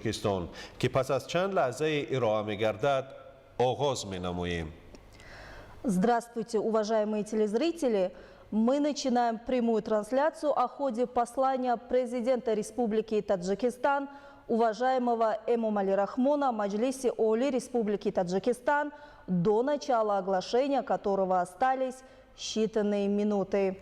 Тоҷикистон, ки пас аз чанд лаҳзае ироа мегардад, оғоз менамоем. Здравствуйте, уважаемые телезрители! Мы начинаем прямую трансляцию о ходе послания президента Республики Таджикистан, уважаемого Эмомали Рахмона, Маджлисе Оли Республики Таджикистан, до начала оглашения которого остались считанные минуты.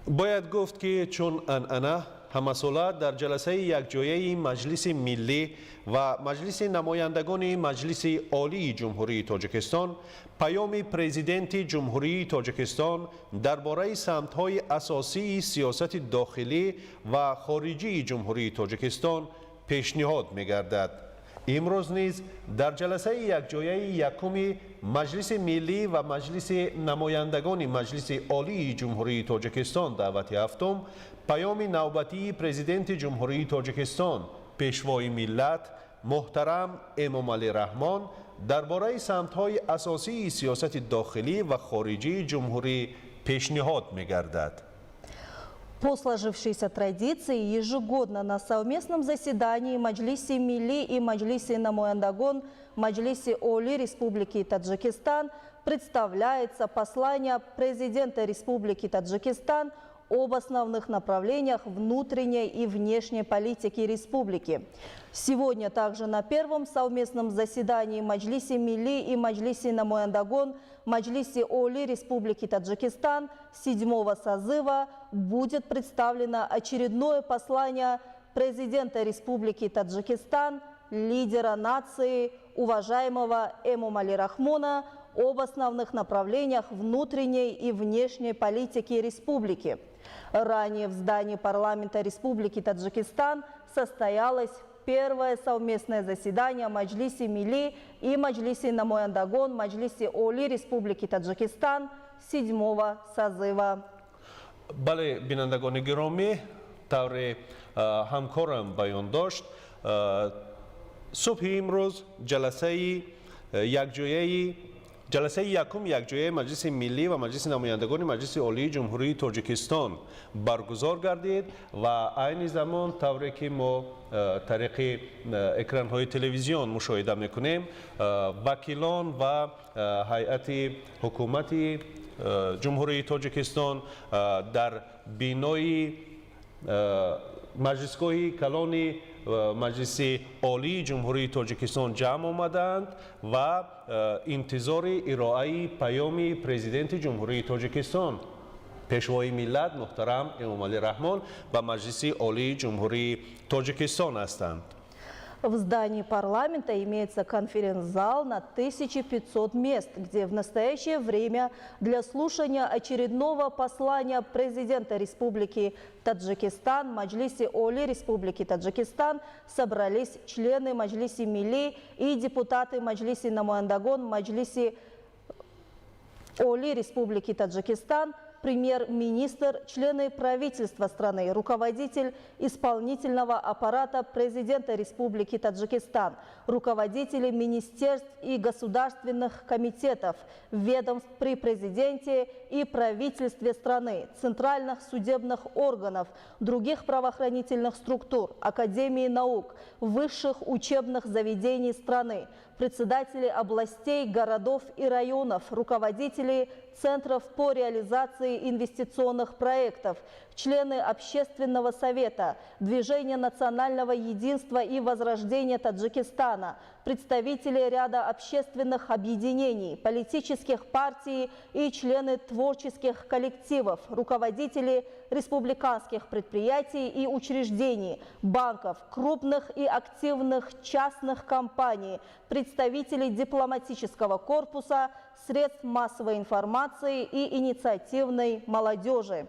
Бояд гуфт, ки чун анъана ҳамасола дар ҷаласаи якҷояи Маҷлиси Миллӣ ва Маҷлиси Намояндагони Маҷлиси Олии Ҷумҳурии Тоҷикистон паёми Президенти Ҷумҳурии Тоҷикистон дар бораи самтҳои асосии сиёсати дохилӣ ва хориҷии Ҷумҳурии Тоҷикистон пешниҳод мегардад. Имрӯз низ дар ҷаласаи якҷояи якуми Маҷлиси Миллӣ ва Маҷлиси Намояндагони Маҷлиси Олии Ҷумҳурии Тоҷикистон даъвати ҳафтум паёми навбатии Президенти Ҷумҳурии Тоҷикистон, Пешвои миллат муҳтарам Эмомалӣ Раҳмон дар бораи самтҳои асосии сиёсати дохилӣ ва хориҷии ҷумҳурӣ пешниҳод мегардад. По сложившейся традиции, ежегодно на совместном заседании Маджлиси Милли и Маджлиси Намояндагон Маджлиси Оли Республики Таджикистан представляется послание президента Республики Таджикистан об основных направлениях внутренней и внешней политики республики. Сегодня также на первом совместном заседании Маджлиси Милли и Маджлиси Намояндагон Маджлиси Оли Республики Таджикистан седьмого созыва будет представлено очередное послание президента Республики Таджикистан, лидера нации, уважаемого Эмомали Рахмона об основных направлениях внутренней и внешней политики республики. Ранее в здании парламента Республики Таджикистан состоялось первое совместное заседание Маджлиси Милли и Маджлиси Намояндагон Маджлиси Оли Республики Таджикистан седьмого созыва. Бале, бинандагони гиромӣ, тавре ҳамкорам баён дошт, субҳи имрӯз ҷаласаи якум якҷояи Маҷлиси Миллӣ ва Маҷлиси Намояндагони Маҷлиси Олии Ҷумҳурии Тоҷикистон баргузор гардид ва айни замон, тавре ки мо тариқи экранҳои телевизион мушоҳида мекунем, вакилон ва ҳайати ҳукумати Ҷумҳурии Тоҷикистон дар бинои маҷлисгоҳи калони Маҷлиси Олии Ҷумҳурии Тоҷикистон ҷамъ омадаанд ва интизори ироаи паёми Президенти Ҷумҳурии Тоҷикистон, Пешвои миллат муҳтарам Эмомалӣ Раҳмон ба Маҷлиси Олии Ҷумҳурии Тоҷикистон ҳастанд. В здании парламента имеется конференц-зал на 1500 мест, где в настоящее время для слушания очередного послания президента Республики Таджикистан, Маджлиси Оли Республики Таджикистан собрались члены Маджлиси Милли и депутаты Маджлиси Намояндагон Маджлиси Оли Республики Таджикистан, премьер-министр, члены правительства страны, руководитель исполнительного аппарата президента Республики Таджикистан, руководители министерств и государственных комитетов, ведомств при президенте и правительстве страны, центральных судебных органов, других правоохранительных структур, Академии наук, высших учебных заведений страны, председатели областей, городов и районов, руководители центров по реализации инвестиционных проектов, члены Общественного совета, Движения национального единства и возрождения Таджикистана, представители ряда общественных объединений, политических партий и члены творческих коллективов, руководители республиканских предприятий и учреждений, банков, крупных и активных частных компаний, представители дипломатического корпуса, средств массовой информации и инициативной молодежи.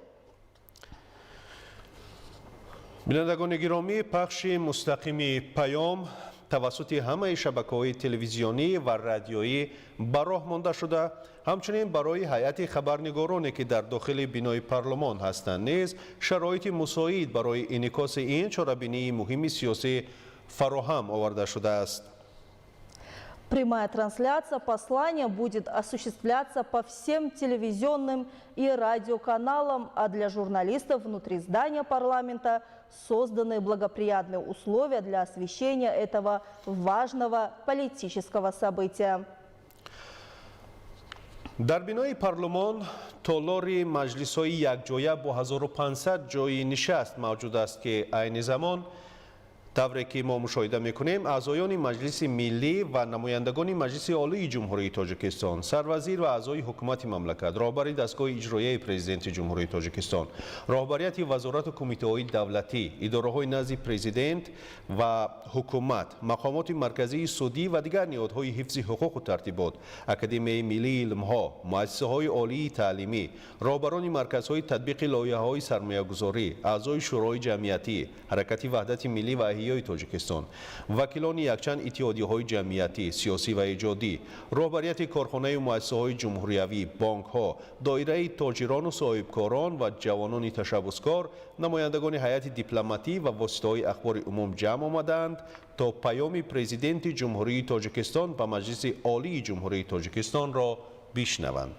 Бинандагони гиромӣ, пахши мустақими паём тавассути ҳамаи шабакаҳои телевизионӣ ва радиоӣ ба роҳ монда шуда, ҳамчунин барои ҳайати хабарнигороне, ки дар дохили бинои парлумон ҳастанд, низ шароити мусоид барои инъикоси ин чорабинии муҳими сиёсӣ фароҳам оварда шудааст. Прямая трансляция послания будет осуществляться по всем телевизионным и радиоканалам, а для журналистов внутри здания парламента созданы благоприятные условия для освещения этого важного политического события. Дар бинои парлумон толори маҷлисҳои якҷоя бо 1500 ҷойи нишаст мавҷуд аст, ки айни замон, тавре ки мо мушоҳида мекунем, аъзоёни Маҷлиси Миллӣ ва намояндагони Маҷлиси Олии Ҷумҳурии Тоҷикистон, сарвазир ва аъзои ҳукумати мамлакат, роҳбари дастгоҳи иҷроияи Президенти Ҷумҳурии Тоҷикистон, роҳбарияти вазорату кумитаҳои давлатӣ, идораҳои назди президент ва ҳукумат, мақомоти марказии судӣ ва дигар ниҳодҳои ҳифзи ҳуқуқу тартибот, Академияи миллии илмҳо, муассисаҳои олии таълимӣ, роҳбарони марказҳои татбиқи лоиҳаҳои сармоягузорӣ, аъзои Шӯрои ҷамъиятӣ, Ҳаракати Ваҳдати Миллӣ ва Эҳёи Тоҷикистон, вакилони якчанд иттиҳодияҳои ҷамъиятӣ, сиёсӣ ва эҷодӣ, роҳбарияти корхонаю муассисаҳои ҷумҳуриявӣ, бонкҳо, доираи тоҷирону соҳибкорон ва ҷавонони ташаббускор, намояндагони ҳайати дипломатӣ ва воситаҳои ахбори умум ҷамъ омадаанд, то паёми Президенти Ҷумҳурии Тоҷикистон ба Маҷлиси Олии Ҷумҳурии Тоҷикистонро бишнаванд.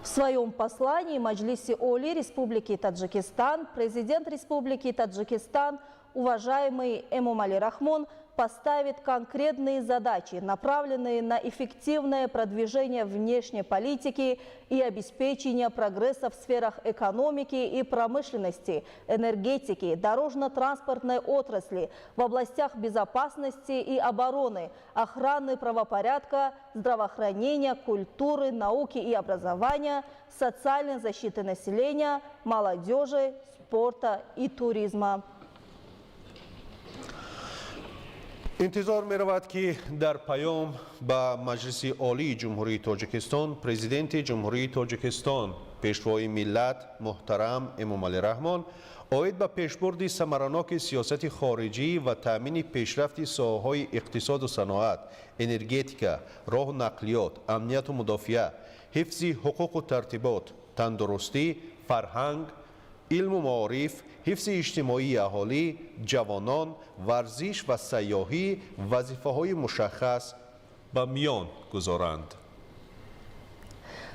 В своем послании Маджлисе Оли Республики Таджикистан президент Республики Таджикистан, уважаемый Эмомали Рахмон, поставит конкретные задачи, направленные на эффективное продвижение внешней политики и обеспечение прогресса в сферах экономики и промышленности, энергетики, дорожно-транспортной отрасли, в областях безопасности и обороны, охраны правопорядка, здравоохранения, культуры, науки и образования, социальной защиты населения, молодежи, спорта и туризма. Интизор меравад, ки дар паём ба Маҷлиси Олии Ҷумҳурии Тоҷикистон Президенти Ҷумҳурии Тоҷикистон, Пешвои миллат муҳтарам Эмомалӣ Раҳмон оид ба пешбурди самараноки сиёсати хориҷӣ ва таъмини пешрафти соҳаҳои иқтисоду саноат, энергетика, роҳу нақлиёт, амнияту мудофиа, ҳифзи ҳуқуқу тартибот, тандурустӣ, фарҳанг, илму маориф, ҳифзи иҷтимоии аҳолӣ, ҷавонон, варзиш ва сайёҳӣ вазифаҳои мушаххас ба миён гузоранд.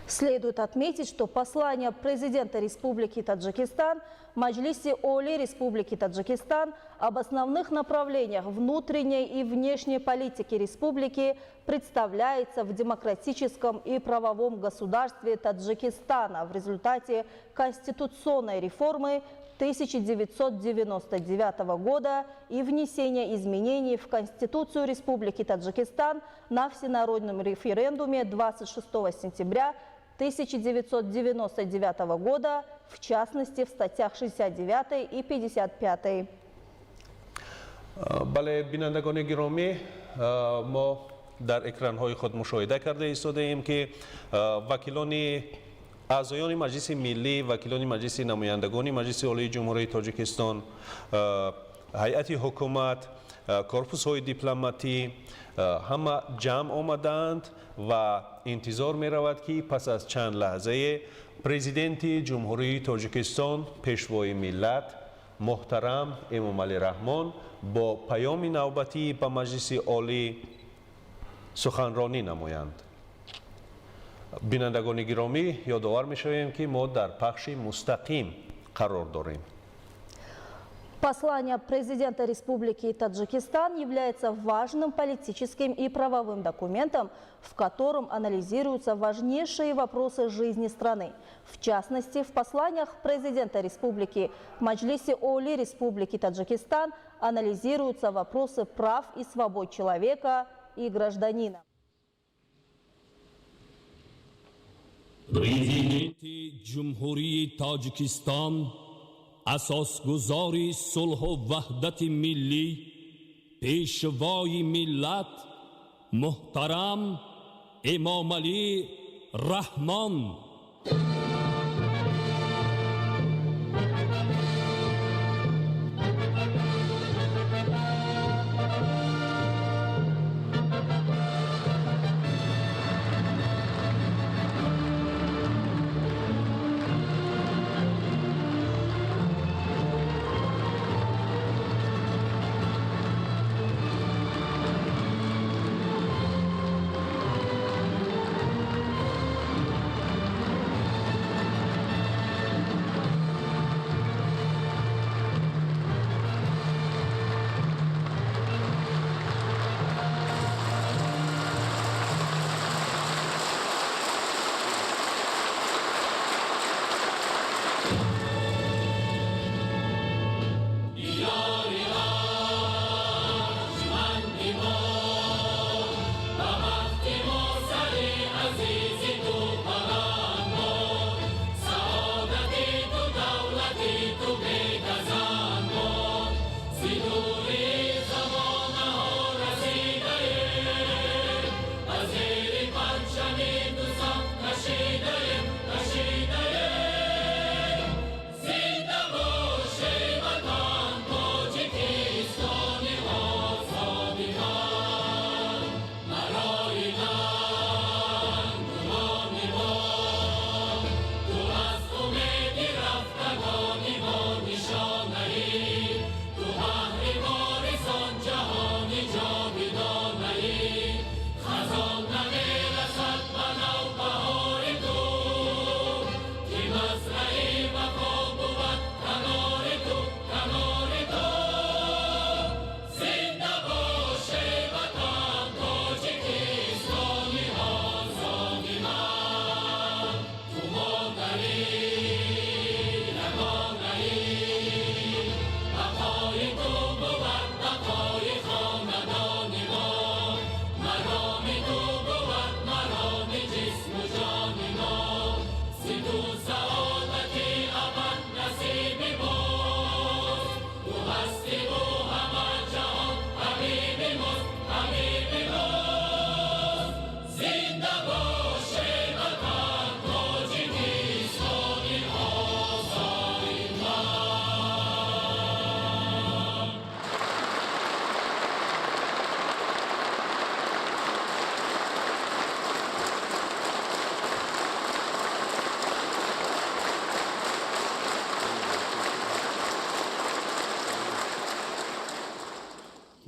Следует отметить, что послание президента Республики Таджикистан Маджлисе Оли Республики Таджикистан об основных направлениях внутренней и внешней политики республики представляется в демократическом и правовом государстве Таджикистана в результате конституционной реформы 1999 года и внесения изменений в Конституцию Республики Таджикистан на всенародном референдуме 26 сентября 1999 года, в частности, в статьях 69 и 55. Бале, бинандагони гиромӣ, мо дар экранҳои худ мушоҳида карда истодаем, ки вакилони аъзоёни Маҷлиси Миллӣ, вакилони Маҷлиси Намояндагони Маҷлиси Олии Ҷумҳурии Тоҷикистон, ҳайати ҳукумат, корпусҳои дипломатӣ ҳама ҷамъ омадаанд ва интизор меравад, ки пас аз чанд лаҳзае Президенти Ҷумҳурии Тоҷикистон, Пешвои миллат муҳтарам Эмомалӣ Раҳмон бо паёми навбатӣ ба Маҷлиси Олӣ суханронӣ намоянд. Бинандагони гиромӣ, ёдовар мешавем, ки мо дар пахши мустақим қарор дорем. Послание президента Республики Таджикистан является важным политическим и правовым документом, в котором анализируются важнейшие вопросы жизни страны. В частности, в посланиях президента Республики Маджлисе Оли Республики Таджикистан анализируются вопросы прав и свобод человека и гражданина. Президенти Ҷумҳурии Тоҷикистон, асосгузори сулҳу ваҳдати миллӣ, Пешвои миллат муҳтарам Эмомалӣ Раҳмон.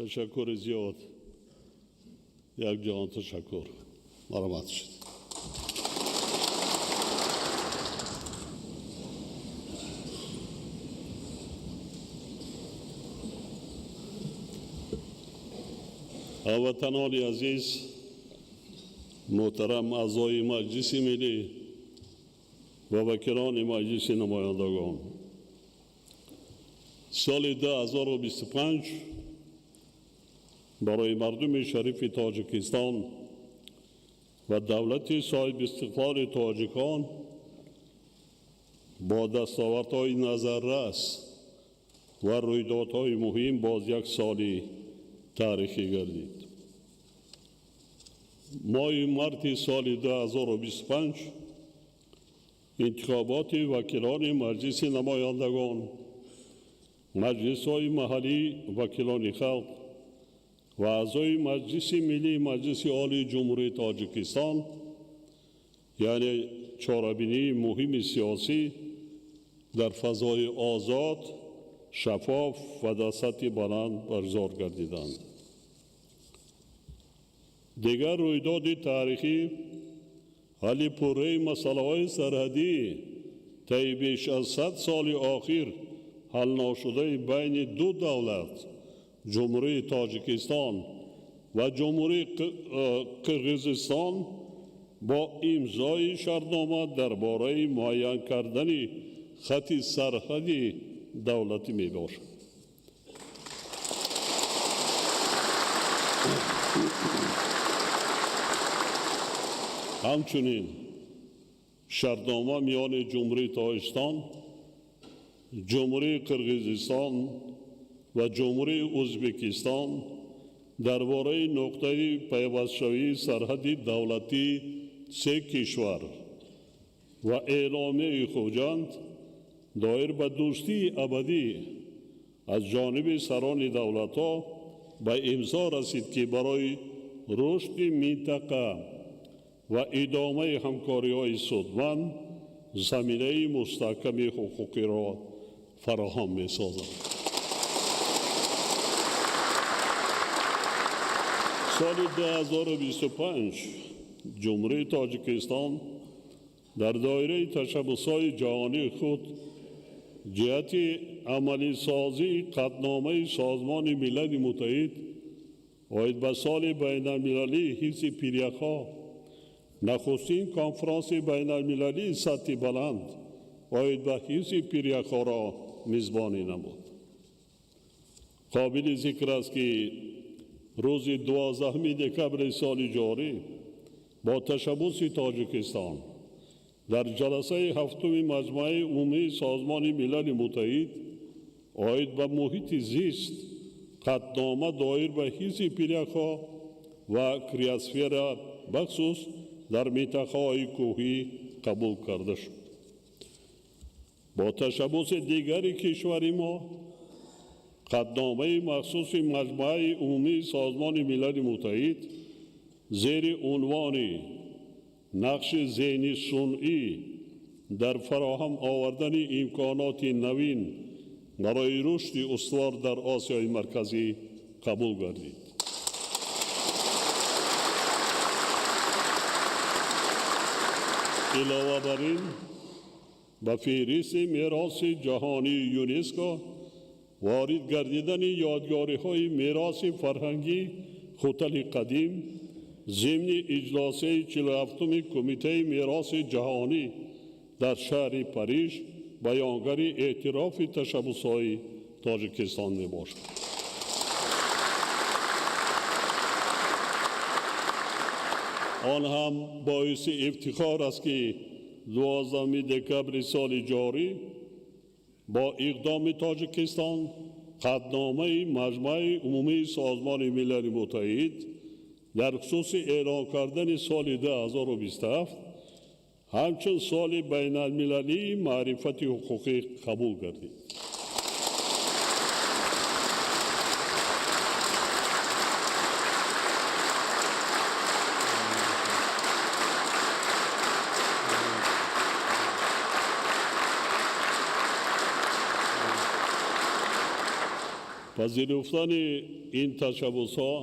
Ташаккури зиёд, як ҷаҳон ташаккур. Марҳамат шуд. Ҳамватанони азиз, муҳтарам аъзои Маҷлиси Миллӣ ва вакилони Маҷлиси Намояндагон, соли 2025 барои мардуми шарифи Тоҷикистон ва давлати соҳибистиқлоли тоҷикон бо дастовардҳои назаррас ва рӯйдодҳои муҳим боз як соли таърихӣ гардид. Моҳи марти соли 2025 интихоботи вакилони Маҷлиси Намояндагон, маҷлисҳои маҳаллӣ, вакилони халқ ва аъзои Маҷлиси Миллии Маҷлиси Олии Ҷумҳурии Тоҷикистон, яъне чорабинии муҳими сиёсӣ дар фазои озод, шаффоф ва дар сатҳи баланд баргузор гардиданд. Дигар рӯйдоди таърихӣ ҳалли пурраи масъалаҳои сарҳадӣ таи беш аз 100 соли охир ҳалношудаи байни ду давлат, Ҷумҳурии Тоҷикистон ва Ҷумҳурии Қирғизистон, бо имзои шартнома дар бораи муайян кардани хати сарҳади давлатӣ мебошад. Ҳамчунин шартнома миёни Ҷумҳурии Тоҷикистон, Ҷумҳурии Қирғизистон ва Ҷумҳурии Ӯзбекистон дар бораи нуқтаи пайвастшавии сарҳади давлатии се кишвар ва эъломияи Хуҷанд доир ба дӯстии абадӣ аз ҷониби сарони давлатҳо ба имзо расид, ки барои рушди минтақа ва идомаи ҳамкориҳои судманд заминаи мустаҳками ҳуқуқиро фароҳам месозад. Соли 2025 Ҷумҳурии Тоҷикистон дар доираи ташаббусҳои ҷаҳонии худ ҷиҳати амалисозии қатъномаи Созмони Милали Муттаҳид оид ба соли байналмилалии ҳифзи пиряхҳо нахустин конфронси байналмилалии сатҳи баланд оид ба ҳифзи пиряхҳоро мизбонӣ намуд. Қобили зикр аст, ки рӯзи 12 декабри соли ҷорӣ бо ташаббуси Тоҷикистон дар ҷаласаи ҳафтуми Маҷмааи Умумии Созмони Милали Муттаҳид оид ба муҳити зист қатънома доир ба ҳифзи пиряхҳо ва криосфера бахусус дар минтақаҳои кӯҳӣ қабул карда шуд. Бо ташаббуси дигари кишвари мо қатъномаи махсуси Маҷмааи Умумии Созмони Милали Муттаҳид зери унвони нақши зеҳни сунъӣ дар фароҳам овардани имконоти навин барои рушди устувор дар Осиёи Марказӣ қабул гардид. Илова бар ин, ба феҳристи мероси ҷаҳонии ЮНЕСКО ворид гардидани ёдгориҳои мероси фарҳангӣ Хутали қадим зимни иҷлосияи 47-уми Кумитаи мероси ҷаҳонӣ дар шаҳри Париж баёнгари эътирофи ташаббусҳои Тоҷикистон мебошад. Он ҳам боиси ифтихор аст, ки 12 декабри соли ҷорӣ бо иқдоми Тоҷикистон қатъномаи Маҷмааи Умумии Созмони Милали Муттаҳид дар хусуси эълон кардани соли 2027 ҳамчун соли байналмилалии маърифати ҳуқуқӣ қабул гардид. Пазируфтани ин ташаббусҳо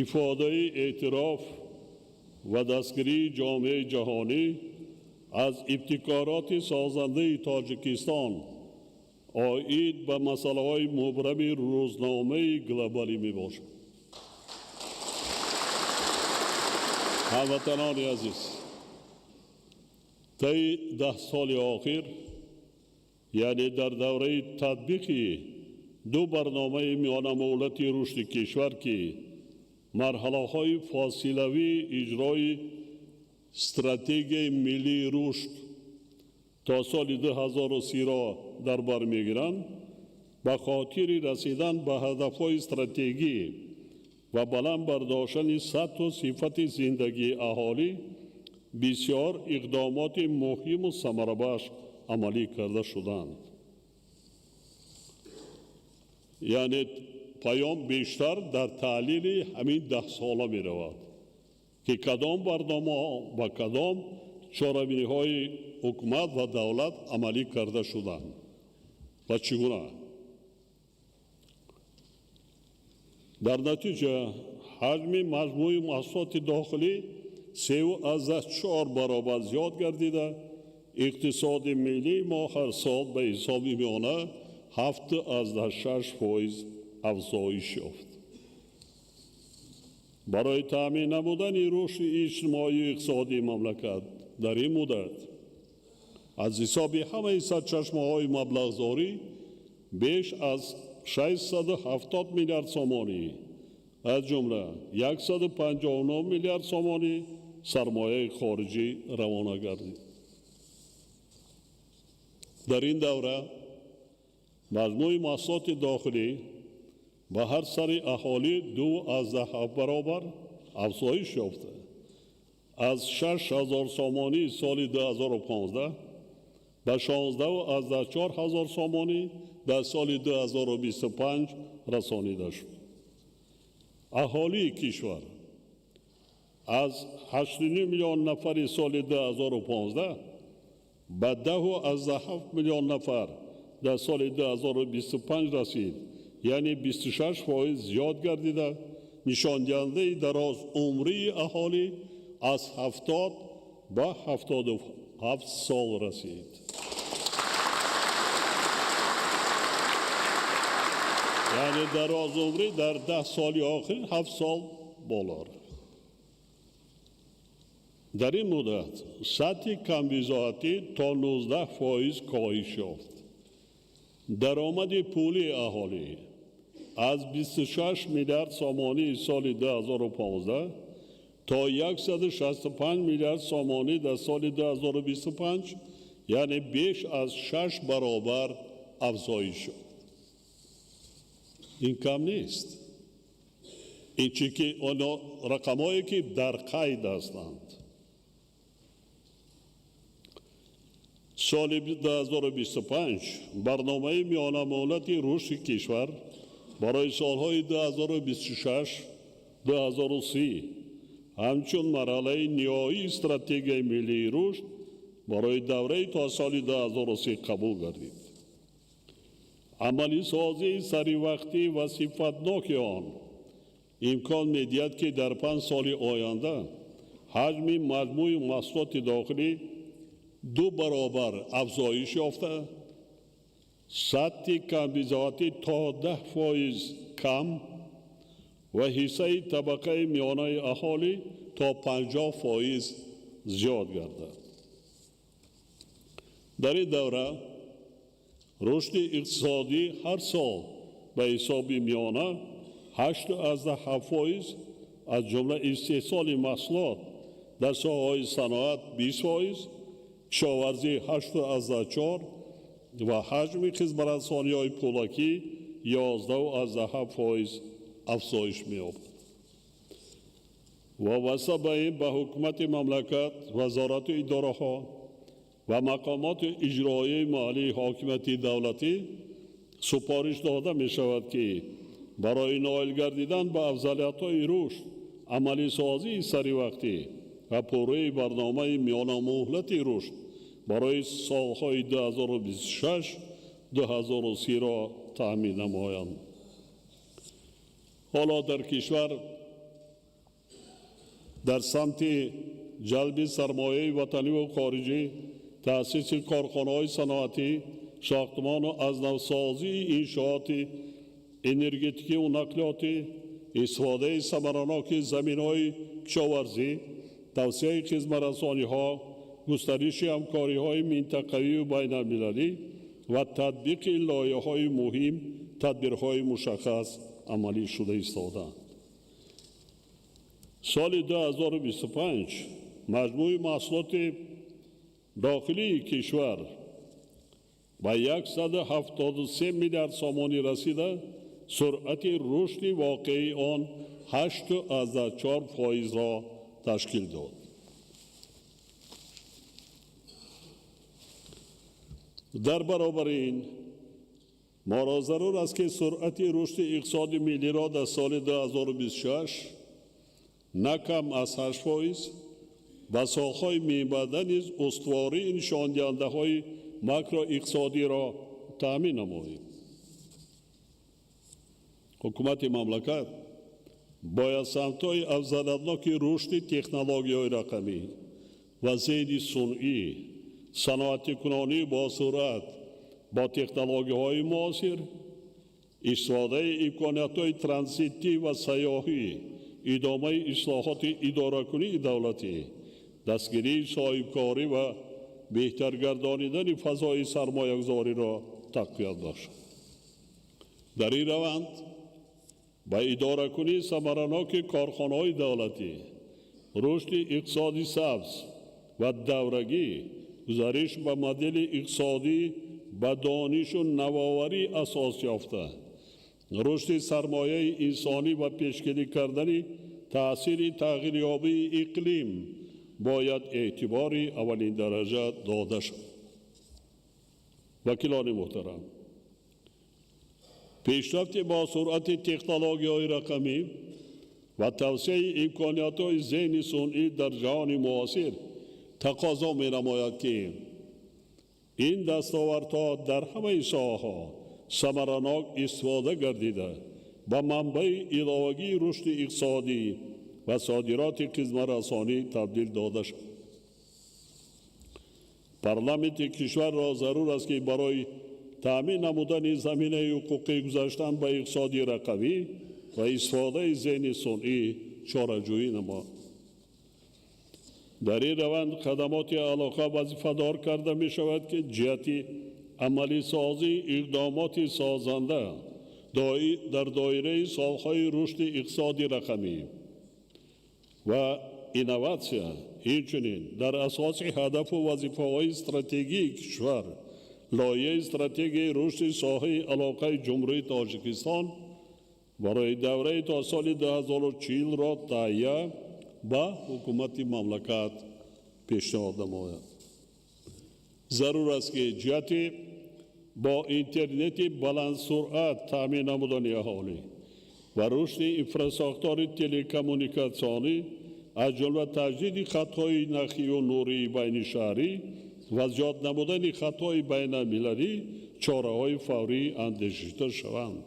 ифодаи эътироф ва дастгирии ҷомеаи ҷаҳонӣ аз ибтикороти созандаи Тоҷикистон оид ба масъалаҳои мубрами рӯзномаи глобалӣ мебошад. Ҳамватанони азиз, таи 10 соли охир, яъне дар давраи татбиқи ду барномаи миёнамуҳлати рушди кишвар, ки марҳалаҳои фосилавии иҷрои стратегияи миллии рушд то соли 2030-ро дар бар мегиранд, ба хотири расидан ба ҳадафҳои стратегӣ ва баланд бардоштани сатҳу сифати зиндагии аҳолӣ бисёр иқдомоти муҳиму самарабахш амалӣ карда шуданд. Яъне паём бештар дар таҳлили ҳамин 10 сола меравад, ки кадом барномаҳо ва кадом чорабиниҳои ҳукумат ва давлат амалӣ карда шуданд ва чӣ гуна. Дар натиҷа ҳаҷми маҷмӯи маҳсулоти дохилӣ 3,4 баробар зиёд гардида, иқтисоди миллии мо ҳар сол ба ҳисоби миёна 7,6% афзоиш ёфт. Барои таъмин намудани рушди иҷтимоию иқтисодии мамлакат дар ин муддат аз ҳисоби ҳамаи сарчашмаҳои маблағгузорӣ беш аз 670 миллиард сомонӣ, аз ҷумла 159 миллиард сомонӣ сармояи хориҷӣ равона гардид. Дар ин давра маҷмӯи маҳсулоти дохилӣ ба ҳар сари аҳолӣ 2,7 баробар афзоиш ёфта, аз 6 000 сомонӣ соли 2015 ба 16,4 ҳазор сомонӣ дар соли 2025 расонида шуд. Аҳолии кишвар аз 8,5 миллион нафари соли 2015 ба 10,7 миллион нафар дар соли 2025 расид, яъне 26% зиёд гардида, нишондиҳандаи дарозумрии аҳолӣ аз 70 ба 77 сол расид. Яъне дарозумрӣ дар 10 соли охир 7 сол боло рафт. Дар ин муддат сатҳи камбизоатӣ то 19% коҳиш ёфт. Даромади пулии аҳолӣ аз 26 миллиард сомонии соли 2015 то 165 миллиард сомонӣ дар соли 2025, яъне беш аз 6 баробар афзоиш ёфт. Ин кам нест. Ин чи ки оно рақамҳое ки дар қайд ҳастанд. Соли 2025 барномаи миёнамуҳлати рушди кишвар барои солҳои 2026-2030 ҳамчун марҳалаи ниҳоии стратегияи миллии рушд барои давраи то соли 2030 қабул гардид. Амалисозии саривақтӣ ва сифатноки он имкон медиҳад, ки дар 5 соли оянда ҳаҷми маҷмӯи маҳсулоти дохилӣ 2 баробар афзоиш ёфта, сатҳи камбизоатӣ то 10% кам ва ҳиссаи табақаи миёнаи аҳолӣ то 50% зиёд гардад. Дар ин давра рушди иқтисодӣ ҳар сол ба ҳисоби миёна 8,7%, аз ҷумла истеҳсоли маҳсулот дар соҳаҳои саноат 20%, кишоварзӣ 8,4 ва ҳаҷми хизматрасониҳои пулакӣ 11,7% афзоиш меёбад. Вобаста ба ин ба ҳукумати мамлакат, вазорату идораҳо ва мақомоти иҷроияи маҳаллии ҳокимияти давлатӣ супориш дода мешавад, ки барои ноил гардидан ба афзалиятҳои рушд, амалисозии саривақтӣ ва пурраи барномаи миёнамуҳлати рушд барои солҳои 2026-2030-ро таъмин намоянд. Ҳоло дар кишвар дар самти ҷалби сармояи ватаниву хориҷӣ, таъсиси корхонаҳои саноатӣ, сохтмону аз навсозии иншооти энергетикиву нақлиётӣ, истифодаи самараноки заминҳои кишоварзӣ, тавсеаи хизматрасониҳо, густариши ҳамкориҳои минтақавию байналмилалӣ ва татбиқи лоиҳаҳои муҳим тадбирҳои мушаххас амалӣ шуда истодаанд. Соли 2025 маҷмӯи маҳсулоти дохилии кишвар ба 173 миллиард сомонӣ расида, суръати рушди воқеии он 8,4%-ро ташкил дод. Дар баробари ин моро зарур аст, ки суръати рушди иқтисоди миллиро дар соли 2026 на кам аз 8% ва солҳои минбаъда низ устувории нишондиҳандаҳои макроиқтисодиро таъмин намоем. Ҳукумати мамлакат бояд самтҳои афзалиятноки рушди технологияҳои рақамӣ ва зеҳни сунъӣ, саноатикунонӣ бо суръат бо технологияҳои муосир, истифодаи имкониятҳои транзитӣ ва сайёҳӣ, идомаи ислоҳоти идоракунии давлатӣ, дастгирии соҳибкорӣ ва беҳтаргардонидани фазои сармоягузориро тақвият бахшад. Дар ин раванд ба идоракунии самараноки корхонаҳои давлатӣ, рушди иқтисоди сабз ва даврагӣ, гузариш ба модели иқтисодӣ ба донишу навоварӣ асос ёфта, рушди сармояи инсонӣ ва пешгирӣ кардани таъсири тағйирёбии иқлим бояд эътибори аввалиндараҷа дода шавад. Вакилони муҳтарам, пешрафти бо суръати технологияҳои рақамӣ ва тавсеаи имкониятҳои зеҳни сунъӣ дар ҷаҳони муосир тақозо менамояд, ки ин дастовардҳо дар ҳамаи соҳаҳо самаранок истифода гардида, ба манбаи иловагии рушди иқтисодӣ ва содироти хизматрасонӣ табдил дода шавад. Парламенти кишварро зарур аст, ки барои таъмин намудани заминаи ҳуқуқӣ гузаштан ба иқтисоди рақамӣ ва истифодаи зеҳни сунъӣ чораҷӯӣ намояд. Дар ин раванд хадамоти алоқа вазифадор карда мешавад, ки ҷиҳати амалисозии иқдомоти созанда дар доираи солҳои рушди иқтисоди рақамӣ ва инноватсия, инчунин дар асоси ҳадафу вазифаҳои стратегии кишвар, лоиҳаи стратегияи рушди соҳаи алоқаи Ҷумҳурии Тоҷикистон барои давраи то соли 2040-ро таҳия ба ҳукумати мамлакат пешниҳод намояд. Зарур аст, ки ҷиҳати бо интернети баландсуръат таъмин намудани аҳолӣ ва рушди инфрасохтори телекоммуникатсионӣ, аз ҷумла таҷдиди хатҳои нахию нурии байнишаҳрӣ ва зиёд намудани хатҳои байналмилалӣ чораҳои фаврӣ андешида шаванд.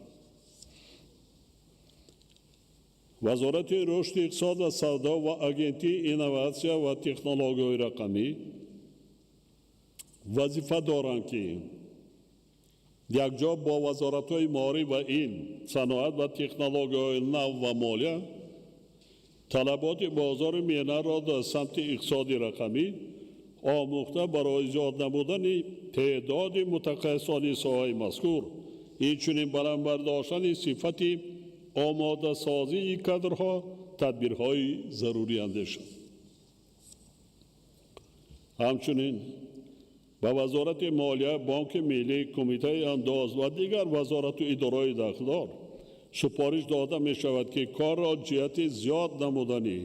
Вазорати рушди иқтисод ва савдо ва Агентии инноватсия ва технологияҳои рақамӣ вазифа доранд, ки якҷо бо вазоратҳои маориф ва илм, саноат ва технологияҳои нав ва молия талаботи бозори меҳнатро дар самти иқтисоди рақамӣ омӯхта, барои зиёд намудани теъдоди мутахассисони соҳаи мазкур, инчунин баланд бардоштани сифати омодасозии кадрҳо тадбирҳои зарурӣ андешанд. Ҳамчунин ба Вазорати молия, Бонки миллӣ, Кумитаи андоз ва дигар вазорату идораҳои дахлдор супориш дода мешавад, ки корро ҷиҳати зиёд намудани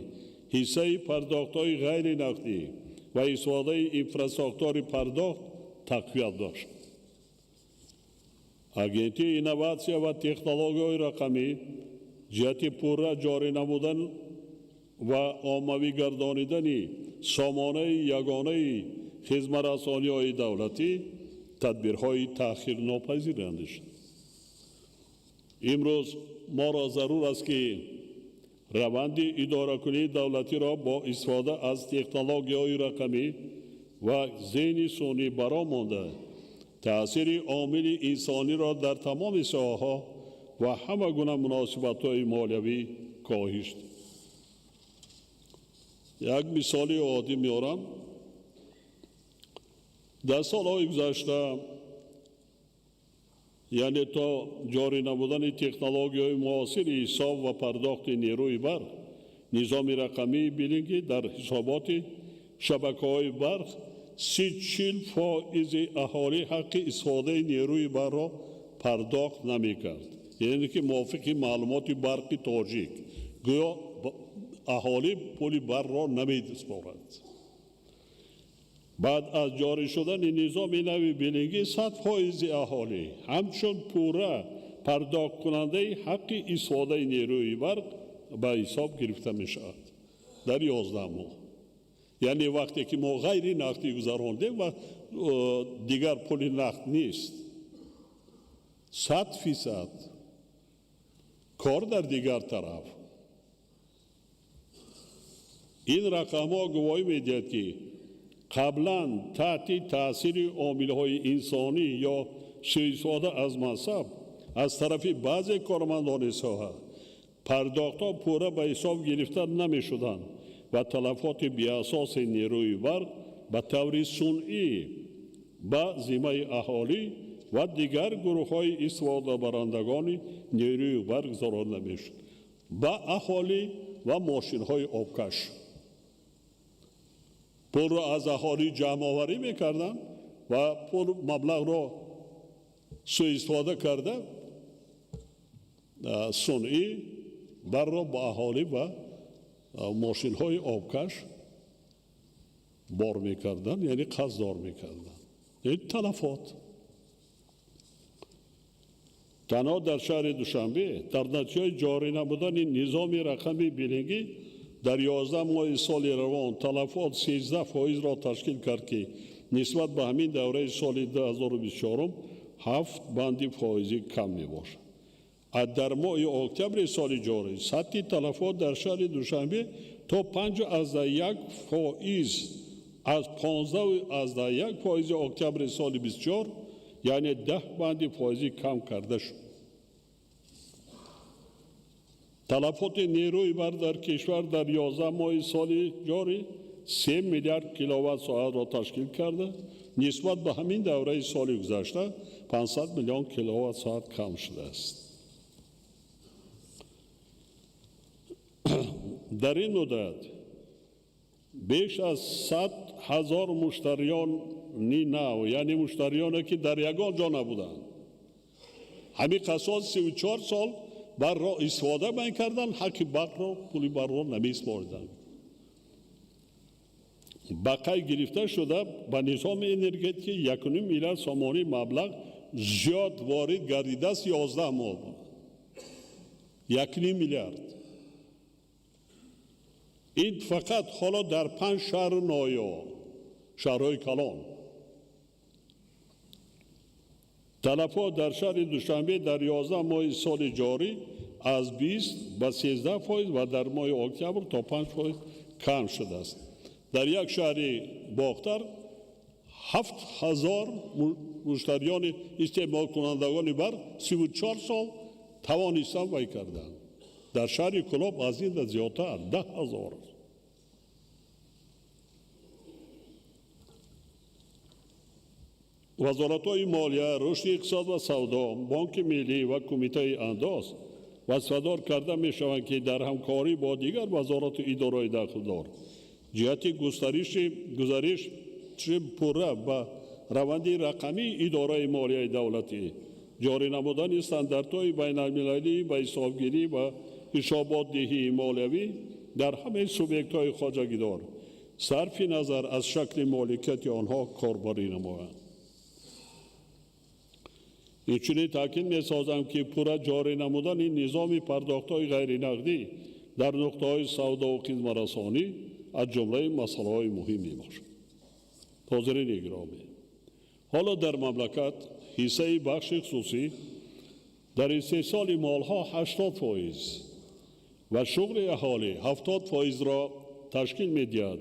ҳиссаи пардохтҳои ғайринақдӣ ва истифодаи инфрасохтори пардохт тақвият бахшад. Агентии инноватсия ва технологияҳои рақамӣ ҷиҳати пурра ҷорӣ намудан ва оммавӣ гардонидани сомонаи ягонаи хизматрасониҳои давлатӣ тадбирҳои таъхирнопазир андешад. Имрӯз моро зарур аст, ки раванди идоракунии давлатиро бо истифода аз технологияҳои рақамӣ ва зеҳни сунъӣ бароҳ монда, таъсири омили инсониро дар тамоми соҳаҳо ва ҳама гуна муносибатҳои молиявӣ коҳиш. Як мисоли оддӣ меорам. Дар солҳои гузашта, яъне то ҷорӣ намудани технологияҳои муосири ҳисоб ва пардохти нерӯи барқ, низоми рақамии биллингӣ дар ҳисоботи шабакаҳои барқ 30-40% аҳолӣ ҳаққи истифодаи нерӯи барқро пардохт намекард. Яъне ки мувофиқи маълумоти Барқи Тоҷик, гӯё аҳолӣ пули барқро намедиспорад. Баъд аз ҷорӣ шудани низоми нави биллингӣ 100% аҳолӣ ҳамчун пурра пардохткунандаи ҳаққи истифодаи нерӯи барқ ба ҳисоб гирифта мешавад дар 11 моҳ. Яъне вақте ки мо ғайри нақдӣ гузарондем ва дигар пули нақд нест, 100% кор дар дигар тараф. Ин рақамҳо гувоҳӣ медиҳад, ки қаблан таҳти таъсири омилҳои инсонӣ ё суистифода аз мансаб аз тарафи баъзе кормандони соҳа пардохтҳо пурра ба ҳисоб гирифта намешуданд ва талафоти беасоси нерӯи барқ ба таври сунъӣ ба зиммаи аҳолӣ ва дигар гурӯҳҳои истифодабарандагони нерӯи барқ гузаронда мешуд, ба аҳолӣ ва мошинҳои обкаш. Пулро аз аҳолӣ ҷамъоварӣ мекарданд ва пул маблағро суистифода карда сунъӣ барро ба аҳолӣ ва мошинҳои обкаш бор мекарданд, яъне қарздор мекарданд. Ин талафот танҳо дар шаҳри Душанбе дар натиҷаи ҷорӣ намудани низоми рақамии биллингӣ дар 11 моҳи соли равон талафот 13%-ро ташкил кард, ки нисбат ба ҳамин давраи соли 2024 7 банди фоизӣ кам мебошад. Дар моҳи октябри соли ҷорӣ сатҳи талафот дар шаҳри Душанбе то 5,1% аз 15,1% октябри соли 24, яъне 10 банди фоизӣ кам карда шуд. Талафоти нерӯи барқ дар кишвар дар 11 моҳи соли ҷорӣ 3 миллиард киловатт соатро ташкил карда, нисбат ба ҳамин давраи соли гузашта 500 миллион киловатт соат кам шудааст. Дар ин муддат беш аз 100 ҳазор муштариёни нав, яъне муштариёне ки дар ягон ҷо набуданд, ҳамин қасод 34 сол барқро истифода мекарданд, ҳаққи барқро, пули барқро намесупориданд. Ба қайд гирифта шуда ба низоми энергетикӣ 1,5 миллиард сомонӣ маблағ зиёд ворид гардидааст 11 моҳ. 1,5 миллиард. Ин фақат ҳоло дар 5 шаҳру ноҳия, шаҳрҳои калон. Талафот дар шаҳри Душанбе дар 11 моҳи соли ҷорӣ аз 20 ба 13% ва дар моҳи октябр то 5% кам шудааст. Дар як шаҳри Бохтар 7000 муштариёни истеъмолкунандагони барқ 34 сол тавонистанд вай карданд. Дар шаҳри Кӯлоб аз ин зиёдтар 10 000. Вазоратҳои молия, рушди иқтисод ва савдо, Бонки миллӣ ва Кумитаи андоз вазифадор карда мешаванд, ки дар ҳамкорӣ бо дигар вазорату идораҳои дахлдор ҷиҳати гузариши пурра ба раванди рақамии идораи молияи давлатӣ, ҷорӣ намудани стандартҳои байналмилалӣ ба ҳисобгирӣ ва ҳисоботдиҳии молиявӣ дар ҳамаи субъектҳои хоҷагидор сарфи назар аз шакли моликияти онҳо корбарӣ намоянд. Инчунин таъкид месозам, ки пурра ҷорӣ намудани низоми пардохтҳои ғайринақдӣ дар нуқтаҳои савдову хизматрасонӣ аз ҷумлаи масъалаҳои муҳим мебошад. Ҳозирини гиромӣ, ҳоло дар мамлакат ҳиссаи бахши хусусӣ Дар истеҳсоли молҳо 80% ва шуғли аҳолӣ 70%-ро ташкил медиҳад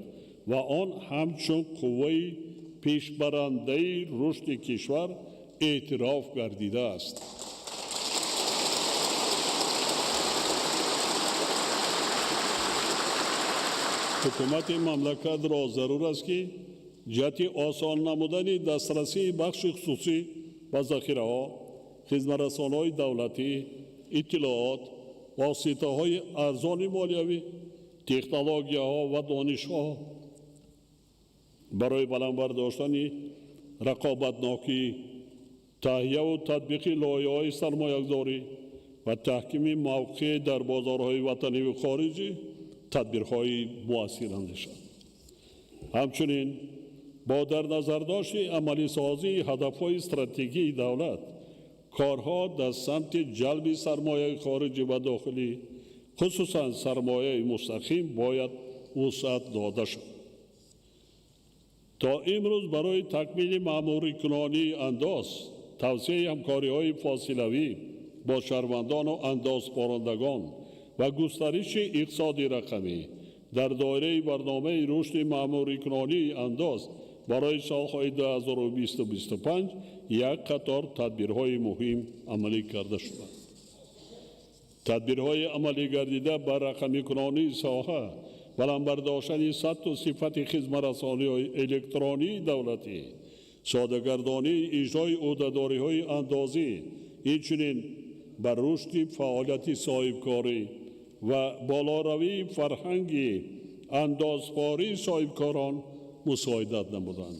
ва он ҳамчун қувваи пешбарандаи рушди кишвар эътироф гардидааст. Ҳукумати мамлакатро зарур аст, ки ҷиҳати осон намудани дастрасии бахши хусусӣ ба захираҳо, хизматрасониҳои давлатӣ, иттилоот, воситаҳои арзони молиявӣ, технологияҳо ва донишҳо барои баланд бардоштани рақобатнокӣ, таҳияву татбиқи лоиҳаҳои сармоягузорӣ ва таҳкими мавқеъ дар бозорҳои ватаниву хориҷӣ тадбирҳои муассир андешад. Ҳамчунин бо дар назардошти амалисозии ҳадафҳои стратегии давлат, корҳо дар самти ҷалби сармояи хориҷӣ ва дохилӣ, хусусан сармояи мустақим, бояд вусъат дода шавад. То имрӯз барои такмили маъмурикунонии андоз, тавсеаи ҳамкориҳои фосилавӣ бо шаҳрвандону андозпорандагон ва густариши иқтисоди рақамӣ дар доираи барномаи рушди маъмурикунонии андоз барои солҳои 2020-25 як қатор тадбирҳои муҳим амалӣ карда шуданд. Тадбирҳои амалӣ гардида ба рақамикунонии соҳа, баланд бардоштани сатҳу сифати хизматрасониҳои электронии давлатӣ, содагардонии иҷрои ӯҳдадориҳои андозӣ, инчунин ба рушди фаъолияти соҳибкорӣ ва болоравии фарҳанги андозпории соҳибкорон мусоидат намуданд.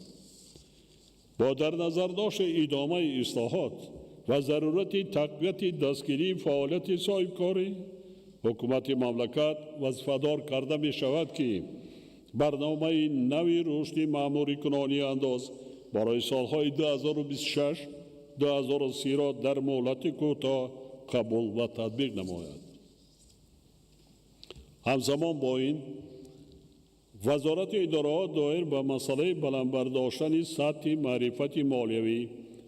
Бо дар назардошти идомаи ислоҳот ва зарурати тақвияти дастгирии фаъолияти соҳибкорӣ, ҳукумати мамлакат вазифадор карда мешавад, ки барномаи нави рушди маъмурикунонии андоз барои солҳои 2026-2030-ро дар муҳлати кӯтоҳ қабул ва татбиқ намояд. Ҳамзамон бо ин, вазорату идораҳо доир ба масъалаи баланд бардоштани сатҳи маърифати молиявӣ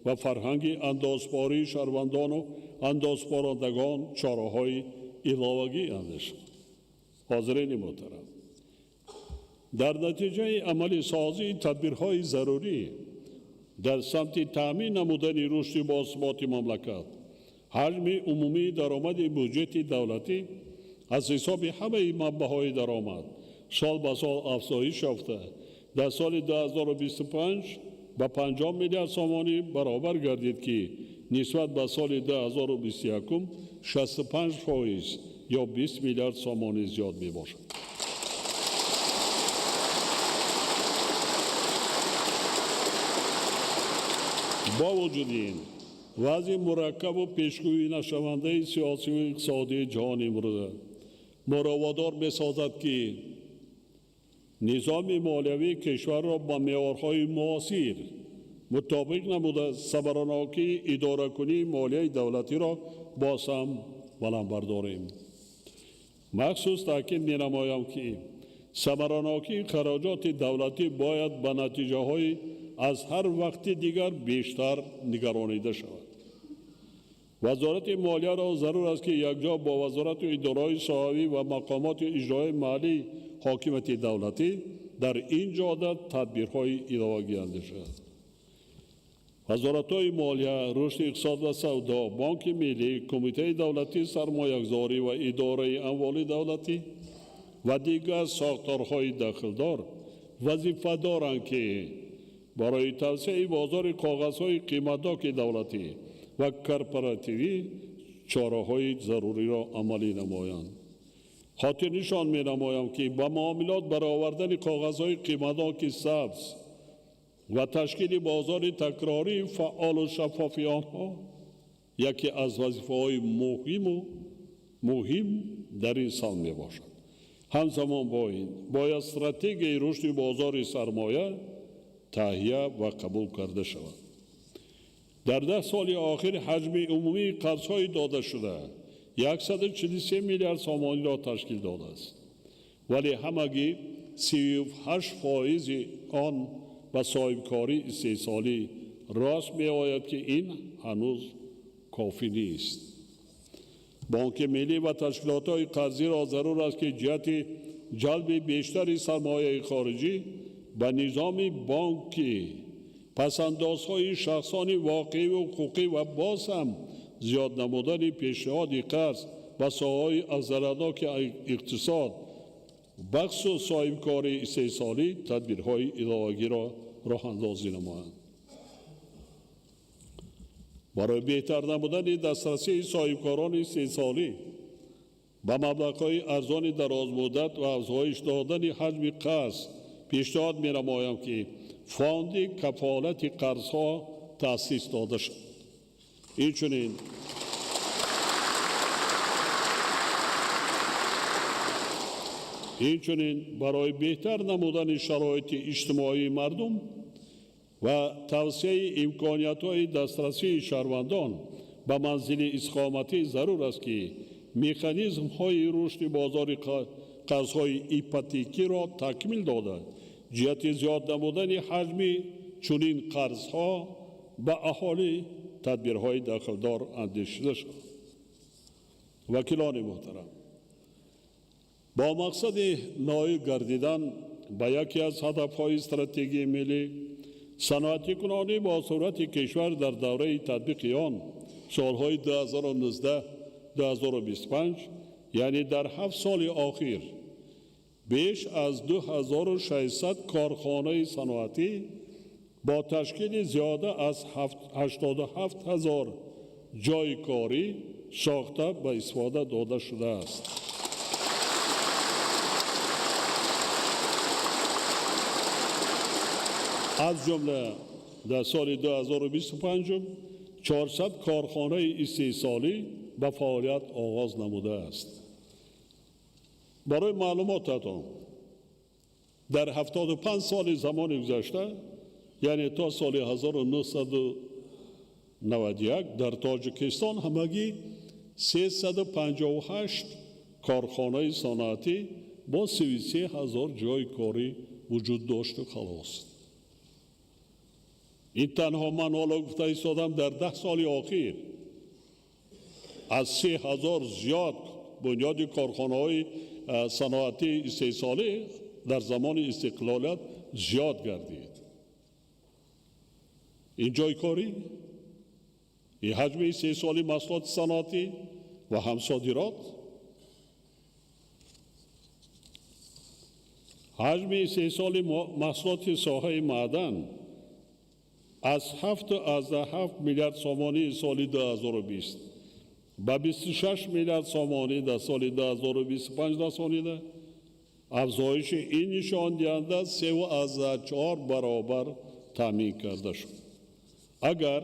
ва фарҳанги андозпории шаҳрвандону андозпорандагон чораҳои иловагӣ андешанд. Ҳозирини муҳтарам, дар натиҷаи амалисозии тадбирҳои зарурӣ дар самти таъмин намудани рушди босуботи мамлакат, ҳаҷми умумии даромади буҷети давлатӣ аз ҳисоби ҳамаи манбаъҳои даромад сол ба сол афзоиш ёфта, дар соли 2025 ба 50 миллиард сомонӣ баробар гардид, ки нисбат ба соли 2021 65% ё 20 миллиард сомонӣ зиёд мебошад. Бо вуҷуди ин, вазъи мураккабу пешгӯӣ нашавандаи сиёсиву иқтисодии ҷаҳони имрӯза моро водор месозад, ки низоми молиявии кишварро ба меъёрҳои муосир мутобиқ намуда, самаранокии идоракунии молияи давлатиро боз ҳам баланд бардорем. Махсус таъкид менамоям, ки самаранокии хароҷоти давлатӣ бояд ба натиҷаҳои аз ҳар вақти дигар бештар нигаронида шавад. Вазорати молияро зарур аст, ки якҷо бо вазорату идораҳои соҳавӣ ва мақомоти иҷроияи маҳаллии ҳокимияти давлатӣ дар ин ҷода тадбирҳои иловагӣ андешад. Вазоратҳои молия, рушди иқтисод ва савдо, Бонки миллӣ, Кумитаи давлатии сармоягузорӣ ва идораи амволи давлатӣ ва дигар сохторҳои дахлдор вазифа доранд, ки барои тавсеаи бозори коғазҳои қиматноки давлатӣ ва корпоративӣ чораҳои заруриро амалӣ намоянд. Хотирнишон менамоям, ки ба муомилот баровардани коғазҳои қиматноки сабз ва ташкили бозори такрории фаъолу шаффофи онҳо яке аз вазифаҳои муҳим дар ин самт мебошад. Ҳамзамон бо ин бояд стратегияи рушди бозори сармоя таҳия ва қабул карда шавад. Дар 10 соли охир ҳаҷми умумии қарзҳои додашуда 143 миллиард сомониро ташкил додааст, вале ҳамагӣ 38% он ба соҳибкории истеҳсолӣ рост меояд, ки ин ҳанӯз кофӣ нест. Бонки миллӣ ва ташкилотҳои қарзиро зарур аст, ки ҷиҳати ҷалби бештари сармояи хориҷӣ ба низоми бонкӣ, пасандозҳои шахсони воқеӣ ва ҳуқуқӣ ва боз ҳам зиёд намудани пешниҳоди қарз ба соҳаҳои афзалиятноки иқтисод, бахусус соҳибкории истеҳсолӣ тадбирҳои иловагиро роҳандозӣ намоянд. Барои беҳтар намудани дастрасии соҳибкорони истеҳсолӣ ба маблағҳои арзони дарозмуддат ва афзоиш додани ҳаҷми қарз пешниҳод менамоям, ки фонди кафолати қарзҳо таъсис дода шавад. Инчунин барои беҳтар намудани шароити иҷтимоии мардум ва тавсеаи имкониятҳои дастрасии шаҳрвандон ба манзили истиқоматӣ зарур аст, ки механизмҳои рушди бозори қарзҳои ипотекиро такмил дода, ҷиҳати зиёд намудани ҳаҷми чунин қарзҳо ба аҳолӣ тадбирҳои дахлдор андешида шавад. Вакилони муҳтарам, бо мақсади ноил гардидан ба яке аз ҳадафҳои стратегияи миллӣ, саноатикунонӣ бо суръати кишвар дар давраи татбиқи он солҳои 2019-2025, яъне дар 7 соли охир, беш аз 2600 корхонаи саноатӣ бо ташкили зиёда аз 87 ҳазор ҷойи корӣ сохта ба истифода дода шудааст. Аз ҷумла дар соли 2025 400 корхонаи истеҳсолӣ ба фаъолият оғоз намудааст. Барои маълумотатон, дар 75 соли замони гузашта, яъне то соли 1991, дар Тоҷикистон ҳамагӣ 358 корхонаи саноатӣ бо 33 ҳазор ҷойи корӣ вуҷуд дошту халос. Ин танҳо ман ҳоло гуфта истодам, дар 10 соли охир аз 3000 зиёд бунёди корхонаҳои саноатии истеҳсолӣ дар замони истиқлолият зиёд гардид. Ин ҷойи корӣ, ин ҳаҷми истеҳсоли маҳсулоти саноатӣ ва ҳам содирот. Ҳаҷми истеҳсоли маҳсулоти соҳаи маъдан аз 7,7 миллиард сомонии соли 2020 ба 26 миллиард сомонӣ дар соли 2025 расонида, афзоиши ин нишондиҳанда 3,4 баробар таъмин карда шуд. Агар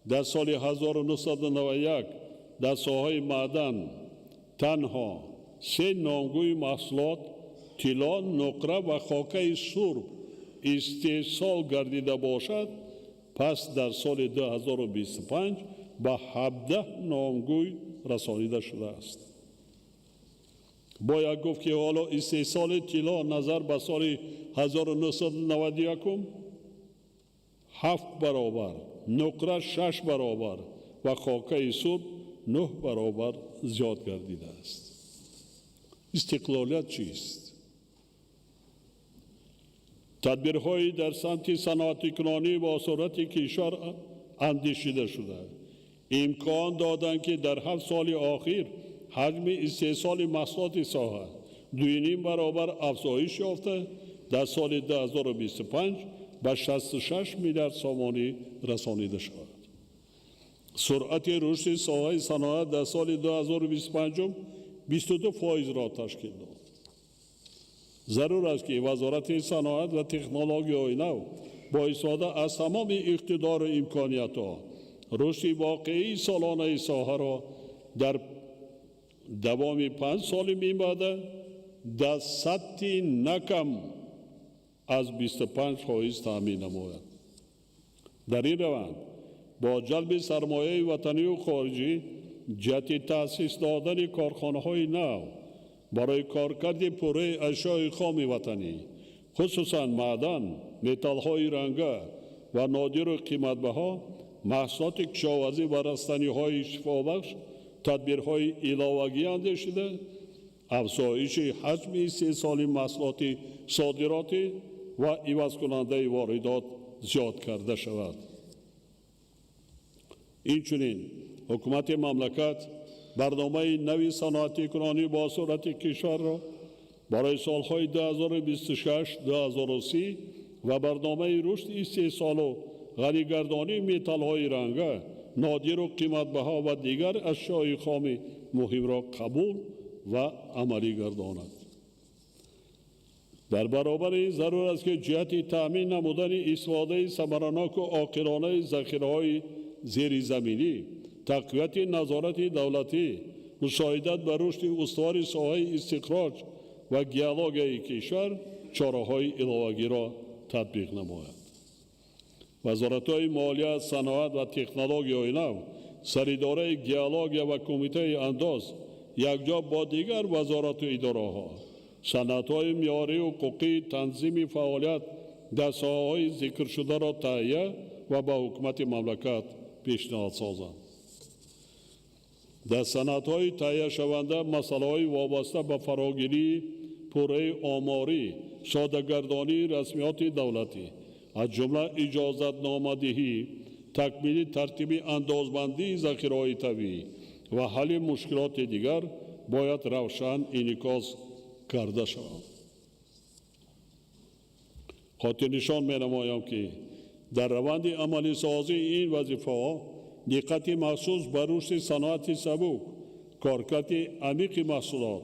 дар соли 1991 дар соҳаи маъдан танҳо 3 номгӯи маҳсулот тилло, нуқра ва хокаи сурб истеҳсол гардида бошад, пас дар соли 2025 ба 17 номгӯй расонида шудааст. Бояд гуфт, ки ҳоло истеҳсоли тилло назар ба соли 1991 7 баробар, нуқра 6 баробар ва хокаи сурб 9 баробар зиёд гардидааст. Истиқлолият чист? Тадбирҳои дар самти саноатикунонӣ бо суръати кишвар андешида шуда, имкон доданд, ки дар 7 соли охир ҳаҷми истеҳсоли маҳсулоти соҳа 2,5 баробар афзоиш ёфта, дар соли 2025 ба 66 миллиард сомонӣ расонида шавад. Суръати рушди соҳаи саноат дар соли 2025 22%-ро ташкил дод. Зарур аст, ки Вазорати саноат ва технологияҳои нав бо истифода аз тамоми иқтидору имкониятҳо рушди воқеии солонаи соҳаро дар давоми 5 соли минбаъда дар сатҳи на кам аз 25% таъмин намояд. Дар ин раванд бо ҷалби сармояи ватанию хориҷӣ ҷиҳати таъсис додани корхонаҳои нав барои коркарди пурраи ашёи хоми ватанӣ, хусусан маъдан, металлҳои ранга ва нодиру қиматбаҳо, маҳсулоти кишоварзӣ ва растаниҳои шифобахш тадбирҳои иловагӣ андешида, афзоиши ҳаҷми истеҳсоли маҳсулоти содиротӣ ва ивазкунандаи воридот зиёд карда шавад. Инчунин ҳукумати мамлакат барномаи нави саноатикунонӣ бо суръати кишварро барои солҳои 2026-2030 ва барномаи рушди истеҳсолу ғанигардонии металлҳои ранга, нодиру қиматбаҳо ва дигар ашёи хоми муҳимро қабул ва амалӣ гардонад. Дар баробари ин зарур аст, ки ҷиҳати таъмин намудани истифодаи самараноку оқилонаи захираҳои зеризаминӣ, тақвияти назорати давлатӣ, мусоидат ба рушди устувори соҳаи истихроҷ ва геологияи кишвар чораҳои иловагиро татбиқ намояд. Вазоратҳои молия, саноат ва технологияҳои нав, Саридораи геология ва Кумитаи андоз якҷо бо дигар вазорату идораҳо санадҳои меъёрию ҳуқуқии танзими фаъолият дар соҳаҳои зикршударо таҳия ва ба ҳукумати мамлакат пешниҳод созанд. Дар санадҳои таҳияшаванда масъалаҳои вобаста ба фарогирии пурраи оморӣ, соддагардонии расмиёти давлатӣ, аз ҷумла иҷозатномадиҳӣ, такмили тартиби андозбандии захираҳои табиӣ ва ҳалли мушкилоти дигар бояд равшан инъикос карда шаванд. Хотирнишон менамоям, ки дар раванди амалисозии ин вазифаҳо диққати махсус ба рушди саноати сабук, коркарди амиқи маҳсулот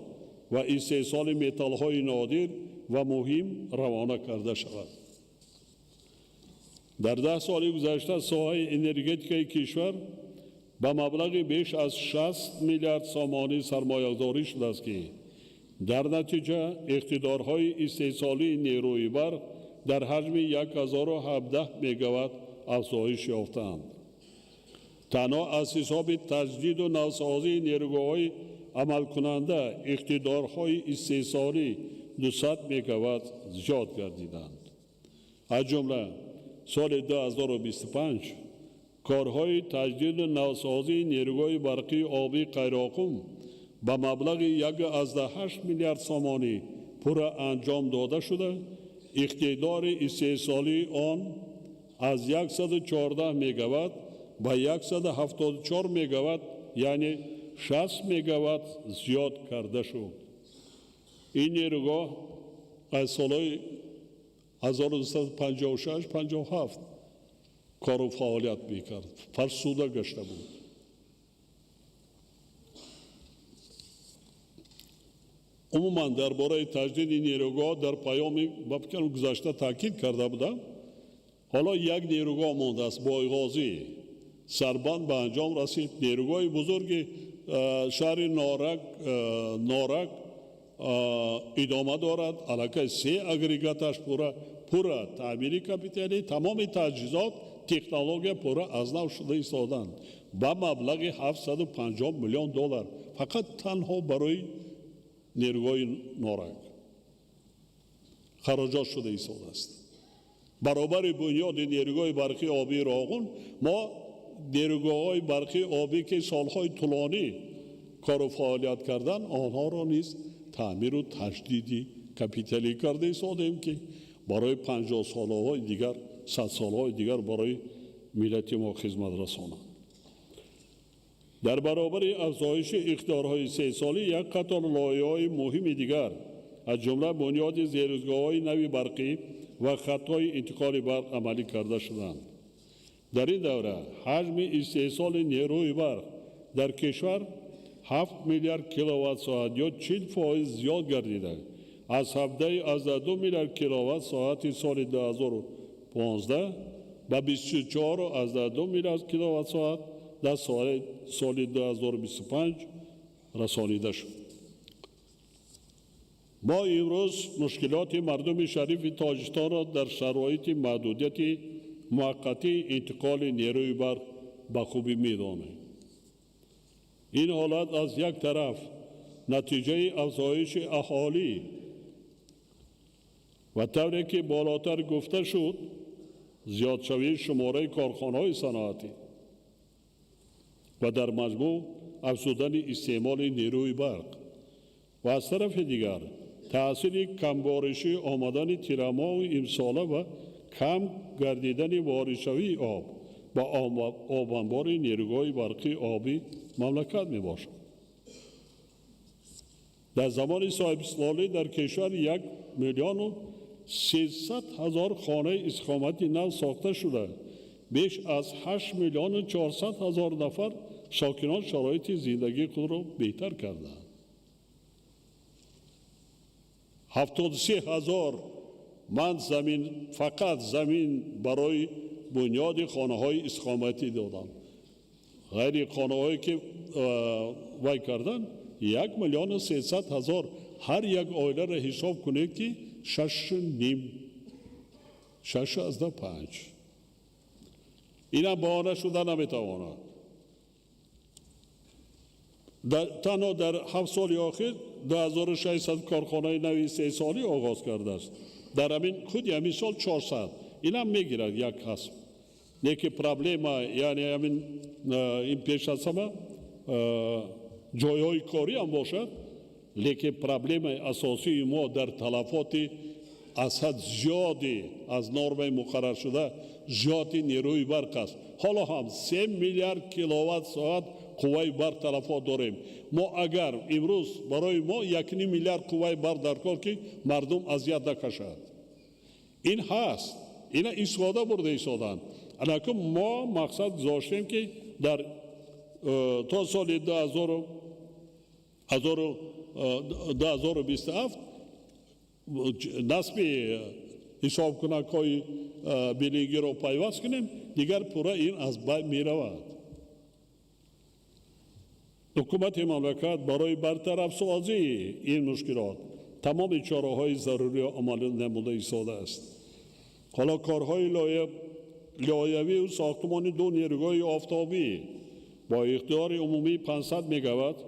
ва истеҳсоли металлҳои нодир ва муҳим равона карда шавад. Дар 10 соли гузашта соҳаи энергетикаи кишвар ба маблағи беш аз 60 миллиард сомонӣ сармоягузорӣ шудааст, ки дар натиҷа иқтидорҳои истеҳсолии нерӯи барқ дар ҳаҷми 1017 мегаватт афзоиш ёфтаанд. Танҳо аз ҳисоби таҷдиду навсозии нерӯгоҳҳои амалкунанда иқтидорҳои истеҳсолӣ 200 мегаватт зиёд гардиданд. Аз ҷумла соли 2025 корҳои таҷдиду навсозии нерӯгоҳи барқии обии Қайроқум ба маблағи 1,8 миллиард сомонӣ пурра анҷом дода шуда, иқтидори истеҳсолии он аз 114 мегаватт ба 174 мегаватт, яъне 60 мегаватт зиёд карда шуд. Ин нерӯгоҳ аз солҳои 1956-57 кору фаъолият мекард, фарсуда гашта буд. Умуман дар бораи таҷдиди нерӯгоҳ дар паёми ба фикрам гузашта таъкид карда будам. Ҳоло як нерӯгоҳ мондааст, Бойғозӣ. Сарбанд ба анҷом расид. Нерӯгоҳи бузурги шаҳри Норак идома дорад. Аллакай 3 агрегаташ пурра таъмири капиталӣ, тамоми таҷҳизот, технология пурра аз нав шуда истоданд ба маблағи 750 миллион доллар фақат танҳо барои нерӯгоҳи Норак хароҷот шуда истодааст. Баробари бунёди нерӯгоҳи барқии обии Роғун мо нерӯгоҳҳои барқии обӣ, ки солҳои тӯлонӣ кору фаъолият карданд, онҳоро низ таъмиру таҷдиди капиталӣ карда истодем, ки барои 50 солаҳои дигар, 100 солаҳои дигар барои миллати мо хизмат расонанд. Дар баробари афзоиши иқтидорҳои истеҳсолӣ як қатор лоиҳаҳои муҳими дигар, аз ҷумла бунёди зеризгоҳҳои нави барқӣ ва хатҳои интиқоли барқ амалӣ карда шуданд. Дар ин давра ҳаҷми истеҳсоли нерӯи барқ дар кишвар 7 миллиард киловатт-соат ё 40% зиёд гардида, аз 17,2 миллиард киловатт-соати соли 2015 ба 24,2 миллиард киловатт-соат дар соли 2025 расонида шуд. Мо имрӯз мушкилоти мардуми шарифи Тоҷикистонро дар шароити маҳдудияти муваққатии интиқоли нерӯи барқ ба хубӣ медонем. Ин ҳолат аз як тараф натиҷаи афзоиши аҳолӣ ва тавре ки болотар гуфта шуд, зиёдшавии шумораи корхонаҳои саноатӣ ва дар маҷмӯъ афзудани истеъмоли нерӯи барқ ва аз тарафи дигар таъсири камборишӣ омадани тирамоҳи имсола ва кам гардидани воридшавии об ба обанбори нерӯгоҳи барқии обии мамлакат мебошад. Дар замони соҳибистиқлолӣ дар кишвар 1 300 000 хонаи истиқомати нав сохта шуда, беш аз 8 400 000 нафар сокинон шароити зиндагии худро беҳтар карданд. 73 000 ман замин, фақат замин барои бунёди хонаҳои истиқоматӣ додам. Ғайри хонаҳое ки вай кардан, 1 300 000 ҳар як оиларо ҳисоб кунед ки 6,5, 6,5. Инам баҳона шуда наметавонад. Танҳо дар 7 соли охир 2600 корхонаи нави истеҳсолӣ оғоз кардааст. Дар ҳамин худи ҳамин сол 400. Инам мегирад як касб. Лекин проблема, яъне ҳамин ин пеш аз ҳама ҷойҳои корӣ ҳам бошад, лекин проблемаи асосии мо дар талафоти аз ҳад зиёди аз нормаи муқарраршуда зиёди нерӯи барқ аст. Ҳоло ҳам 3 миллиард киловатт соат қувваи барқ талафот дорем. Мо агар имрӯз барои мо 1,5 миллиард қувваи барқ даркор ки мардум азият накашад. Ин ҳаст, ина истифода бурда истоданд. Алакун мо мақсад гузоштем ки дар то соли 2027 насби ҳисобкунакҳои билингиро пайваст кунем, дигар пурра ин аз байн меравад. Ҳукумати мамлакат барои бартарафсозии ин мушкилот тамоми чораҳои заруриро амалӣ намуда истодааст. Ҳоло корҳои лоиҳавию сохтмони 2 нерӯгоҳи офтобӣ бо иқтидори умумии 500 мегаватт,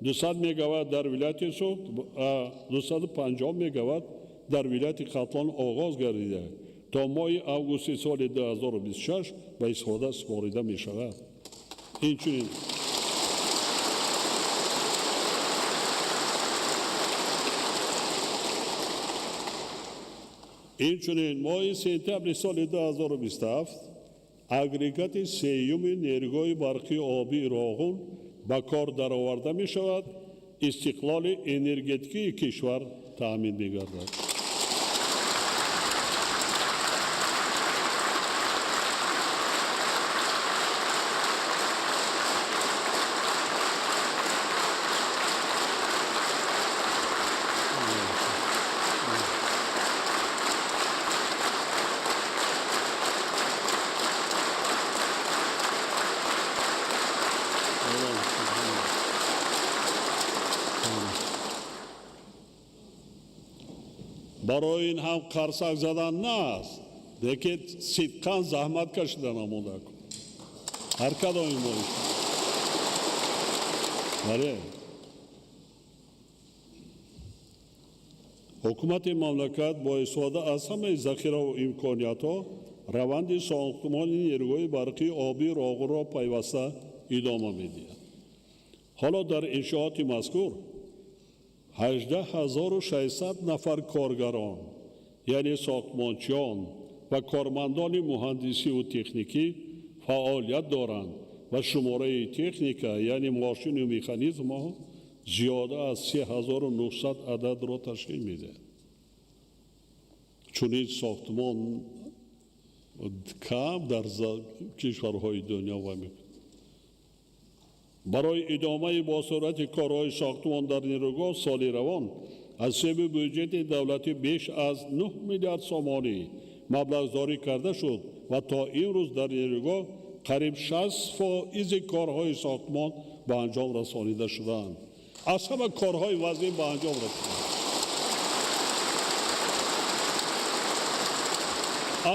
200 мегаватт дар вилояти Суғд ва 250 мегаватт дар вилояти Хатлон оғоз гардида то моҳи августи соли 2026 ба истифода супорида мешавад. Инчунин моҳи сентябри соли 2027 агрегати сеюми нерӯгоҳи барқии обии Роғун ба кор дароварда мешавад, истиқлоли энергетикии кишвар таъмин мегардад. Барои ин ҳам қарсак задан нест, лекин сидқан заҳмат кашидан омода кун. Ҳар кадоми мо. Бале. Ҳукумати мамлакат бо истифода аз ҳамаи захираву имкониятҳо раванди сохтмони нерӯгоҳи барқии обии Роғунро пайваста идома медиҳад. Ҳоло дар иншооти мазкур 18600 нафар коргарон, яъне сохтмончиён ва кормандони муҳандисиву техникӣ фаъолият доранд ва шумораи техника, яъне мошину механизмҳо зиёда аз 3900 ададро ташкил медиҳад. Чунин сохтмон кам дар кишварҳои дунё ва мекунад. Барои идомаи босуръати корҳои сохтмон дар нерӯгоҳ соли равон аз ҳисоби бюҷети давлатӣ беш аз 9 миллиард сомонӣ маблағгузорӣ карда шуд ва то имрӯз дар нерӯгоҳ қариб 60% корҳои сохтмон ба анҷом расонида шудаанд. Аз ҳама корҳои вазнин ба анҷом расиданд.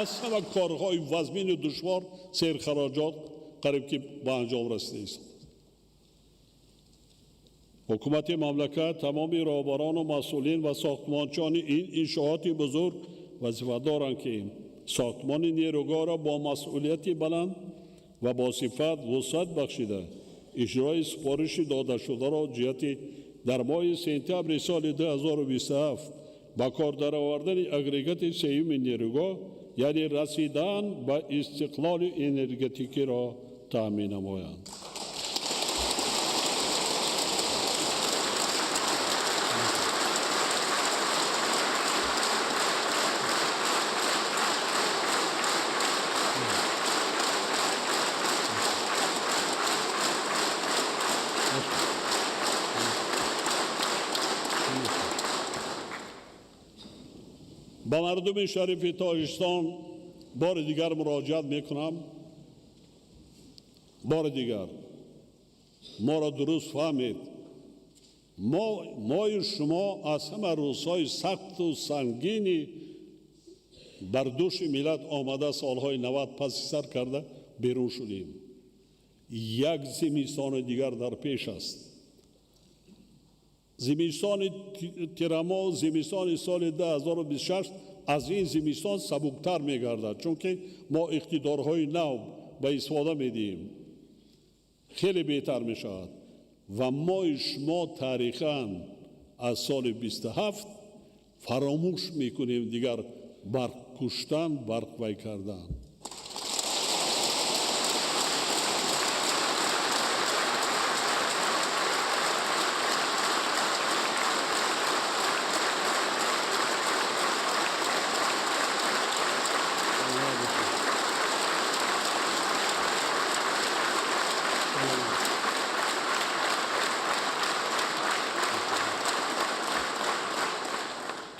Аз ҳама корҳои вазмину душвор серхароҷот қариб ки ба анҷом расидааст. Ҳукумати мамлакат тамоми роҳбарону масъулин ва сохтмончиёни ин иншооти бузург вазифа доранд ки сохтмони нерӯгоҳро бо масъулияти баланд ва бо сифат вусъат бахшида Иҷрои супориши додашударо ҷиҳати дар моҳи сентябри соли 2027 ба кор даровардани агрегати сеюми нерӯгоҳ, яъне расидан ба истиқлоли энергетикиро таъмин намоянд. Ба мардуми шарифи Тоҷикистон бори дигар муроҷиат мекунам. Бори дигар моро дуруст фаҳмед. Мои шумо аз ҳама рӯзҳои сахту сангини бар дӯши миллат омада солҳои 90 паси сар карда берун шудем. Як зимистони дигар дар пеш аст. Зимистони тирамоҳ, зимистони соли 2026 аз ин зимистон сабуктар мегардад, чунки мо иқтидорҳои нав ба истифода медиҳем. Хеле беҳтар мешавад ва мои шумо таърихан аз соли 27 фаромӯш мекунем дигар барқ куштан, барқ вай кардан.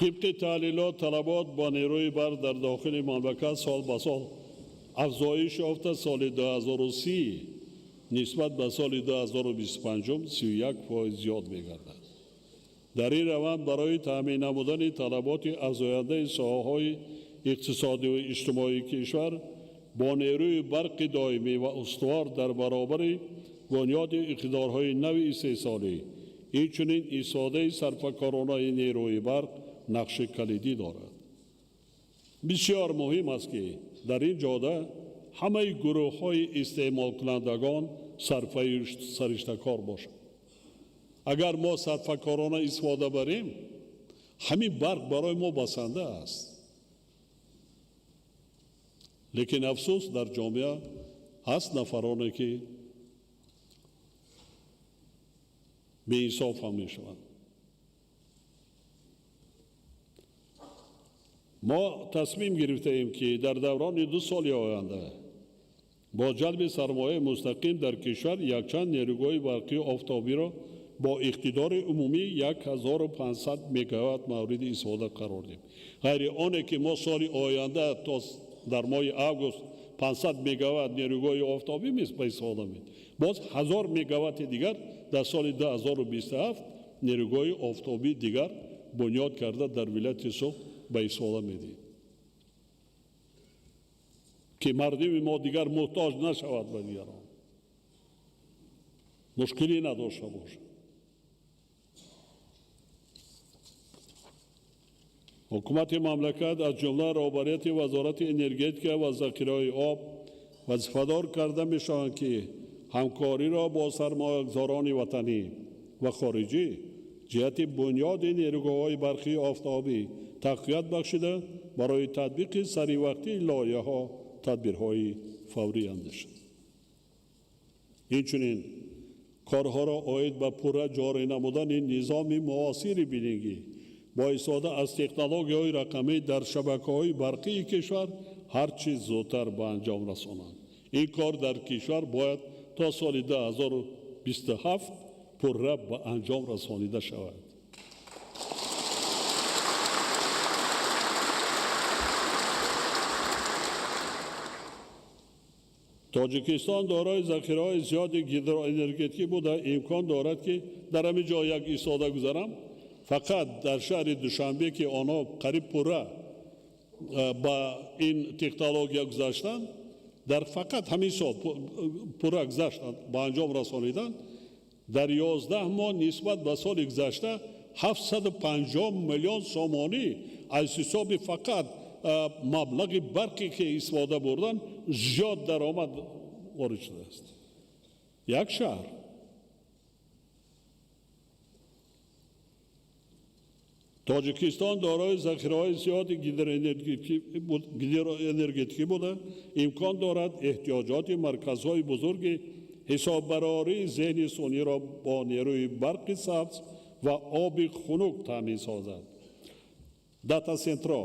Тибқи таҳлилот, талабот бо нерӯи барқ дар дохили мамлакат сол ба сол афзоиш ёфта, соли 2030 нисбат ба соли 2025 31% зиёд мегардад. Дар ин раванд барои таъмин намудани талаботи афзояндаи соҳаҳои иқтисодию иҷтимоии кишвар бо нерӯи барқи доимӣ ва устувор дар баробари бунёди иқтидорҳои нави истеҳсолӣ, инчунин истифодаи сарфакоронаи нерӯи барқ нақши калидӣ дорад. Бисёр муҳим аст, ки дар ин ҷода ҳамаи гурӯҳҳои истеъмолкунандагон сариштакор бошанд. Агар мо сарфакорона истифода барем, ҳамин барқ барои мо басанда аст. Лекин афсӯс, дар ҷомеа ҳаст нафароне, ки беинсоф ҳам мешаванд. Мо тасмим гирифтаем, ки дар даврони 2 соли оянда бо ҷалби сармояи мустақим дар кишвар якчанд нерӯгоҳи барқии офтобиро бо иқтидори умумӣ 1500 мегаватт мавриди истифода қарор диҳем. Ғайри оне ки мо соли оянда то дар моҳи август 500 мегаватт нерӯгоҳи офтобӣ ба истифода медиҳем, боз 1000 мегаватти дигар дар соли 2027 нерӯгоҳи офтобӣ дигар бунёд карда дар вилояти Суғд ба истифода медиҳем, ки мардуми мо дигар муҳтоҷ нашавад ба дигарон, мушкилӣ надошта бошад. Ҳукумати мамлакат аз ҷумла роҳбарияти Вазорати энергетика ва захираҳои об вазифадор карда мешаванд, ки ҳамкориро бо сармоягузорони ватанӣ ва хориҷӣ ҷиҳати бунёди нерӯгоҳҳои барқии офтобӣ тақвият бахшида, барои татбиқи саривақтии лоиҳаҳо тадбирҳои фаврӣ андешанд. Инчунин корҳоро оид ба пурра ҷорӣ намудани низоми муосири билингӣ бо истифода аз технологияҳои рақамӣ дар шабакаҳои барқии кишвар ҳар чӣ зудтар ба анҷом расонанд. Ин кор дар кишвар бояд то соли 2027 пурра ба анҷом расонида шавад. Тоҷикистон дорои захираҳои зиёди гидроэнергетикӣ буда, имкон дорад, ки дар ҳамин ҷо як истода гузарам. Фақат дар шаҳри Душанбе, ки онҳо қариб пурра ба ин технология гузаштанд, дар фақат ҳамин сол пурра гузаштанд, ба анҷом расониданд, дар 11 моҳ нисбат ба соли гузашта 750 миллион сомонӣ аз ҳисоби фақат маблағи барқе ки истифода бурдан зиёд даромад ворид шудааст. Як шаҳр. Тоҷикистон дорои захираҳои зиёди гидроэнергетикӣ буда, имкон дорад эҳтиёҷоти марказҳои бузурги ҳисоббарории зеҳни сунъиро бо нерӯи барқи сабз ва оби хунук таъмин созад. Дата-центрҳо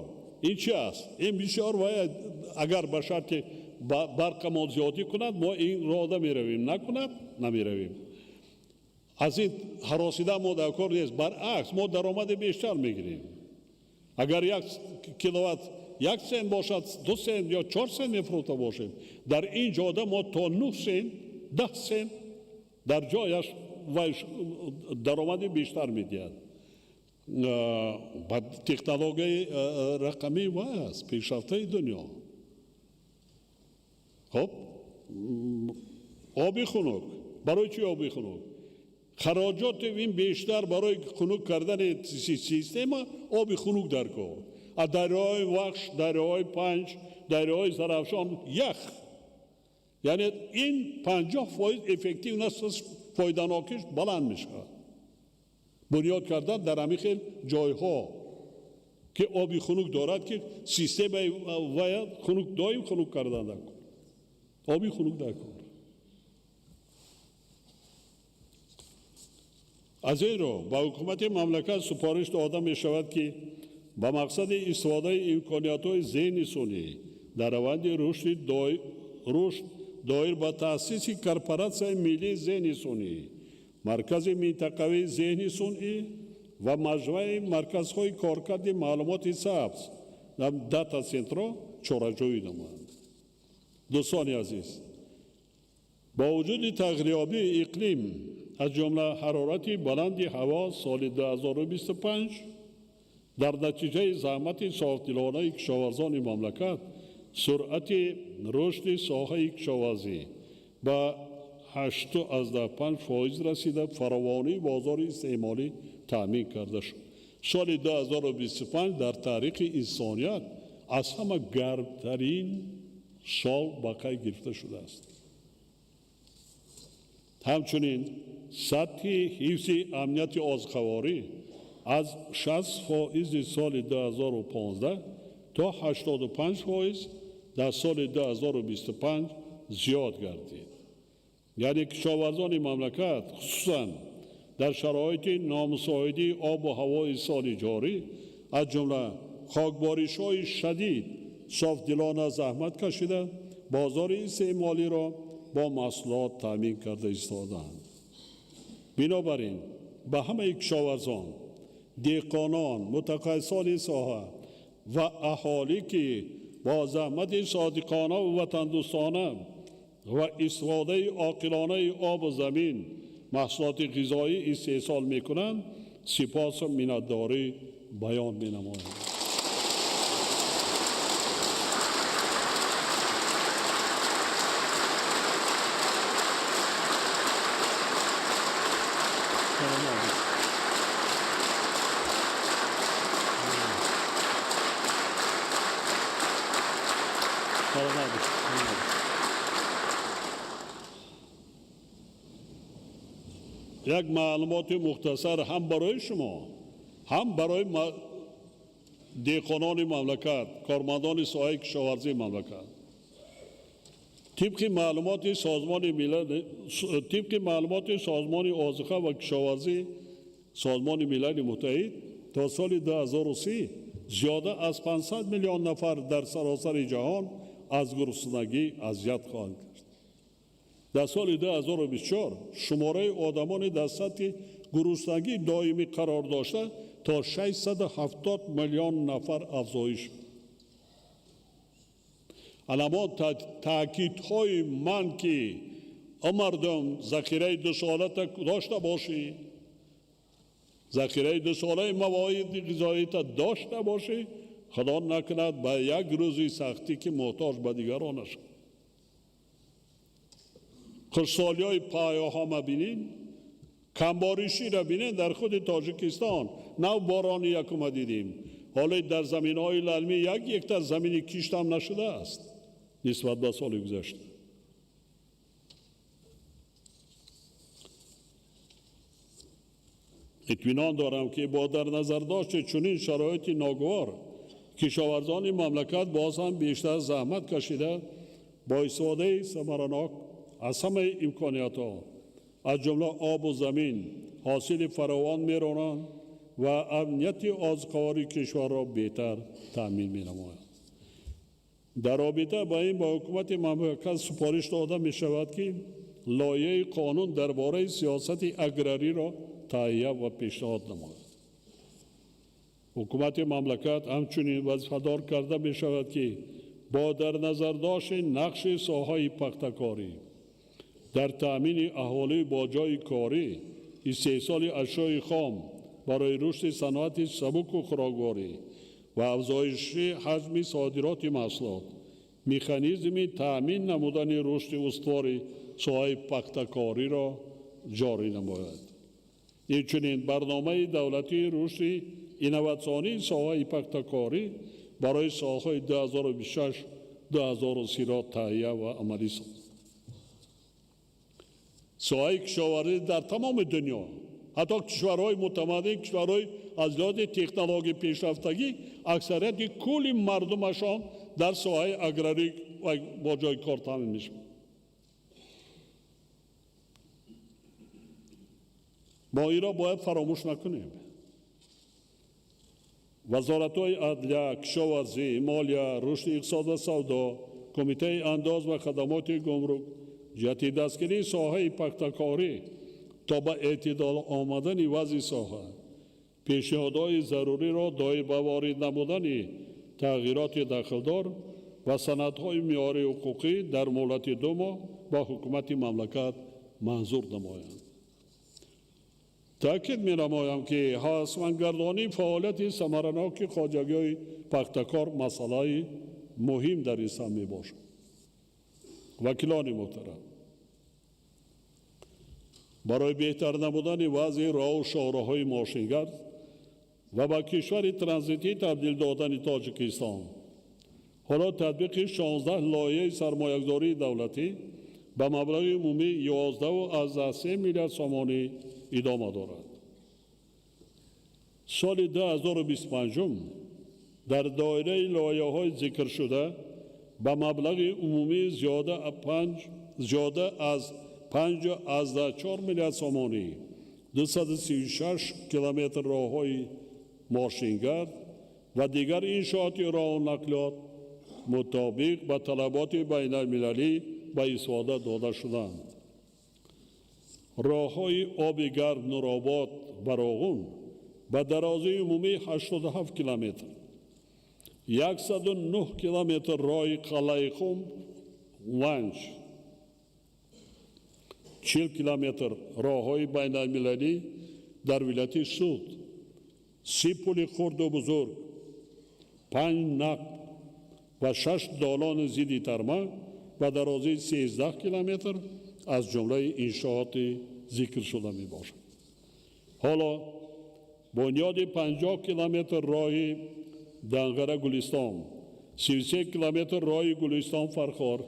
ин чи аст? Ин бисёр ва агар ба шарти барқамон зиёдӣ кунад, мо ин роҳда меравем, накунад намеравем. Аз ин ҳаросида мо дар кор нест, баръакс мо даромади бештар мегирем. Агар 1 киловатт 1 сент бошад, 2 сент ё 4 сент мефурӯхта бошем, дар ин ҷода мо то 9 сент, 10 сент дар ҷояш даромади бештар медиҳад. Ба технологияи рақамӣ вай аст, пешрафтаи дунё. Хоб, оби хунук. Барои чӣ оби хунук? Хароҷоти ин бештар барои хунук кардани система оби хунук дар кор. А дарёҳои Вахш, дарёҳои Панҷ, дарёҳои Зарафшон ях. Яъне ин 50% эффективност, фоиданокиш баланд мешавад. Бунёд кардан дар ҳамин хел ҷойҳо ки оби хунук дорад, ки системаи вая хунук доим хунук кардан дар кор. Оби хунук дар кор. Аз ин рӯ ба ҳукумати мамлакат супориш дода мешавад, ки ба мақсади истифодаи имкониятҳои зеҳни сунъӣ дар раванди рушд доир ба таъсиси корпоратсияи миллии зеҳни сунъӣ, маркази минтақавии зеҳни сунъӣ ва маҷмӯаи марказҳои коркарди маълумоти сабз дар дата-центрҳо чораҷӯӣ намоянд. Дӯстони азиз, бо вуҷуди тағйирёбии иқлим, аз ҷумла ҳарорати баланди ҳаво соли 2025 дар натиҷаи заҳмати софдилонаи кишоварзони мамлакат суръати рушди соҳаи кишоварзӣ ба 8,5% расида, фаровонии бозори истеъмолӣ таъмин карда шуд. Соли 2025 дар таърихи инсоният аз ҳама гармтарин сол ба қайд гирифта шудааст. Ҳамчунин сатҳи ҳифзи амнияти озуқаворӣ аз 60% соли 2015 то 85% дар соли 2025 зиёд гардид. Яъне кишоварзони мамлакат хусусан дар шароити номусоидии обу ҳавои соли ҷорӣ, аз ҷумла хокборишҳои шадид, софдилона заҳмат кашида, бозори истеъмолиро бо маҳсулот таъмин карда истодаанд. Бинобар ин ба ҳамаи кишоварзон, деҳқонон, мутахассисони соҳа ва аҳолӣ, ки бо заҳмати содиқона ва ватандӯстона ва истифодаи оқилонаи обу замин маҳсулоти ғизоӣ истеҳсол мекунанд, сипосу миннатдорӣ баён менамоям. Як маълумоти мухтасар ҳам барои шумо, ҳам барои деҳқонони мамлакат, кормандони соҳаи кишоварзии мамлакат. Тибқи маълумоти созмони милал, тибқи маълумоти созмони озуқа ва кишоварзӣ Созмони Милали Муттаҳид то соли 2030 зиёда аз 500 миллион нафар дар саросари ҷаҳон аз гуруснагӣ азият хоҳанд кард. Дар соли 2024 шумораи одамони дар сатҳи гуруснагии доимӣ қарор дошта то 670 миллион нафар афзоиш. Аламон таъкидҳои ман ки мардум захираи дусолата дошта бошӣ, захираи дусолаи мавоиди ғизоита дошта бошӣ, худо накунад ба як рӯзи сахтӣ ки муҳтоҷ ба дигарон нашавад. Хушсолиҳои паёҳома бинед, камбориширо бинед дар худи Тоҷикистон. Нав борони якума дидем. Ҳоло дар заминҳои лалмӣ 1 гектар замини киштам нашудааст нисбат ба соли гузашта. Итминон дорам, ки бо дар назардошти чунин шароити ногувор кишоварзони мамлакат боз ҳам бештар заҳмат кашида, бо истифодаи самаранок аз ҳамаи имкониятҳо, аз ҷумла обу замин, ҳосили фаровон меронанд ва амнияти озуқавории кишварро беҳтар таъмин менамоянд. Дар робита ба ин ба ҳукумати мамлакат супориш дода мешавад, ки лоиҳаи қонун дар бораи сиёсати аграриро таҳия ва пешниҳод намояд. Ҳукумати мамлакат ҳамчунин вазифадор карда мешавад, ки бо дар назардошти нақши соҳаи пахтакорӣ дар таъмини аҳолӣ бо ҷойи корӣ, истеҳсоли ашёи хом барои рушди саноати сабуку хӯрокворӣ ва афзоиши ҳаҷми содироти маҳсулот, механизми таъмин намудани рушди устувори соҳаи пахтакориро ҷорӣ намояд. Инчунин барномаи давлатии рушди инноватсионии соҳаи пахтакорӣ барои солҳои 2026-2030-ро таҳия ва амалӣ созад. Соҳаи кишоварзӣ дар тамоми дунё, ҳатто кишварҳои мутамаддин, кишварҳои аз лиҳози технология пешрафтагӣ, аксарияти кулли мардумашон дар соҳаи аграрӣ бо ҷойи кор таъмин мешаванд. Мо инро бояд фаромӯш накунем. Вазоратҳои адлия, кишоварзӣ, молия, рушди иқтисод ва савдо, кумитаи андоз ва хадамоти гумрук ҷиҳати дастгирии соҳаи пахтакорӣ то ба эътидол омадани вазъи соҳа пешниҳодҳои заруриро доир ба ворид намудани тағйироти дахлдор ва санадҳои меъёрии ҳуқуқӣ дар муҳлати 2 моҳ ба ҳукумати мамлакат манзур намоянд. Таъкид менамоям, ки ҳавасмандгардонии фаъолияти самараноки хоҷагиҳои пахтакор масъалаи муҳим дар ин самт мебошад. Вакилони муҳтарам, барои беҳтар намудани вазъи роҳу шоҳроҳҳои мошингард ва ба кишвари транзитӣ табдил додани Тоҷикистон, ҳоло татбиқи 16 лоиҳаи сармоягузории давлатӣ ба маблағи умумии 11,3 миллиард сомонӣ идома дорад. Соли 2025 дар доираи лоиҳаҳои зикршуда ба маблағи умумии зиёда аз 5,4 миллиард сомонӣ 236 километр роҳҳои мошингард ва дигар иншооти роҳу нақлиёт мутобиқ ба талаботи байналмилалӣ ба истифода дода шуданд. Роҳҳои оби гарм Нуробод ба Роғун ба дарозии умумии 87 километр, 109 километр роҳи Қалъаи-Хум Ванҷ, 40 километр роҳҳои байналмилалӣ дар вилояти Суғд, 30 пули хурду бузург, 5 нақб ва 6 долони зидди тарма ба дарозии 13 километр аз ҷумлаи иншооти зикршуда мебошад. Ҳоло бунёди 50 километр роҳи Данғара Гулистон, 33 километр роҳи Гулистон Фархор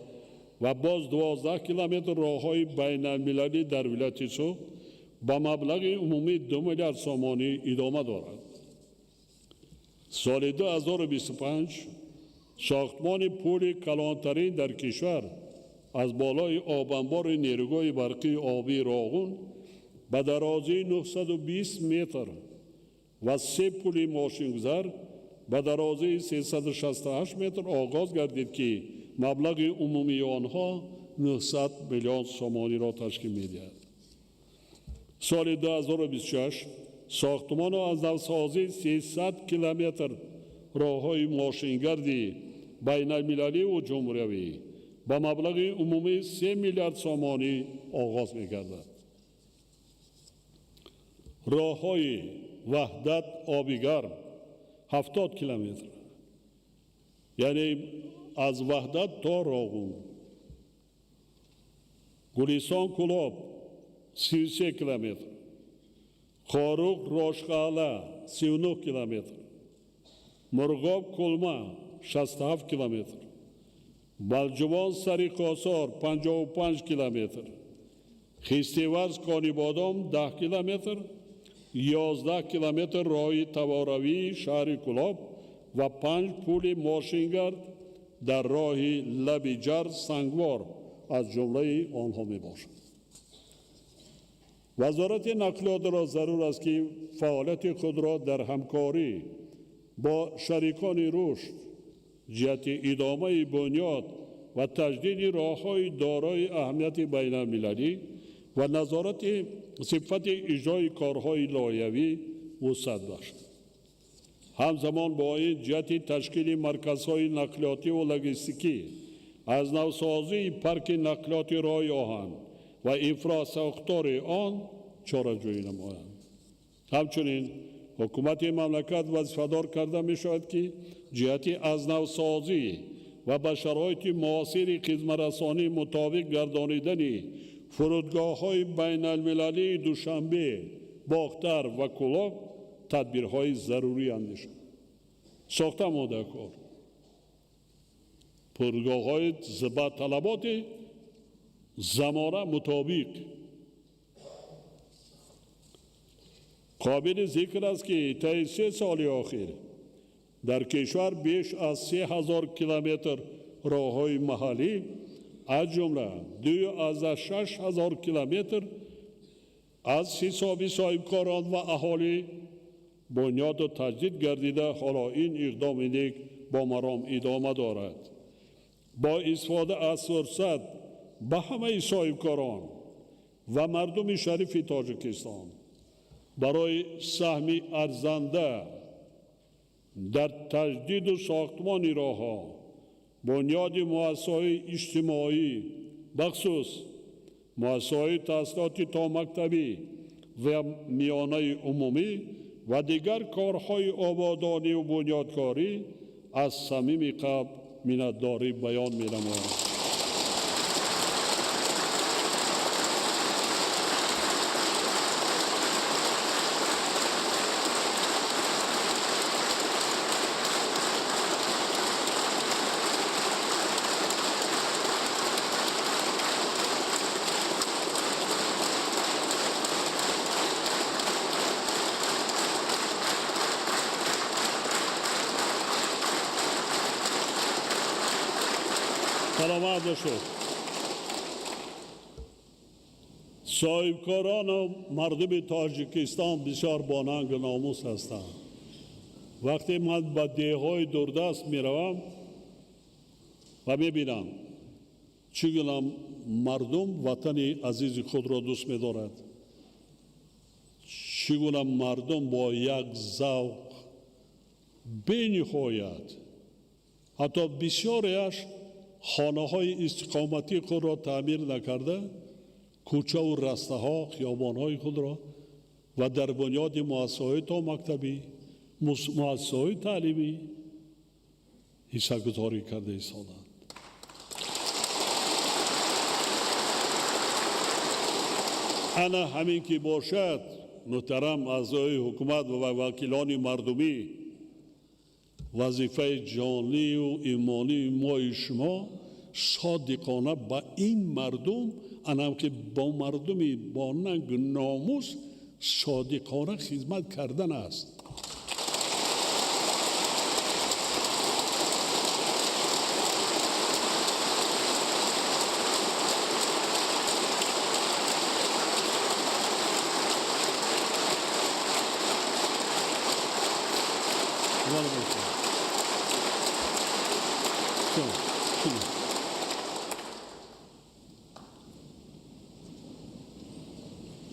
ва боз 12 километр роҳҳои байналмилалӣ дар вилояти Суғд ба маблағи умумии 2 миллиард сомонӣ идома дорад. Соли 2025 сохтмони пули калонтарин дар кишвар аз болои обанбори нерӯгоҳи барқии обии Роғун ба дарозии 920 метр ва 3 пули мошингузар ба дарозии 368 метр оғоз гардид, ки маблағи умумии онҳо 900 миллион сомониро ташкил медиҳад. Соли 2026 сохтмону аз навсозии 300 километр роҳҳои мошингарди байналмилаливу ҷумҳуриявӣ ба маблағи умумии 3 миллиард сомонӣ оғоз мегардад. Роҳҳои Ваҳдат оби гарм 70 километр, яъне аз Ваҳдат то Роғун, Гулистон Кулоб 33 километр, Хоруғ Рошқала 39 километр, Мурғоб Кулма 67 километр, Балҷувон Сари Косор 55 километр, Хистеварз Конибодом 10 километр 11 километр роҳи таворавии шаҳри Кӯлоб ва 5 пули мошингард дар роҳи Лаби Ҷар Сангвор аз ҷумлаи онҳо мебошад. Вазорати нақлиётро зарур аст, ки фаъолияти худро дар ҳамкорӣ бо шарикони рушд ҷиҳати идомаи бунёд ва таҷдиди роҳҳои дорои аҳамияти байналмилалӣ ва назорати сифати иҷрои корҳои лоиҳавӣ вусъат бахшад. Ҳамзамон бо ин ҷиҳати ташкили марказҳои нақлиётӣ ва логистикӣ, аз навсозии парки нақлиёти роҳи оҳан ва инфрасохтори он чораҷӯӣ намоянд. Ҳамчунин ҳукумати мамлакат вазифадор карда мешавад, ки ҷиҳати аз навсозӣ ва ба шароити муосири хизматрасонӣ мутобиқ гардонидани фурудгоҳҳои байналмилалии Душанбе, Бохтар ва Кӯлоб тадбирҳои зарурӣ андешад. Сохта модакор фурудгоҳҳои ба талаботи замона мутобиқ. Қобили зикр аст, ки таи 3 соли охир дар кишвар беш аз 3000 километр роҳҳои маҳаллӣ, аз ҷумла 2,6 ҳазор километр аз ҳисоби соҳибкорон ва аҳолӣ бунёду таҷдид гардида, ҳоло ин иқдоми нек бо маром идома дорад. Бо истифода аз фурсат ба ҳамаи соҳибкорон ва мардуми шарифи Тоҷикистон барои саҳми арзанда дар таҷдиду сохтмони роҳҳо, бунёди муассисаҳои иҷтимоӣ, бахусус муассисаҳои таҳсилоти томактабӣ ва миёнаи умумӣ ва дигар корҳои ободониву бунёдкорӣ аз самими қалб миннатдорӣ баён менамоям. Саломат бошед. Соҳибкорону мардуми Тоҷикистон бисёр бонангу номус ҳастанд. Вақте ман ба деҳҳои дурдаст меравам ва мебинам чӣ гуна мардум ватани азизи худро дӯст медорад, чӣ гуна мардум бо як завқ бениҳоят, ҳатто бисёреаш хонаҳои истиқоматии худро таъмир накарда, кӯчаву растаҳо, хиёбонҳои худро ва дар бунёди муассисаҳои томактабӣ, муассисаҳои таълимӣ ҳиссагузорӣ карда истоданд. Ана ҳамин ки бошад, муҳтарам аъзои ҳукумат ва вакилони мардумӣ, вазифаи ҷонию имонии мои шумо содиқона ба ин мардум, анам ки бо мардуми бо нангу номус содиқона хизмат кардан аст.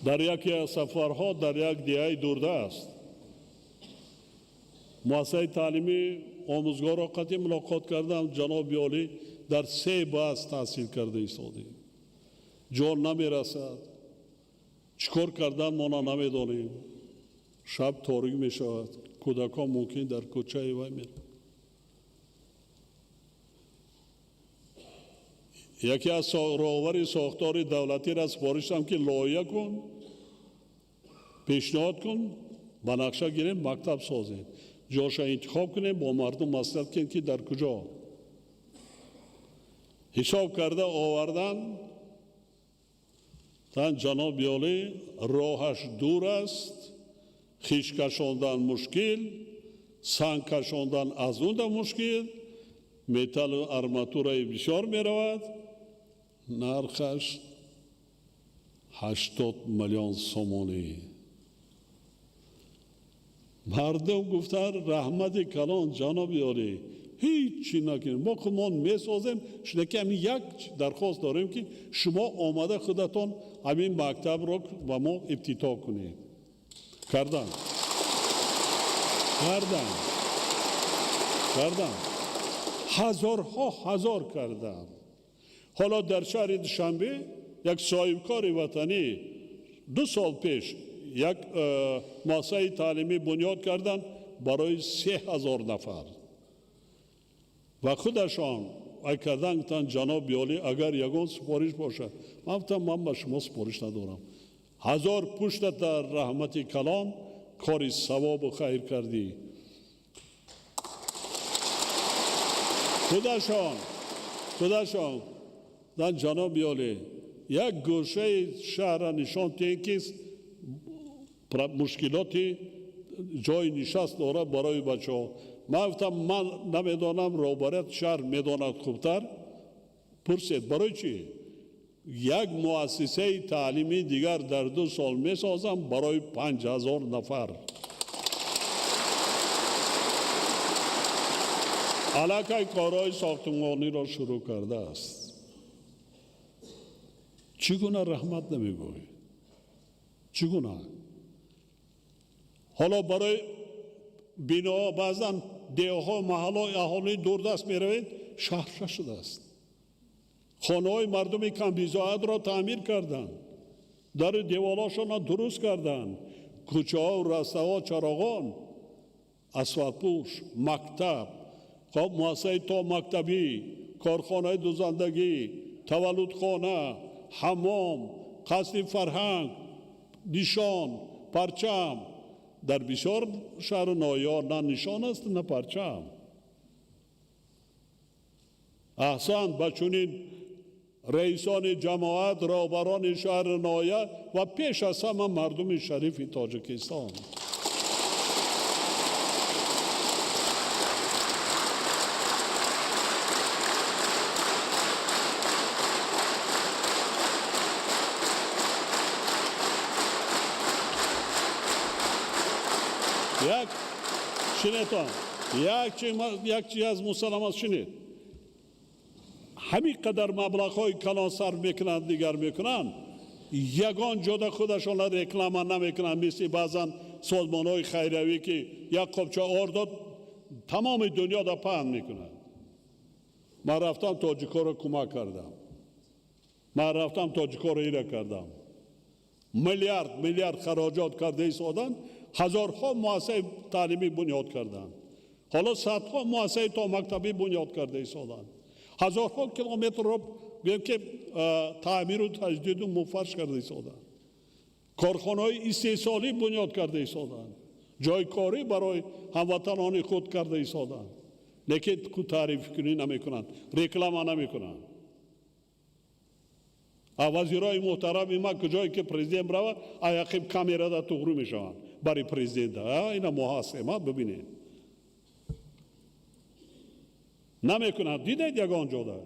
Дар яке аз сафарҳо дар як деҳаи дурдаст муассисаи таълимӣ омӯзгорро қатъӣ мулоқот кардам. Ҷаноби олӣ, дар 3 баҳс таҳсил карда истодем, ҷо намерасад, чӣ кор кардан мо намедонем, шаб торик мешавад, кӯдакон мумкин дар кӯчаи вай мераванд. Яке аз роҳбари сохтори давлатиро супоришдам, ки лоиҳа кун, пешниҳод кун, ба нақша гирем, мактаб созем, ҷоша интихоб кунем, бо мардум маслиҳат кунем, ки дар куҷо. Ҳисоб карда овардан, тан ҷаноби олӣ, роҳаш дур аст, Хиш кашондан мушкил, санг кашондан аз унда мушкил, металлу арматураи бисёр меравад. Нархаш 80 миллион сомонӣ. Мардум гуфтанд раҳмати калон ҷаноби олӣ, ҳеҷ чӣ накунем, мо худмон месозем. Шунаки ҳамин як дархост дорем, ки шумо омада худатон ҳамин мактабро ба мо ибтидо кунед. Кардан, кардан, кардан, ҳазорҳо ҳазор кардан. Ҳоло дар шаҳри Душанбе як соҳибкори ватанӣ 2 сол пеш як муассисаи таълимӣ бунёд карданд барои 3000 нафар ва худашон ай кардан гуфтанд ҷаноби олӣ, агар ягон супориш бошад. Ман гуфтам ман ба шумо супориш надорам. 1000 пушта дар раҳмати калон кори савобу хайр кардӣ. Худашон дан ҷаноби олӣ як гӯшаи шаҳрра нишон диҳем, ки мушкилоти ҷои нишаст дорад барои бачаҳо. Ман гуфтам ман намедонам, роҳбарияти шаҳр медонад хубтар. Пурсед барои чӣ? Як муассисаи таълимии дигар дар 2 сол месозам барои 5000 нафар. Аллакай корҳои сохтмониро шурӯъ кардааст. Чӣ гуна раҳмат намегӯӣ? Чӣ гуна? Ҳоло барои биноҳо баъзан деҳҳо, маҳаллаҳои аҳолии дурдаст меравед, шаҳр шудааст. Хонаҳои мардуми камбизоатро таъмир карданд, дару деволҳошонро дуруст карданд, кӯчаҳо, растаҳо, чароғон, асфалтпӯш, мактаб, муассисаи томактабӣ, корхонаи дузандагӣ, таваллудхона, ҳаммом, қасри фарҳанг, нишон, парчам. Дар бисёр шаҳру ноҳияҳо на нишон аст, на парчам. Аҳсан ба чунин раисони ҷамоат, роҳбарони шаҳру ноҳия ва пеш аз ҳама мардуми шарифи Тоҷикистон. Як шинетон, як чи аз мусаллам аст, шинед. Ҳамин қадар маблағҳои калон сарф мекунанд, дигар мекунанд, ягон ҷода худашонро реклама намекунанд, мисли баъзан созмонҳои хайриявӣ, ки як қопча ор дод, тамоми дунёда паҳн мекунанд. Ман рафтам тоҷикоро кӯмак кардам, ман рафтам тоҷикоро ира кардам. Миллиард миллиард хароҷот карда истоданд, ҳазорҳо муассисаи таълимӣ бунёд карданд, ҳоло садҳо муассисаи томактабӣ бунёд карда истоданд, ҳазорҳо километрро гӯем ки таъмиру таҷдиду муфарш карда истоданд, корхонаҳои истеҳсолӣ бунёд карда истоданд, ҷойи корӣ барои ҳамватанони худ карда истоданд. Лекин таърифкунӣ намекунанд, реклама намекунанд. Вазирои муҳтарами ман куҷое ки президент равад, аяқиб камерада туғру мешаванд барои президента. Ина мо ҳастем, бибинед. Намекунанд. Дидед ягон ҷода?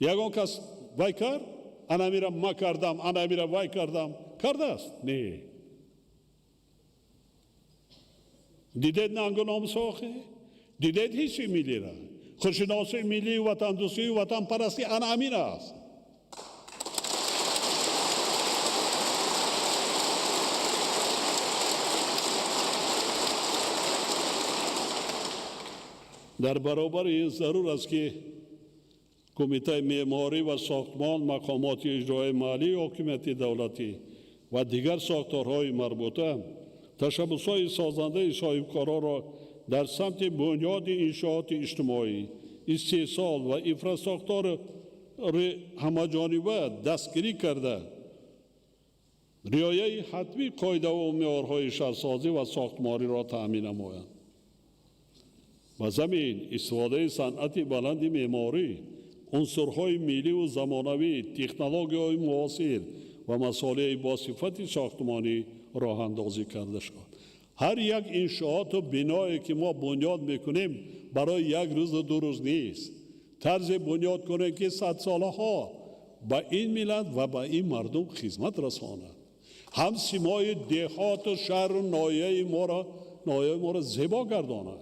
Ягон кас вай кард? Анамира ма кардам, анамира вай кардам. Кардааст? Не. Дидед нангу номусохи? Дидед ҳисси миллира? Худшиносии миллӣ, ватандӯстӣ, ватанпарастӣ ана ҳамин аст. Дар баробари ин зарур аст, ки кумитаи меъморӣ ва сохтмон, мақомоти иҷроияи маҳаллии ҳокимияти давлатӣ ва дигар сохторҳои марбута ташаббусҳои созандаи соҳибкоронро дар самти бунёди иншооти иҷтимоӣ, истеҳсол ва инфрасохтори ҳамаҷониба дастгирӣ карда, риояи ҳатмии қоидаву меъёрҳои шаҳрсозӣ ва сохтмориро таъмин намоянд. Ба замин истифодаи санъати баланди меъморӣ, унсурҳои милливу замонавӣ, технологияҳои муосир ва масолеҳи босифати сохтмонӣ роҳандозӣ карда шуд. Ҳар як иншооту биное ки мо бунёд мекунем, барои як рӯзу ду рӯз нест. Тарзе бунёд кунем, ки садсолаҳо ба ин миллат ва ба ин мардум хизмат расонад. Ҳам симои деҳоту шаҳру ноҳияи моро зебо гардонад.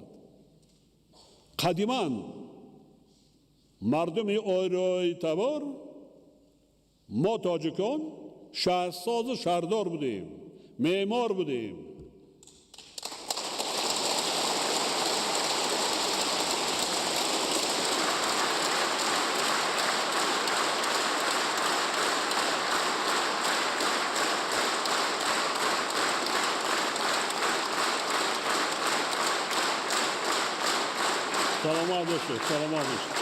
Қадиман мардуми ориёитабор, мо тоҷикон, шаҳрсозу шаҳрдор будем, меъмор будем. Саломат бошед, саломат бошед.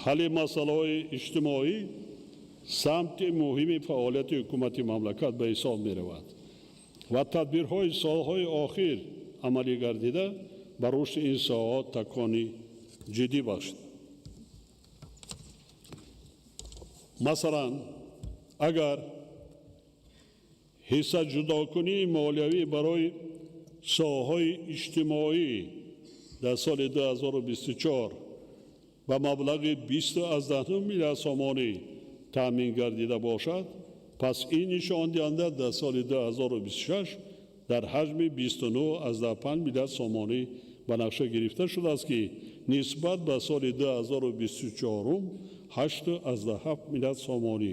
Ҳалли масъалаҳои иҷтимоӣ самти муҳими фаъолияти ҳукумати мамлакат ба ҳисоб меравад ва тадбирҳои солҳои охир амалӣ гардида ба рушди ин соҳаҳо такони ҷиддӣ бахшид. Масалан, агар ҳиссаҷудокунии молиявӣ барои соҳаҳои иҷтимоӣ дар соли 2024 ба маблағи 20,9 миллиард сомонӣ таъмин гардида бошад, пас ин нишондиҳанда дар соли 2026 дар ҳаҷми 29,5 миллиард сомонӣ ба нақша гирифта шудааст, ки нисбат ба соли 2024 8,7 миллиард сомонӣ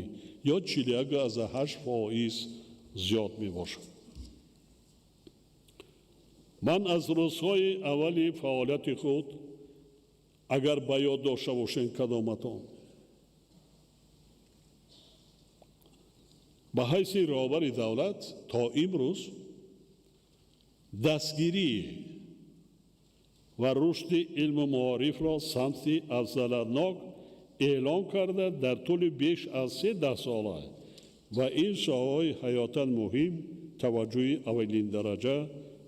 ё 41,8% зиёд мебошад. Ман аз рӯзҳои аввали фаъолияти худ, агар ба ёд дошта бошем кадоматон, ба ҳайси роҳбари давлат то имрӯз дастгирӣ ва рушди илму маорифро самти афзалиятнок эълон карда, дар тӯли беш аз се даҳсола ва ин соҳаҳои ҳаётан муҳим таваҷҷӯҳи аввалиндараҷа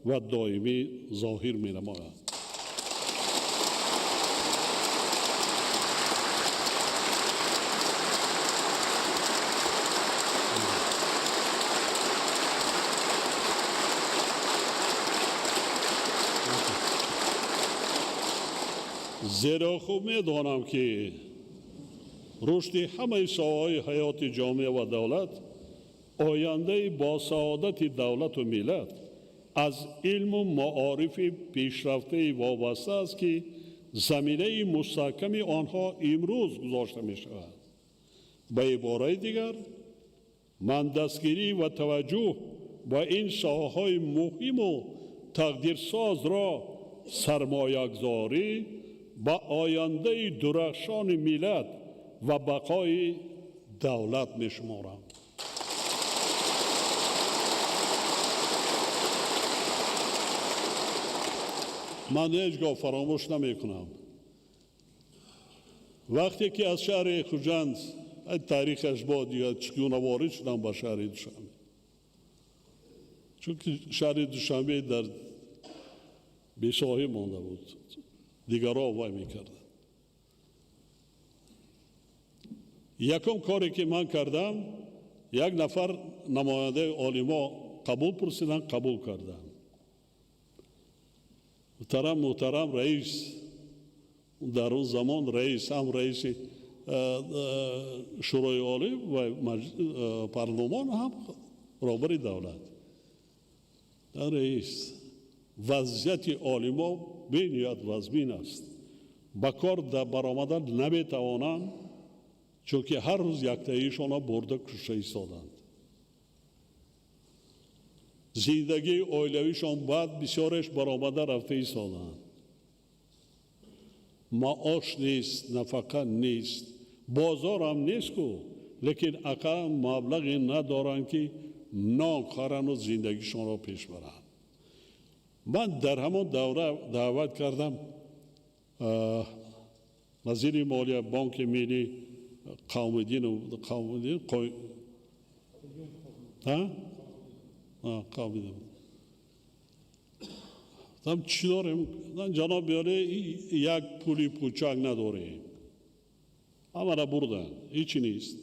ва доимӣ зоҳир менамояд. Зеро хуб медонам, ки рушди ҳамаи соҳаҳои ҳаёти ҷомеа ва давлат, ояндаи босаодати давлату миллат аз илму маорифи пешрафтаи вобаста аст, ки заминаи мустаҳками онҳо имрӯз гузошта мешавад. Ба ибораи дигар, ман дастгирӣ ва таваҷҷӯҳ ба ин соҳаҳои муҳиму тақдирсозро сармоягузорӣ ба ояндаи дурахшони миллат ва бақои давлат мешуморам. Ман ҳеҷ гоҳ фаромӯш намекунам. Вақте ки аз шаҳри Хуҷанд, таърихаш бо дигар, чӣ гуна ворид шудам ба шаҳри Душанбе, чунки шаҳри Душанбе дар бесоҳиб монда буд, дигарҳо вай мекарданд. Якум коре ки ман кардам, як нафар намояндаи олимо қабул пурсиданд, қабул кардам. Муҳтарам, муҳтарам раис, дар он замон раис ҳам раиси Шӯрои Олӣ ва парлумон, ҳам роҳбари давлат. Раис, вазъияти олимо бениҳоят вазмин аст. Ба кор баромадан наметавонанд, чунки ҳар рӯз яктаишонро бурда кушта истоданд. Зиндагии оилавишон баъд бисёреш баромада рафта истоданд. Маош нест, нафақа нест, бозорам нест ку, лекин ақаллан маблағе надоранд, ки нон харанду зиндагишонро пеш баранд. Ман дар ҳамон давра даъват кардам вазири молия, Бонки Миллӣ Қавмиддин, Қавмиддин, ҳа? Қавмиддин. Там чӣ дорем? Ҷаноб Олӣ, як пули пучак надорем. Ҳамаро бурданд, ҳечи нест.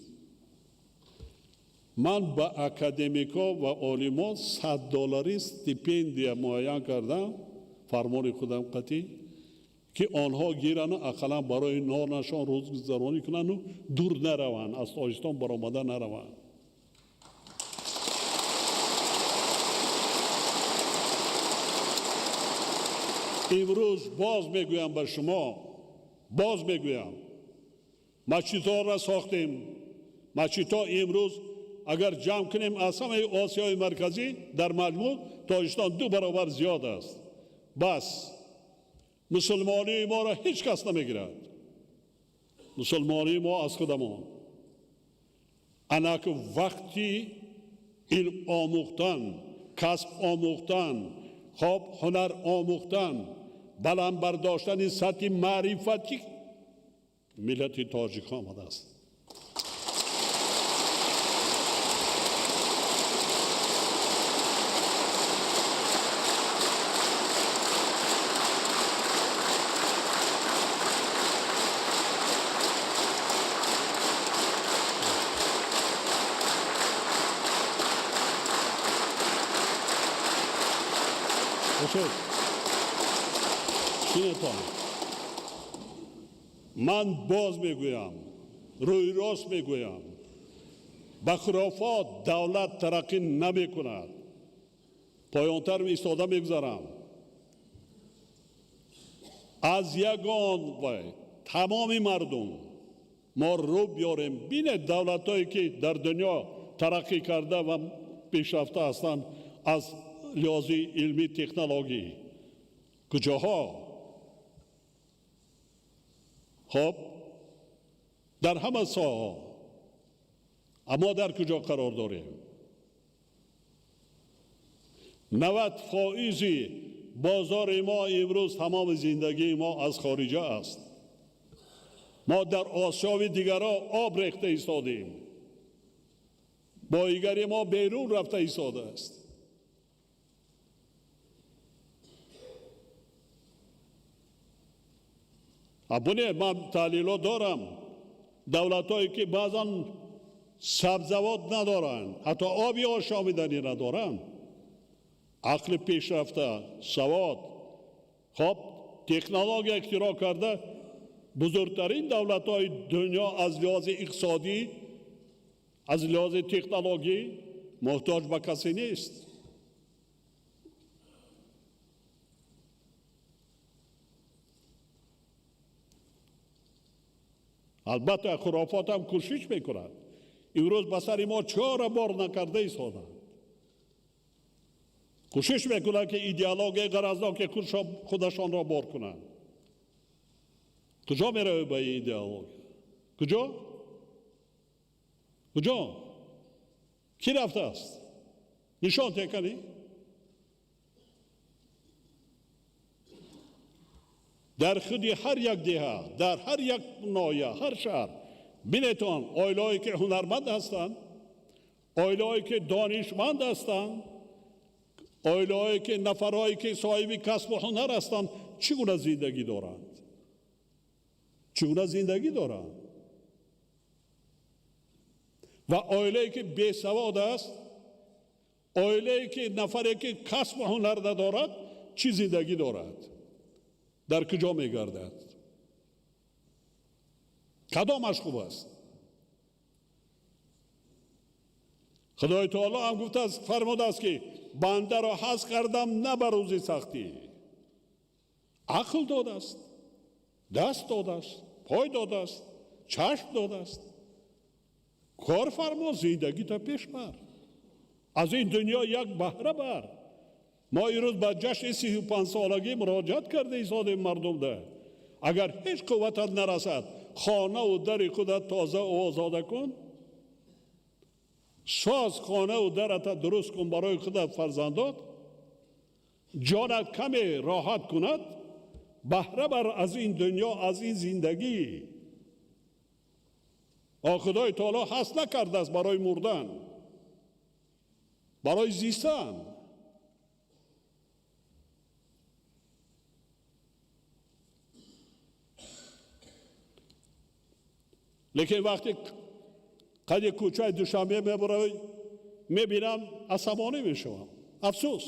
Ман ба академикҳо ва олимон $100 стипендия муайян кардам, фармони худам қатъӣ, ки онҳо гирану ақаллан барои нонашон рӯзгузаронӣ кунанду дур нараванд, аз Тоҷикистон баромада нараванд. Имрӯз боз мегӯям ба шумо, боз мегӯям, масҷидҳоро сохтем. Масҷидҳо имрӯз агар ҷамъ кунем аз ҳамаи Осиёи Марказӣ дар маҷмӯъ Тоҷикистон 2 баробар зиёд аст. Бас мусулмонии моро ҳеҷ кас намегирад. Мусулмонии мо аз худамон. Анаки вақти илм омӯхтан, касб омӯхтан, хоб ҳунар омӯхтан, баланд бардоштани сатҳи маърифати миллати тоҷик омадааст. Ман боз мегӯям, рӯи рост мегӯям, ба хурофот давлат тараққӣ намекунад. Поёнтар истода мегузарам. Аз ягон вай тамоми мардум мо рӯ биёрем. Бинед давлатҳое ки дар дунё тараққӣ карда ва пешрафта ҳастанд аз лиҳози илмӣ технологӣ куҷоҳо? Хоб дар ҳама соҳаҳо. Аммо дар куҷо қарор дорем? 90% бозори мо имрӯз тамоми зиндагии мо аз хориҷа аст. Мо дар осиёви дигарҳо об рехта истодем. Боигари мо берун рафта истодааст. Абоне ман таҳлилот дорам. Давлатҳое ки баъзан сабзавот надоранд, ҳатто оби ошомиданӣ надоранд, ақли пешрафта, савод, хоб технология ихтироъ карда, бузургтарин давлатҳои дунё аз лиҳози иқтисодӣ, аз лиҳози технологӣ муҳтоҷ ба касе нест. Албатта хурофот ҳам кӯшиш мекунад. Имрӯз ба сари мо чора бор накарда истоданд. Кӯшиш мекунанд ки идеологияи ғаразноки худашонро бор кунанд. Куҷо меравед ба ин идеология? Куҷо? Куҷо? Кӣ рафтааст? Нишон теканӣ? Дар худи ҳар як деҳа, дар ҳар як ноҳия, ҳар шаҳр бинетон оилаҳое ки ҳунарманд ҳастанд, оилаҳое ки донишманд ҳастанд, оилаҳое ки нафарҳое ки соҳиби касбу ҳунар ҳастанд, чӣ гуна зиндагӣ доранд? Чӣ гуна зиндагӣ доранд? Ва оилае ки бесавод аст, оилае ки нафаре ки касбу ҳунар надорад, чӣ зиндагӣ дорад? Дар куҷо мегардад? Кадомаш хуб аст? Худои таоло ҳам гуфтааст, фармудааст ки бандаро ҳазф кардам на ба рӯзи сахтӣ. Ақл додааст, даст додааст, пой додааст, чашм додааст. Кор фармо, зиндагита пеш бар. Аз ин дунё як баҳра бар. Мо имрӯз ба ҷашни 35-солагӣ муроҷиат карда истодем мардумда. Агар ҳеҷ қувватат нарасад, хонаву дари худат тоза озода кун, соз хонаву дарата дуруст кун барои худат фарзандот, ҷонат каме роҳат кунад, баҳра бар аз ин дунё, аз ин зиндагӣ. Худои таоло ҳаст накардааст барои мурдан, барои зистан. Лекин вақте Қади кӯчаи Душанбе мебарои, мебинам, асабонӣ мешавам. Афсӯс,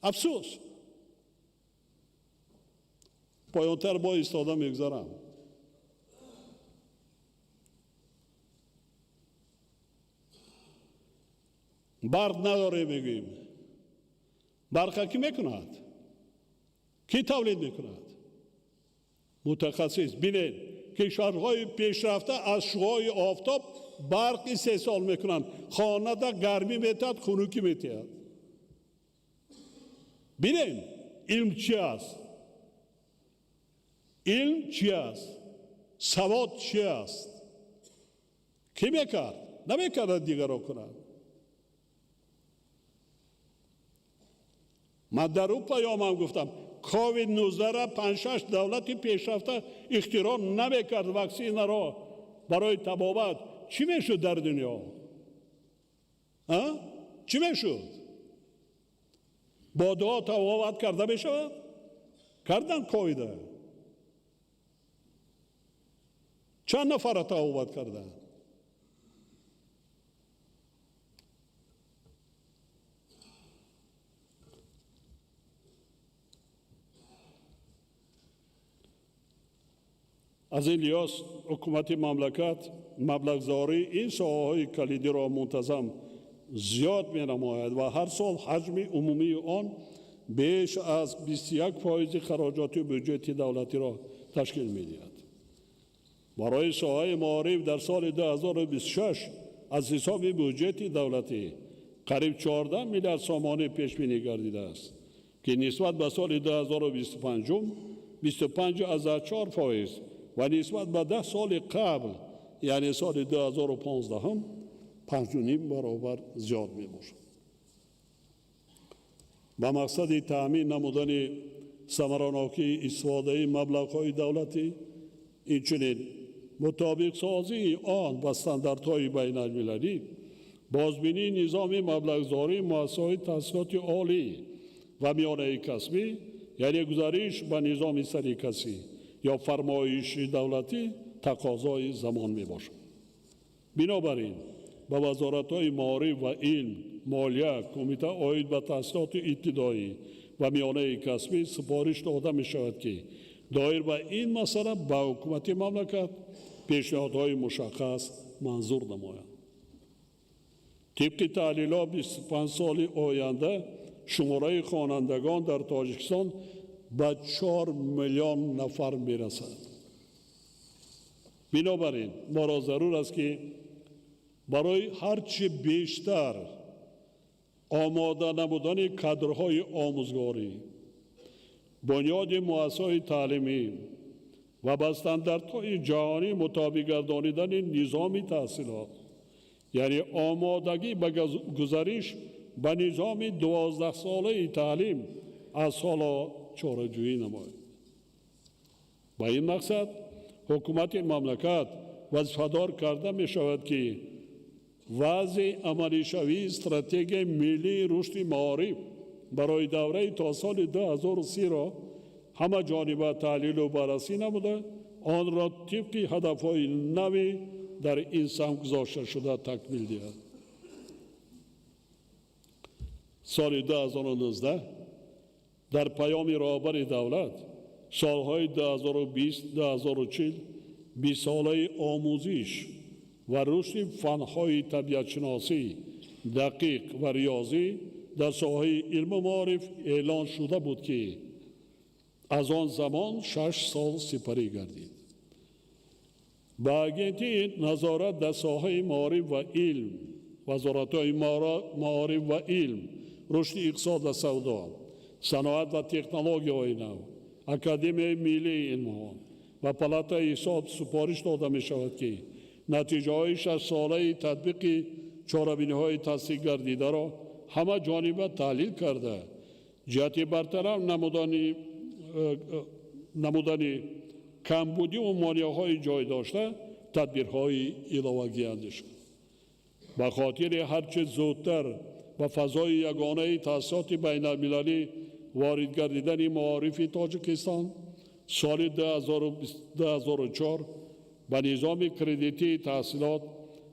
афсӯс. Поёнтар бо истода мегузарам. Барқ надорем, мегӯем. Барқа кӣ мекунад? Кӣ тавлид мекунад? Мутахассис. Бинед, кишварҳои пешрафта аз шуои офтоб барқ истеҳсол мекунанд. Хонада гармӣ метиҳад, хунукӣ метиҳад. Бинед, илм чи аст? Илм чи аст? Савод чи аст? Кӣ мекард? Намекардад, дигарро кунад. Ман дар ӯ паёмам гуфтам, ковид-19 панҷ-шаш давлати пешрафта ихтироъ намекард ваксинаро барои табобат. Чӣ мешуд дар дунё? Чӣ мешуд? Бо дуо табобат карда мешавад? Кардан ковида. Чанд нафарро табобат карданд? Аз ин лиҳоз ҳукумати мамлакат маблағгузории ин соҳаҳои калидиро мунтазам зиёд менамояд ва ҳар сол ҳаҷми умумии он беш аз 21% хароҷоти бюҷети давлатиро ташкил медиҳад. Барои соҳаи маориф дар соли 2026 аз ҳисоби бюҷети давлатӣ қариб 14 миллиард сомонӣ пешбинӣ гардидааст, ки нисбат ба соли 2025 25,4% ва нисбат ба 10 соли қабл, яъне соли 2015, 5,5 баробар зиёд мебошад. Ба мақсади таъмин намудани самаранокии истифодаи маблағҳои давлатӣ, инчунин мутобиқсозии он ба стандартҳои байналмилалӣ, бозбинии низоми маблағгузории муассисаҳои таҳсилоти олӣ ва миёнаи касбӣ, яъне гузариш ба низоми сарикасӣ ё фармоиши давлатӣ тақозои замон мебошад. Бинобар ин ба вазоратҳои маориф ва илм, молия, кумита оид ба таҳсилоти ибтидоӣ ва миёнаи касбӣ супориш дода мешавад, ки доир ба ин масъала ба ҳукумати мамлакат пешниҳодҳои мушаххас манзур намоянд. Тибқи таҳлилҳо 25 соли оянда шумораи хонандагон дар Тоҷикистон ба 4 миллион нафар мерасад. Бинобар ин моро зарур аст, ки барои ҳарчи бештар омода намудани кадрҳои омӯзгорӣ, бунёди муассисаҳои таълимӣ ва ба стандартҳои ҷаҳонӣ мутобиқ гардонидани низоми таҳсилот, яъне омодагӣ ба гузариш ба низоми 12-солаи таълим аз ҳоло чораҷӯӣ намояд. Ба ин мақсад ҳукумати мамлакат вазифадор карда мешавад, ки вазъи амалишавии стратегияи миллии рушди маориф барои давраи то соли 2030-ро ҳамаҷониба таҳлилу баррасӣ намуда, онро тибқи ҳадафҳои нави дар ин самт гузошташуда такмил диҳад. Соли 2019 дар паёми роҳбари давлат солҳои 2020-2040 бистсолаи омӯзиш ва рушди фанҳои табиатшиносӣ, дақиқ ва риёзӣ дар соҳаи илму маориф эълон шуда буд, ки аз он замон 6 сол сипарӣ гардид. Ба агентии назорат дар соҳаи маориф ва илм, вазоратҳои маориф ва илм, рушди иқтисод ва савдо, саноат ва технологияҳои нав, Академияи миллии илмҳо ва палатаи ҳисоб супориш дода мешавад, ки натиҷаҳои 6-солаи татбиқи чорабиниҳои тасдиқ гардидаро ҳама ҷониба таҳлил карда, ҷиҳати бартараф намудани камбудиву монеаҳои ҷой дошта тадбирҳои иловагӣ андешанд. Ба хотири ҳарчи зудтар ба фазои ягонаи таҳсилоти байналмилалӣ ворид гардидани маорифи Тоҷикистон соли 2004 Ба низоми кредитии таҳсилот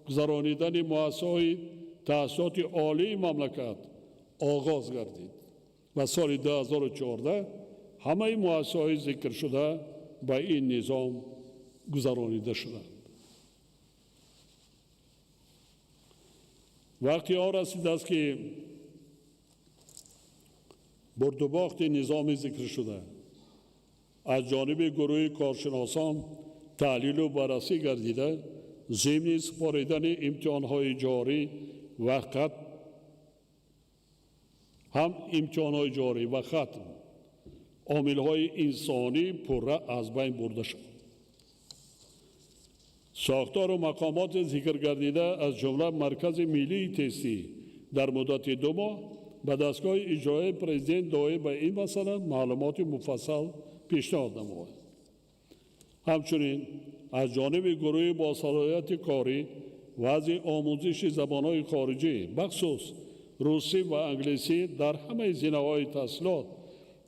гузаронидани муассисаҳои таҳсилоти олии мамлакат оғоз гардид ва соли 2014 ҳамаи муассисаҳои зикршуда ба ин низом гузаронида шуданд. Вақти он расидааст, ки бурдубохти низоми зикршуда аз ҷониби гурӯҳи коршиносон таҳлилу баррасӣ гардида, зимни супоридани имтиҳонҳои ҷорӣ ва ҳам имтиҳонҳои ҷорӣ ва хатм омилҳои инсонӣ пурра аз байн бурда шуд. Сохтору мақомоти зикргардида аз ҷумла Маркази миллии тестӣ дар муддати 2 моҳ ба дастгоҳи иҷроияи президент доир ба ин масъала маълумоти муфассал пешниҳод намояд. Ҳамчунин аз ҷониби гурӯҳи босалоҳияти корӣ вазъи омӯзиши забонҳои хориҷӣ, бахусус русӣ ва англисӣ дар ҳамаи зинаҳои таҳсилот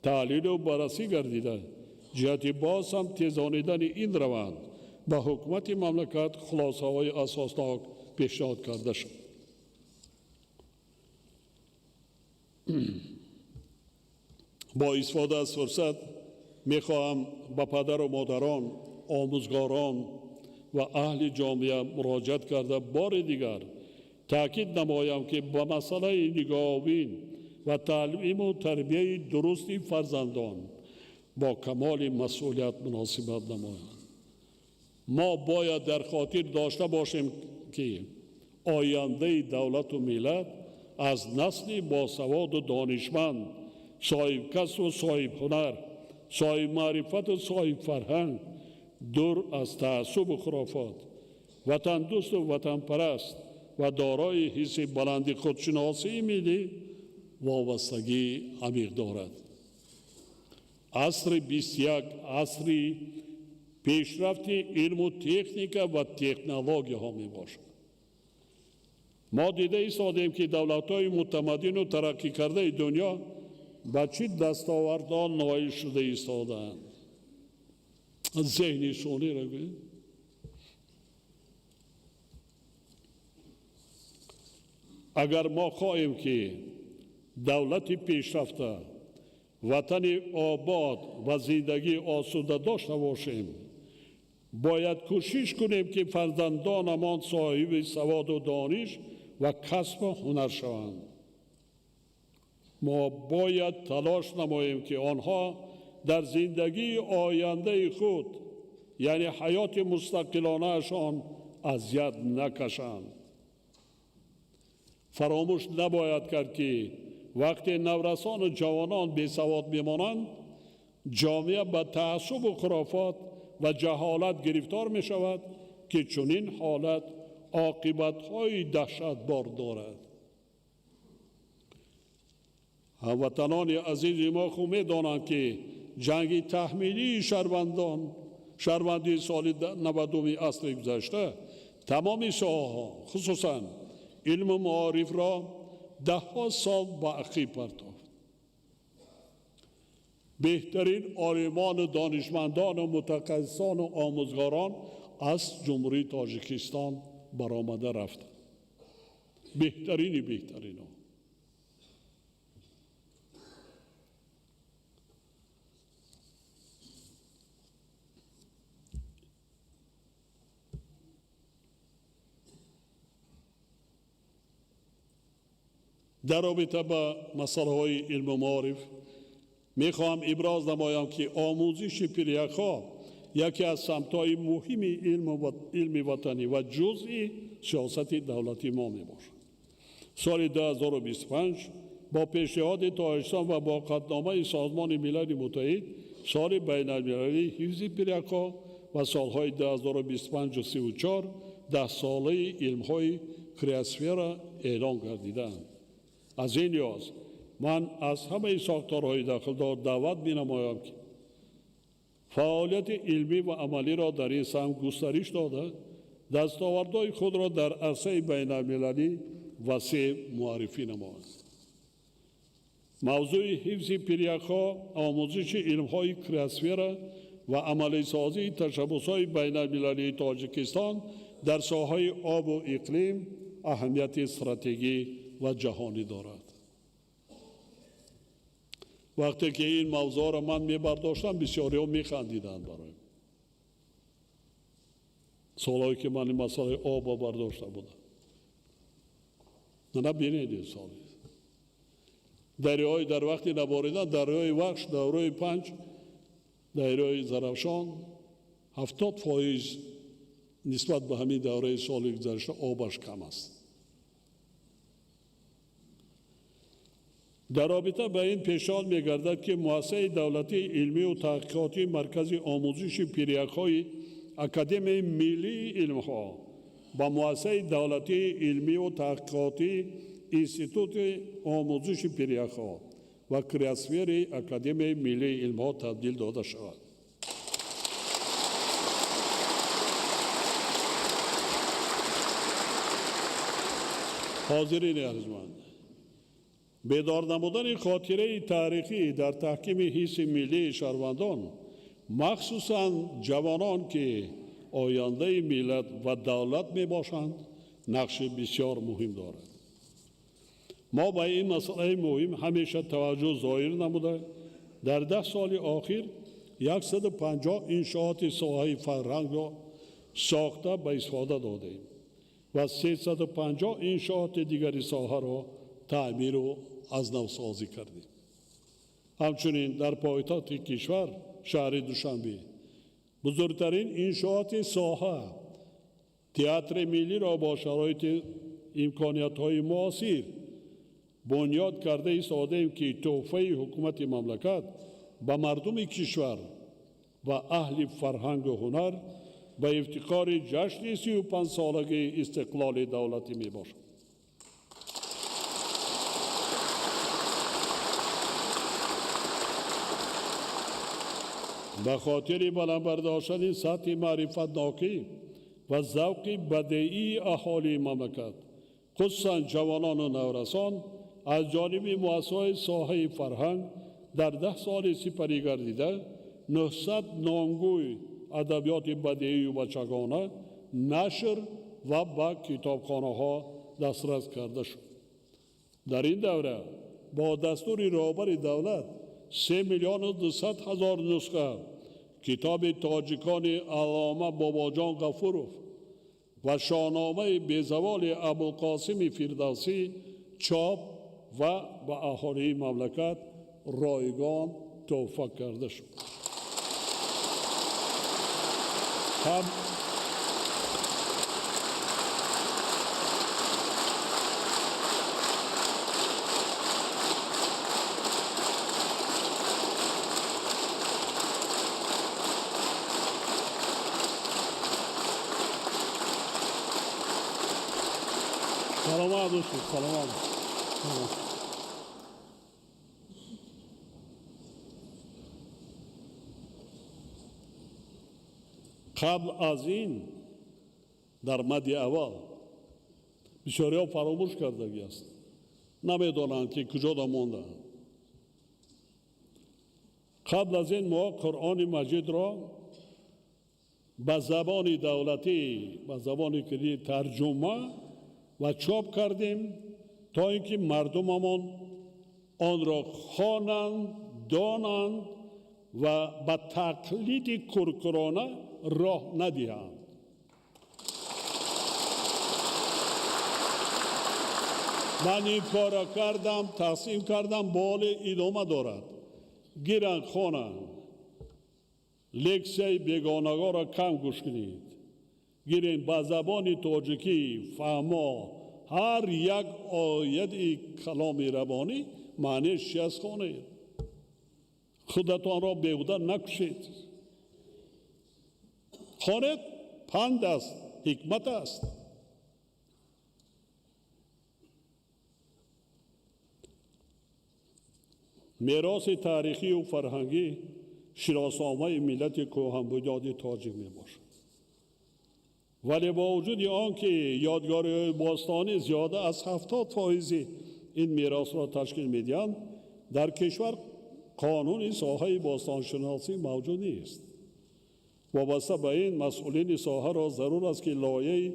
таҳлилу баррасӣ гардида, ҷиҳати боз ҳам тезонидани ин раванд ба ҳукумати мамлакат хулосаҳои асоснок пешниҳод карда шуд. Бо истифода аз фурсат мехоҳам ба падару модарон, омӯзгорон ва аҳли ҷомеа муроҷиат карда бори дигар таъкид намоям, ки ба масъалаи нигоҳубин ва таълиму тарбияи дурусти фарзандон бо камоли масъулият муносибат намоянд. Мо бояд дар хотир дошта бошем, ки ояндаи давлату миллат аз насли босаводу донишманд, соҳибкасбу соҳибҳунар, соҳибмаърифату соҳибфарҳанг, дур аз таассубу хурофот, ватандӯсту ватанпараст ва дорои ҳисси баланди худшиносии миллӣ вобастагии амиқ дорад. Асри 21 асри пешрафти илму техника ва технологияҳо мебошад. Мо дида истодем, ки давлатҳои мутамаддину тараққикардаи дунё ба чӣ дастовардҳо ноил шуда истодаанд. Зеҳни сунъиро гӯем. Агар мо хоҳем, ки давлати пешрафта, ватани обод ва зиндагии осуда дошта бошем, бояд кӯшиш кунем, ки фарзандонамон соҳиби саводу дониш ва касбу ҳунар шаванд. Мо бояд талош намоем, ки онҳо дар зиндагии ояндаи худ, яъне ҳаёти мустақилонаашон, азият накашанд. Фаромӯш набояд кард, ки вақте наврасону ҷавонон бесавод мемонанд, ҷомеа ба таассубу хурофот ва ҷаҳолат гирифтор мешавад, ки чунин ҳолат оқибатҳои даҳшатбор дорад. Ҳамватанони азизи мо хуб медонанд, ки ҷанги таҳмилии шаҳрвандии соли 90-уми асри гузашта тамоми соҳаҳо, хусусан илму маорифро даҳҳо сол ба ақиб партофт. Беҳтарин олимону донишмандону мутахассисону омӯзгорон аз Ҷумҳурии Тоҷикистон баромада рафтанд. Беҳтарини беҳтаринҳо. Дар робита ба масъалаҳои илму маориф мехоҳам иброз намоям, ки омӯзиши пиряхҳо яке аз самтҳои муҳими илми ватанӣ ва ҷузъи сиёсати давлати мо мебошад. Соли 2025 бо пешниҳоди Тоҷикистон ва бо қатъномаи Созмони Милали Муттаҳид соли байналмилалии ҳифзи пиряхҳо ва солҳои 2025 34 даҳсолаи илмҳои криосфера эълон гардидаанд. Аз ин лиҳоз ман аз ҳамаи сохторҳои дахлдор даъват менамоям, ки фаъолияти илмӣ ва амалиро дар ин самт густариш дода, дастовардҳои худро дар арсаи байналмилалӣ васеъ муаррифӣ намоянд. Мавзӯи ҳифзи пиряхҳо, омӯзиши илмҳои криосфера Ва амалисозии ташаббусҳои байналмилалии Тоҷикистон дар соҳаи обу иқлим аҳамияти стратегӣ ва ҷаҳонӣ дорад. Вақте ки ин мавзӯъро ман мебардоштам, бисёриҳо механдиданд бароям. Солҳое ки ман ин масъалаи обро бардошта будам. На бинед ин сол. Дарёи дар вақти наборидан, дарёи Вахш, дарёи Панҷ, дарёи Зарафшон 70% нисбат ба ҳамин давраи соли гузашта обаш кам аст. Дар робита ба ин пешниҳод мегардад, ки муассисаи давлатии илмию таҳқиқотии Маркази омӯзиши пиряхҳои Академияи миллии илмҳо ба муассисаи давлатии илмию таҳқиқотии Институти омӯзиши пиряхҳо ва криосфераи Академияи миллии илмҳо табдил дода шавад. Ҳозирини арзманд, бедор намудани хотираи таърихӣ дар таҳкими ҳисси миллии шаҳрвандон, махсусан ҷавонон, ки ояндаи миллат ва давлат мебошанд, нақши бисёр муҳим дорад. Мо ба ин масъалаи муҳим ҳамеша таваҷҷӯҳ зоҳир намуда, дар 10 соли охир 150 иншооти соҳаи фарҳангро сохта ба истифода додем ва 350 иншооти дигари соҳаро таъмиру аз навсозӣ кардем. Ҳамчунин дар пойтахти кишвар, шаҳри Душанбе, бузургтарин иншооти соҳа театри миллиро бо шароити имкониятҳои муосир бунёд карда истодаем, ки тӯҳфаи ҳукумати мамлакат ба мардуми кишвар ва аҳли фарҳангу ҳунар ба ифтихори ҷашни 35-солагии истиқлоли давлатӣ мебошад. Ба хотири баланд бардоштани сатҳи маърифатнокӣ ва завқи бадеии аҳолии мамлакат, хусусан ҷавонону наврасон, аз ҷониби муассисаҳои соҳаи фарҳанг дар 10 соли сипарӣ гардида 900 номгӯй адабиёти бадеию бачагона нашр ва ба китобхонаҳо дастрас карда шуд. Дар ин давра бо дастури роҳбари давлат 3 200 000 нусха китоби тоҷикони Аллома Бобоҷон Ғафуров ва шоҳномаи безаволи Абулқосими Фирдавсӣ чоп ва ба аҳолии мамлакат ройгон тӯҳфа карда шуд. Саломат бошед, саломат. Қабл аз ин дар мадди аввал бисёриҳо фаромӯш кардагӣ аст, намедонанд ки куҷода монданд. Қабл аз ин мо Қуръони Маҷидро ба забони давлатӣ, ба забони кириллӣ тарҷума ва чоп кардем, то ин ки мардумамон онро хонанд, донанд ва ба тақлиди куркурона роҳ надиҳанд. Ман ин корро кардам, тақсим кардам, боле идома дорад. Гиранд, хонанд. Лексияи бегонагоро кам гӯш кунед. Гирем ба забони тоҷикӣ фаҳмо ҳар як ояти каломи рабонӣ маънияш чи аст хонед. Худатонро беҳуда накушед. Хонед, панд аст, ҳикмат аст. Мероси таърихию фарҳангӣ шиносномаи миллати кӯҳанбунёди тоҷик мебошад. Вале бо вуҷуди он ки ёдгориҳои бостонӣ зиёда аз 70% ин меросро ташкил медиҳанд, дар кишвар қонуни соҳаи бостоншиносӣ мавҷуд нест. Вобаста ба ин масъулини соҳаро зарур аст, ки лоиҳаи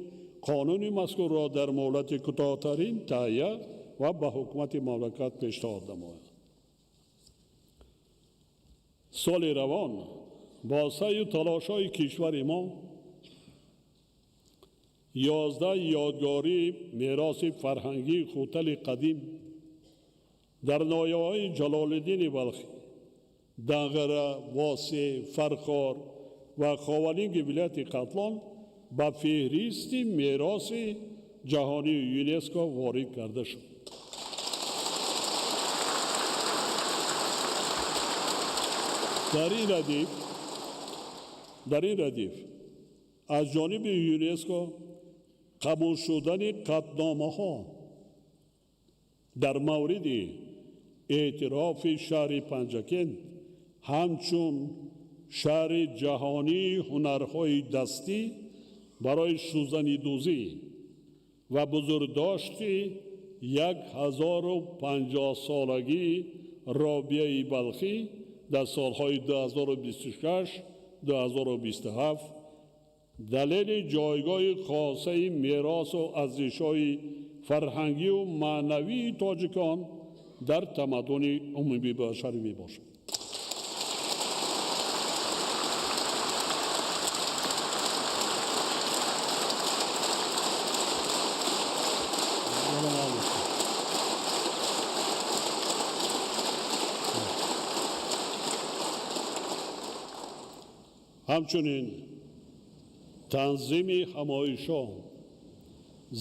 қонуни мазкурро дар муҳлати кӯтоҳтарин таҳия ва ба ҳукумати мамлакат пешниҳод намоянд. Соли равон бо саъю талошҳои кишвари мо 11 ёдгории мероси фарҳангии Хутали қадим дар ноҳияҳои Ҷалолиддини Балхӣ, Данғара, Восеъ, Фархор ва Ховалинги вилояти Хатлон ба феҳристи мероси ҷаҳонии ЮНЕСКО ворид карда шуд. Дар ин радиф аз ҷониби ЮНЕСКО қабул шудани қатъномаҳо дар мавриди эътирофи шаҳри Панҷакент ҳамчун шаҳри ҷаҳонии ҳунарҳои дастӣ барои сӯзанидӯзӣ ва бузургдошти 1050-солагии Робияи Балхӣ дар солҳои 2026-2027 далели ҷойгоҳи хосаи меросу арзишҳои фарҳангию маънавии тоҷикон дар тамаддуни умумибашарӣ мебошад. Ҳамчунин танзими ҳамоишҳо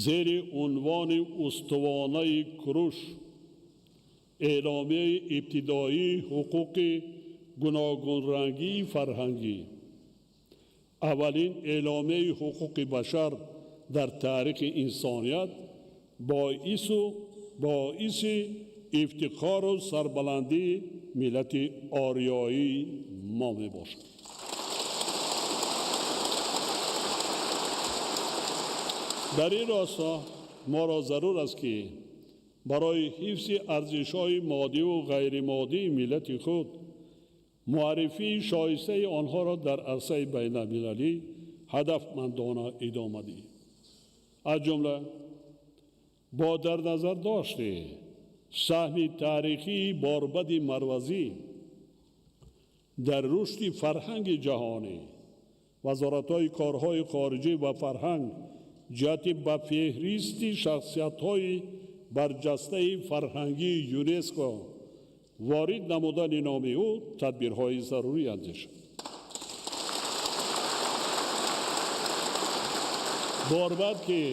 зери унвони устувонаи Куруш, эъломияи ибтидоии ҳуқуқи гуногунрангии фарҳангӣ, аввалин эъломияи ҳуқуқи башар дар таърихи инсоният боиси ифтихору сарбаландии миллати ориёии мо мебошад. Дар ин росто моро зарур аст, ки барои ҳифзи арзишҳои моддиву ғайримоддии миллати худ муаррифии шоистаи онҳоро дар арсаи байналмилалӣ ҳадафмандона идома диҳем. Аз ҷумла бо дар назар дошти саҳми таърихии Борбади Марвазӣ дар рушди фарҳанги ҷаҳонӣ, вазоратҳои корҳои хориҷӣ ва фарҳанг ҷиҳати ба феҳристи шахсиятҳои барҷастаи фарҳангии ЮНЕСКО ворид намудани номи ӯ тадбирҳои зарурӣ андешад. Борбад, ки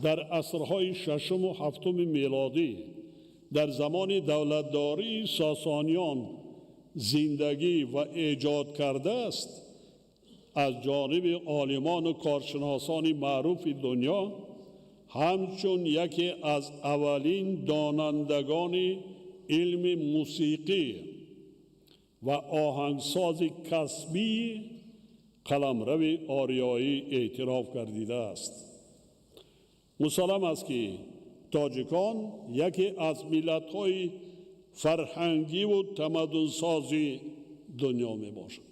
дар асрҳои шашуму ҳафтуми мелодӣ дар замони давлатдории Сосониён зиндагӣ ва эҷод кардааст, аз ҷониби олимону коршиносони маъруфи дунё ҳамчун яке аз аввалин донандагони илми мусиқӣ ва оҳангсози касбии қаламрави ориёӣ эътироф гардидааст. Мусаллам аст, ки тоҷикон яке аз миллатҳои фарҳангиву тамаддунсози дунё мебошанд.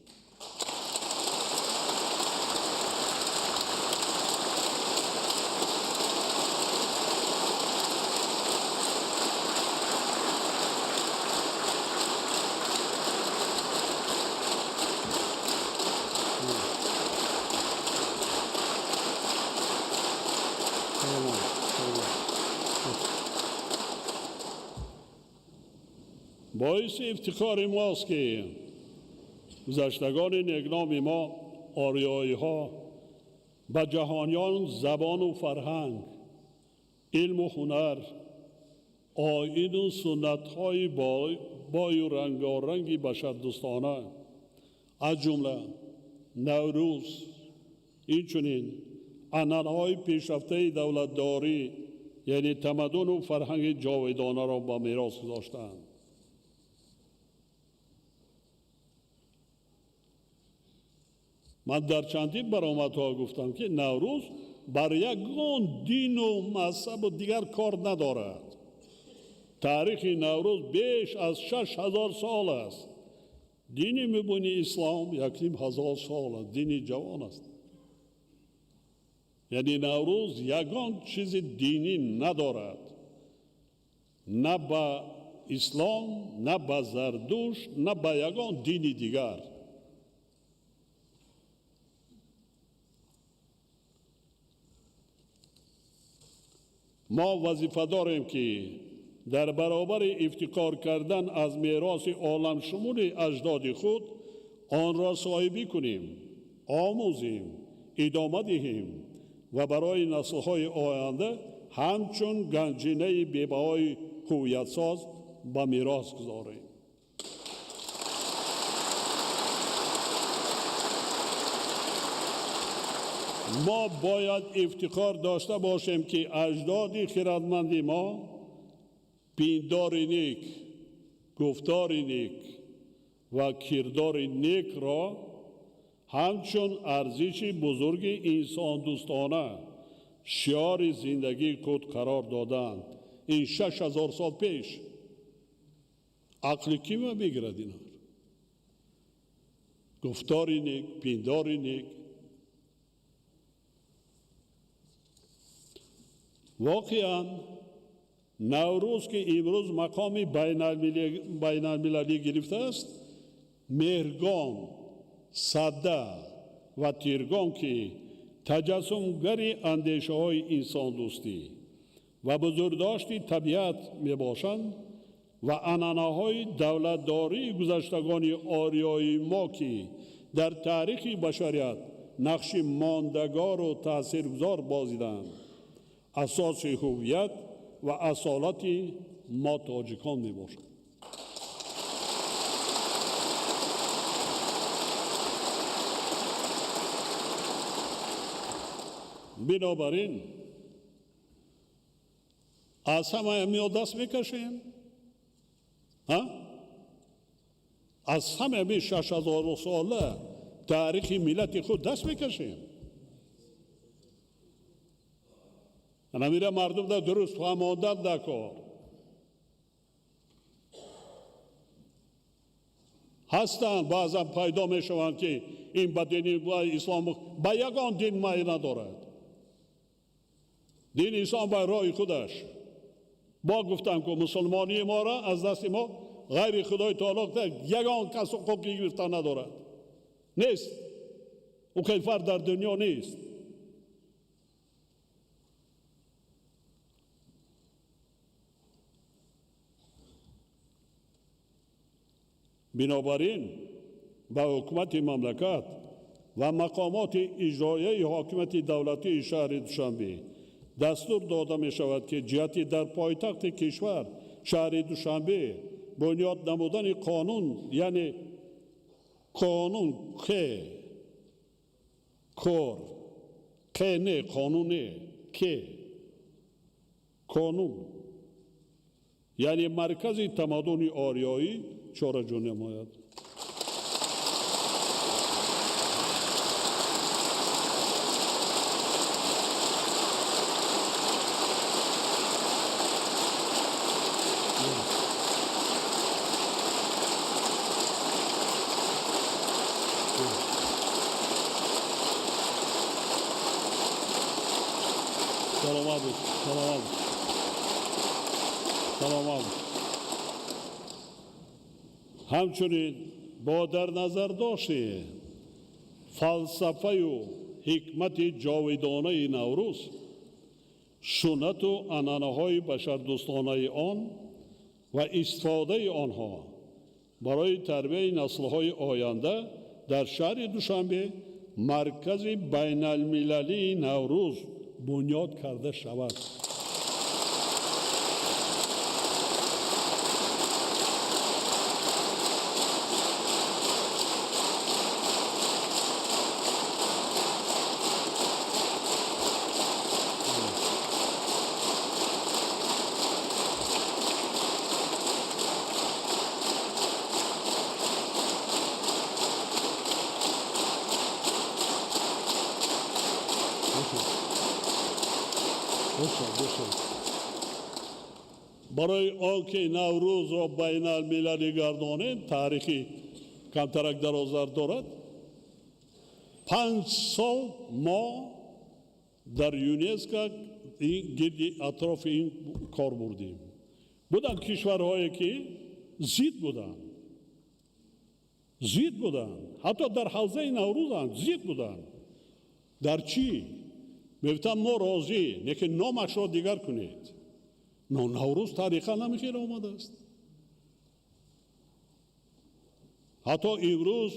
Боиси ифтихори мост, ки гузаштагони некноми мо ориёиҳо ба ҷаҳониён забону фарҳанг, илму ҳунар, оину суннатҳои бою рангоранги башардӯстона, аз ҷумла Наврӯз, инчунин анъанаҳои пешрафтаи давлатдорӣ, яъне тамаддуну фарҳанги ҷовидонаро ба мерос гузоштаанд. Ман дар чандин баромадҳо гуфтам, ки Наврӯз бар ягон дину мазҳабу дигар кор надорад. Таърихи Наврӯз беш аз 6000 сол аст. Дини мубини ислом 1500 сол аст, дини ҷавон аст. Яъне Наврӯз ягон чизи динӣ надорад, на ба ислом, на ба Зардушт, на ба ягон дини дигар. Мо вазифа дорем, ки дар баробари ифтихор кардан аз мероси оламшумули аҷдоди худ онро соҳибӣ кунем, омӯзем, идома диҳем ва барои наслҳои оянда ҳамчун ганҷинаи бебаҳои ҳувиятсоз ба мерос гузорем. Мо бояд ифтихор дошта бошем, ки аҷдоди хирадманди мо пиндори нек, гуфтори нек ва кирдори некро ҳамчун арзиши бузурги инсондӯстона шиори зиндагии худ қарор доданд. Ин 6000 сол пеш ақли кима мегирад инҳо? Гуфтори нек, пиндори нек. Воқеан Наврӯз, ки имрӯз мақоми байналмилалӣ гирифтааст, Меҳргон, Сада ва Тиргон, ки таҷассумгари андешаҳои инсондӯстӣ ва бузургдошти табиат мебошанд ва анъанаҳои давлатдории гузаштагони ориёии мо, ки дар таърихи башарият нақши мондагору таъсиргузор бозиданд, асоси ҳувият ва асолати мо тоҷикон мебошад. Бинобар ин аз ҳамаи миё даст мекашем, аз ҳамаи 6000 сола таърихи миллати худ даст мекашем. Намира мардум да дуруст фаҳмондан дар кор. Ҳастанд баъзан пайдо мешаванд, ки ин ба дини ислом ба ягон дин майл надорад. Дини ислом ба роҳи худаш. Бо гуфтам, ки мусулмонии моро аз дасти мо ғайри Худои таоло ягон кас ҳуқуқи гирифтан надорад. Нест. Ӯ кайфар дар дунё нест. Бинобар ин ба ҳукумати мамлакат ва мақомоти иҷроияи ҳокимияти давлатии шаҳри Душанбе дастур дода мешавад, ки ҷиҳати дар пойтахти кишвар шаҳри Душанбе бунёд намудани қонун, яъне қонун к кор к не қонун не к қонун, яъне маркази тамаддуни ориёӣ чораҷӯ намояд. Саломат бош, саломат бош, саломат бош. Ҳамчунин бо дар назар дошти фалсафаю ҳикмати ҷовидонаи Наврӯз, суннату анъанаҳои башардӯстонаи он ва истифодаи онҳо барои тарбияи наслҳои оянда дар шаҳри Душанбе маркази байналмилалии Наврӯз бунёд карда шавад. Барои он ки Наврӯзро байналмилалӣ гардонем, таърихи Камтарак дарозтар дорад. 5 сол мо дар ЮНЕСКО гирди атрофи ин кор бурдем. Буданд кишварҳое ки зид буданд. Зид буданд. Ҳатто дар ҳавзаи Наврӯз ҳам зид буданд. Дар чӣ? Мегуфтанд мо розӣ, лекин номашро дигар кунед. Но Наврӯз тарихан ҳамин омадааст. Ҳатто имрӯз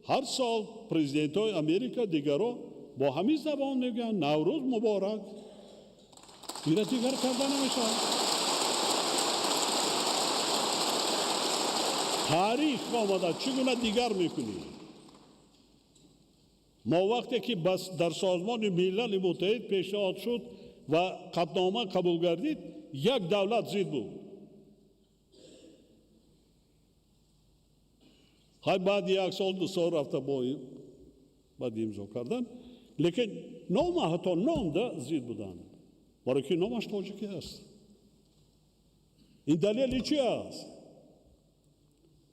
ҳар сол президентҳои Америка дигаро бо ҳамин забон мегӯянд Наврӯз муборак. Инро дигар карда намешавад. Таърих омада, чӣ гуна дигар мекунӣ? Мо вақте ки дар Созмони Милали Муттаҳид пешниҳод шуд ва қатънома қабул гардид, як давлат зид буд. Ҳай баъди 1 сол 2 сол рафта бо баъд имзо кардан, лекин нома ҳатто номда зид буданд, барои ки номаш тоҷикӣ аст. Ин далели чи аст?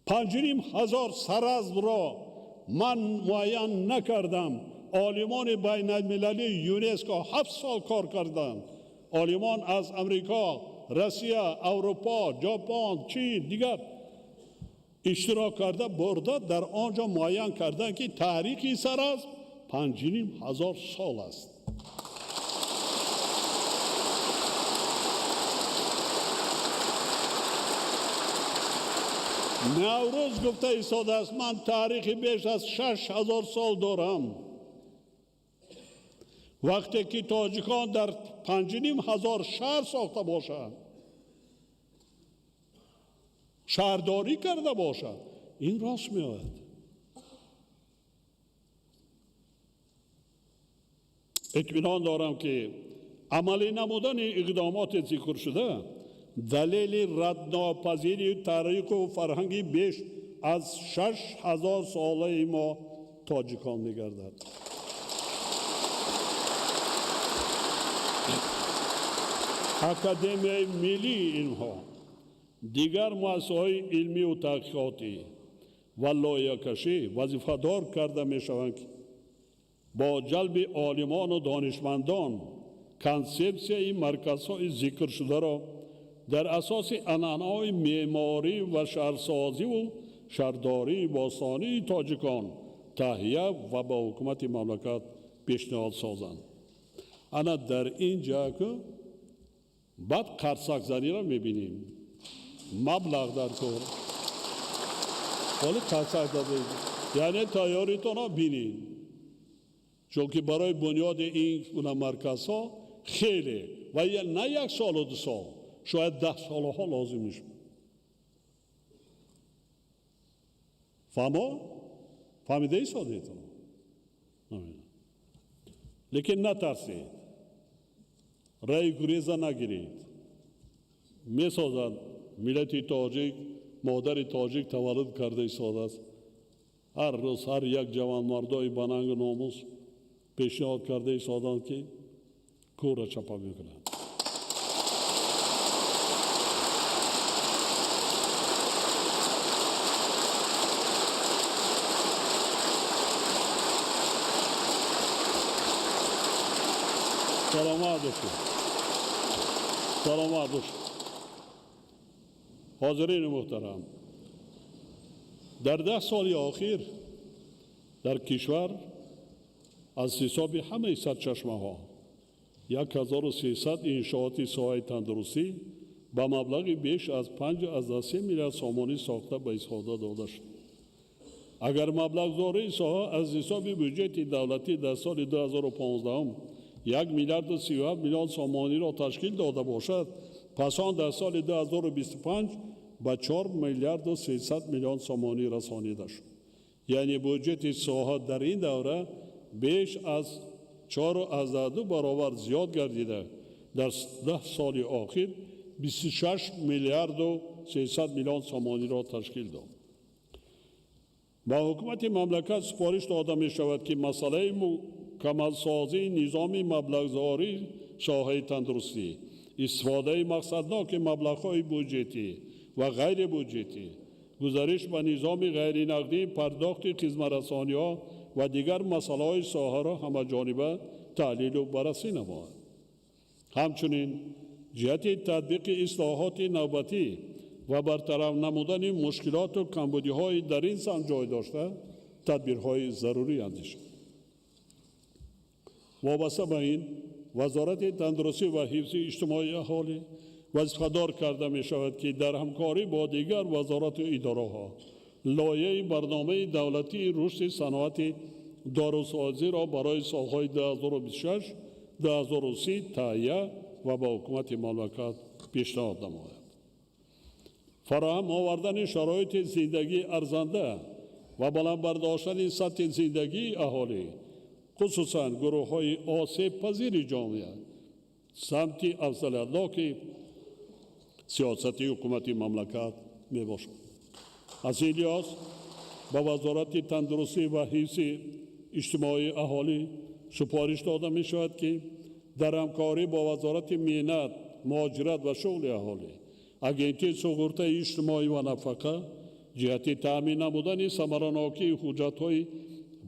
5500 саразмро ман муайян накардам. Олимони байналмилалии ЮНЕСКО 7 сол кор карданд. Олимон аз Амрико, Россия, Аврупо, Ҷопон, Чин, дигар иштирок карда бурда дар он ҷо муайян карданд, ки таърихи саразм 5500 сол аст. Наврӯз гуфта истодааст, ман таърихи беш аз 6000 сол дорам. Вақте ки тоҷикон дар 5500 шаҳр сохта бошанд, шаҳрдорӣ карда бошад, ин рост меояд. Итминон дорам, ки амалӣ намудани иқдомоти зикршуда далели раднопазири таъриху фарҳанги беш аз 6000 солаи мо тоҷикон мегардад. Академияи миллии илмҳо, дигар муассисаҳои илмию таҳқиқотӣ ва лоиҳакашӣ вазифадор карда мешаванд, ки бо ҷалби олимону донишмандон консепсияи марказҳои зикршударо дар асоси анъанаҳои меъморӣ ва шаҳрсозиву шаҳрдории бостонии тоҷикон таҳия ва ба ҳукумати мамлакат пешниҳод созанд. Ана дар ин ҷо баъд қарсакзаниро мебинем. Маблағ дар кор. Ҳоли қарсак задед, яъне тайёритонро бинед. Чунки барои бунёди ин гуна марказҳо хеле ва на 1 солу 2 сол, шояд 10 солҳо лозим мешавад. Фаҳмо? Фаҳмидаи содетон? Лекин натарсед, раи гуреза нагиред. Месозанд миллати тоҷик, модари тоҷик таваллуд карда истодааст. Ҳар рӯз ҳар як ҷавонмардои банангу номус пешниҳод карда истоданд, ки кӯра чапа мекунанд. Саломат бошед. Саломат бошед. Ҳозирини муҳтарам, дар 10 соли охир дар кишвар аз ҳисоби ҳамаи сарчашмаҳо 1300 иншооти соҳаи тандурустӣ ба маблағи беш аз 5,3 миллиард сомонӣ сохта ба истифода дода шуд. Агар маблағгузории соҳа аз ҳисоби бюҷети давлатӣ дар соли 2015 1 миллиарду 37 миллион сомониро ташкил дода бошад, пас он дар соли 2025 ба 4 миллиарду 300 миллион сомонӣ расонида шуд. Яъне бюҷети соҳа дар ин давра беш аз 4,2 баробар зиёд гардида, дар 10 соли охир 26 миллиарду 300 миллион сомониро ташкил дод. Ба ҳукумати мамлакат супориш дода мешавад, ки масъалаи мукаммалсозии низоми маблағгузории соҳаи тандурустӣ, истифодаи мақсадноки маблағҳои буҷетӣ ва ғайрибуҷетӣ Гузариш ба низоми ғайринақдии пардохти хизматрасониҳо ва дигар масъалаҳои соҳаро ҳамаҷониба таҳлилу баррасӣ намояд. Ҳамчунин ҷиҳати татбиқи ислоҳоти навбатӣ ва бартараф намудани мушкилоту камбудиҳои дар ин самт ҷой дошта тадбирҳои зарурӣ андешад. Вобаста ба ин, Вазорати тандурустӣ ва ҳифзи иҷтимоии аҳолӣ вазифадор карда мешавад, ки дар ҳамкорӣ бо дигар вазорату идораҳо лоиҳаи барномаи давлатии рушди саноати дорусозиро барои солҳои 2026-2030 таҳия ва ба ҳукумати мамлакат пешниҳод намояд. Фароҳам овардани шароити зиндагии арзанда ва баланд бардоштани сатҳи зиндагии аҳолӣ, хусусан гурӯҳҳои осебпазири ҷомеа, самти афзалиятноки сиёсати ҳукумати мамлакат мебошад. Аз ин лиҳоз ба Вазорати тандурустӣ ва ҳифзи иҷтимоии аҳолӣ супориш дода мешавад, ки дар ҳамкорӣ бо Вазорати меҳнат, муҳоҷират ва шуғли аҳолӣ, Агентии суғуртаи иҷтимоӣ ва нафақа ҷиҳати таъмин намудани самаранокии ҳуҷҷатҳои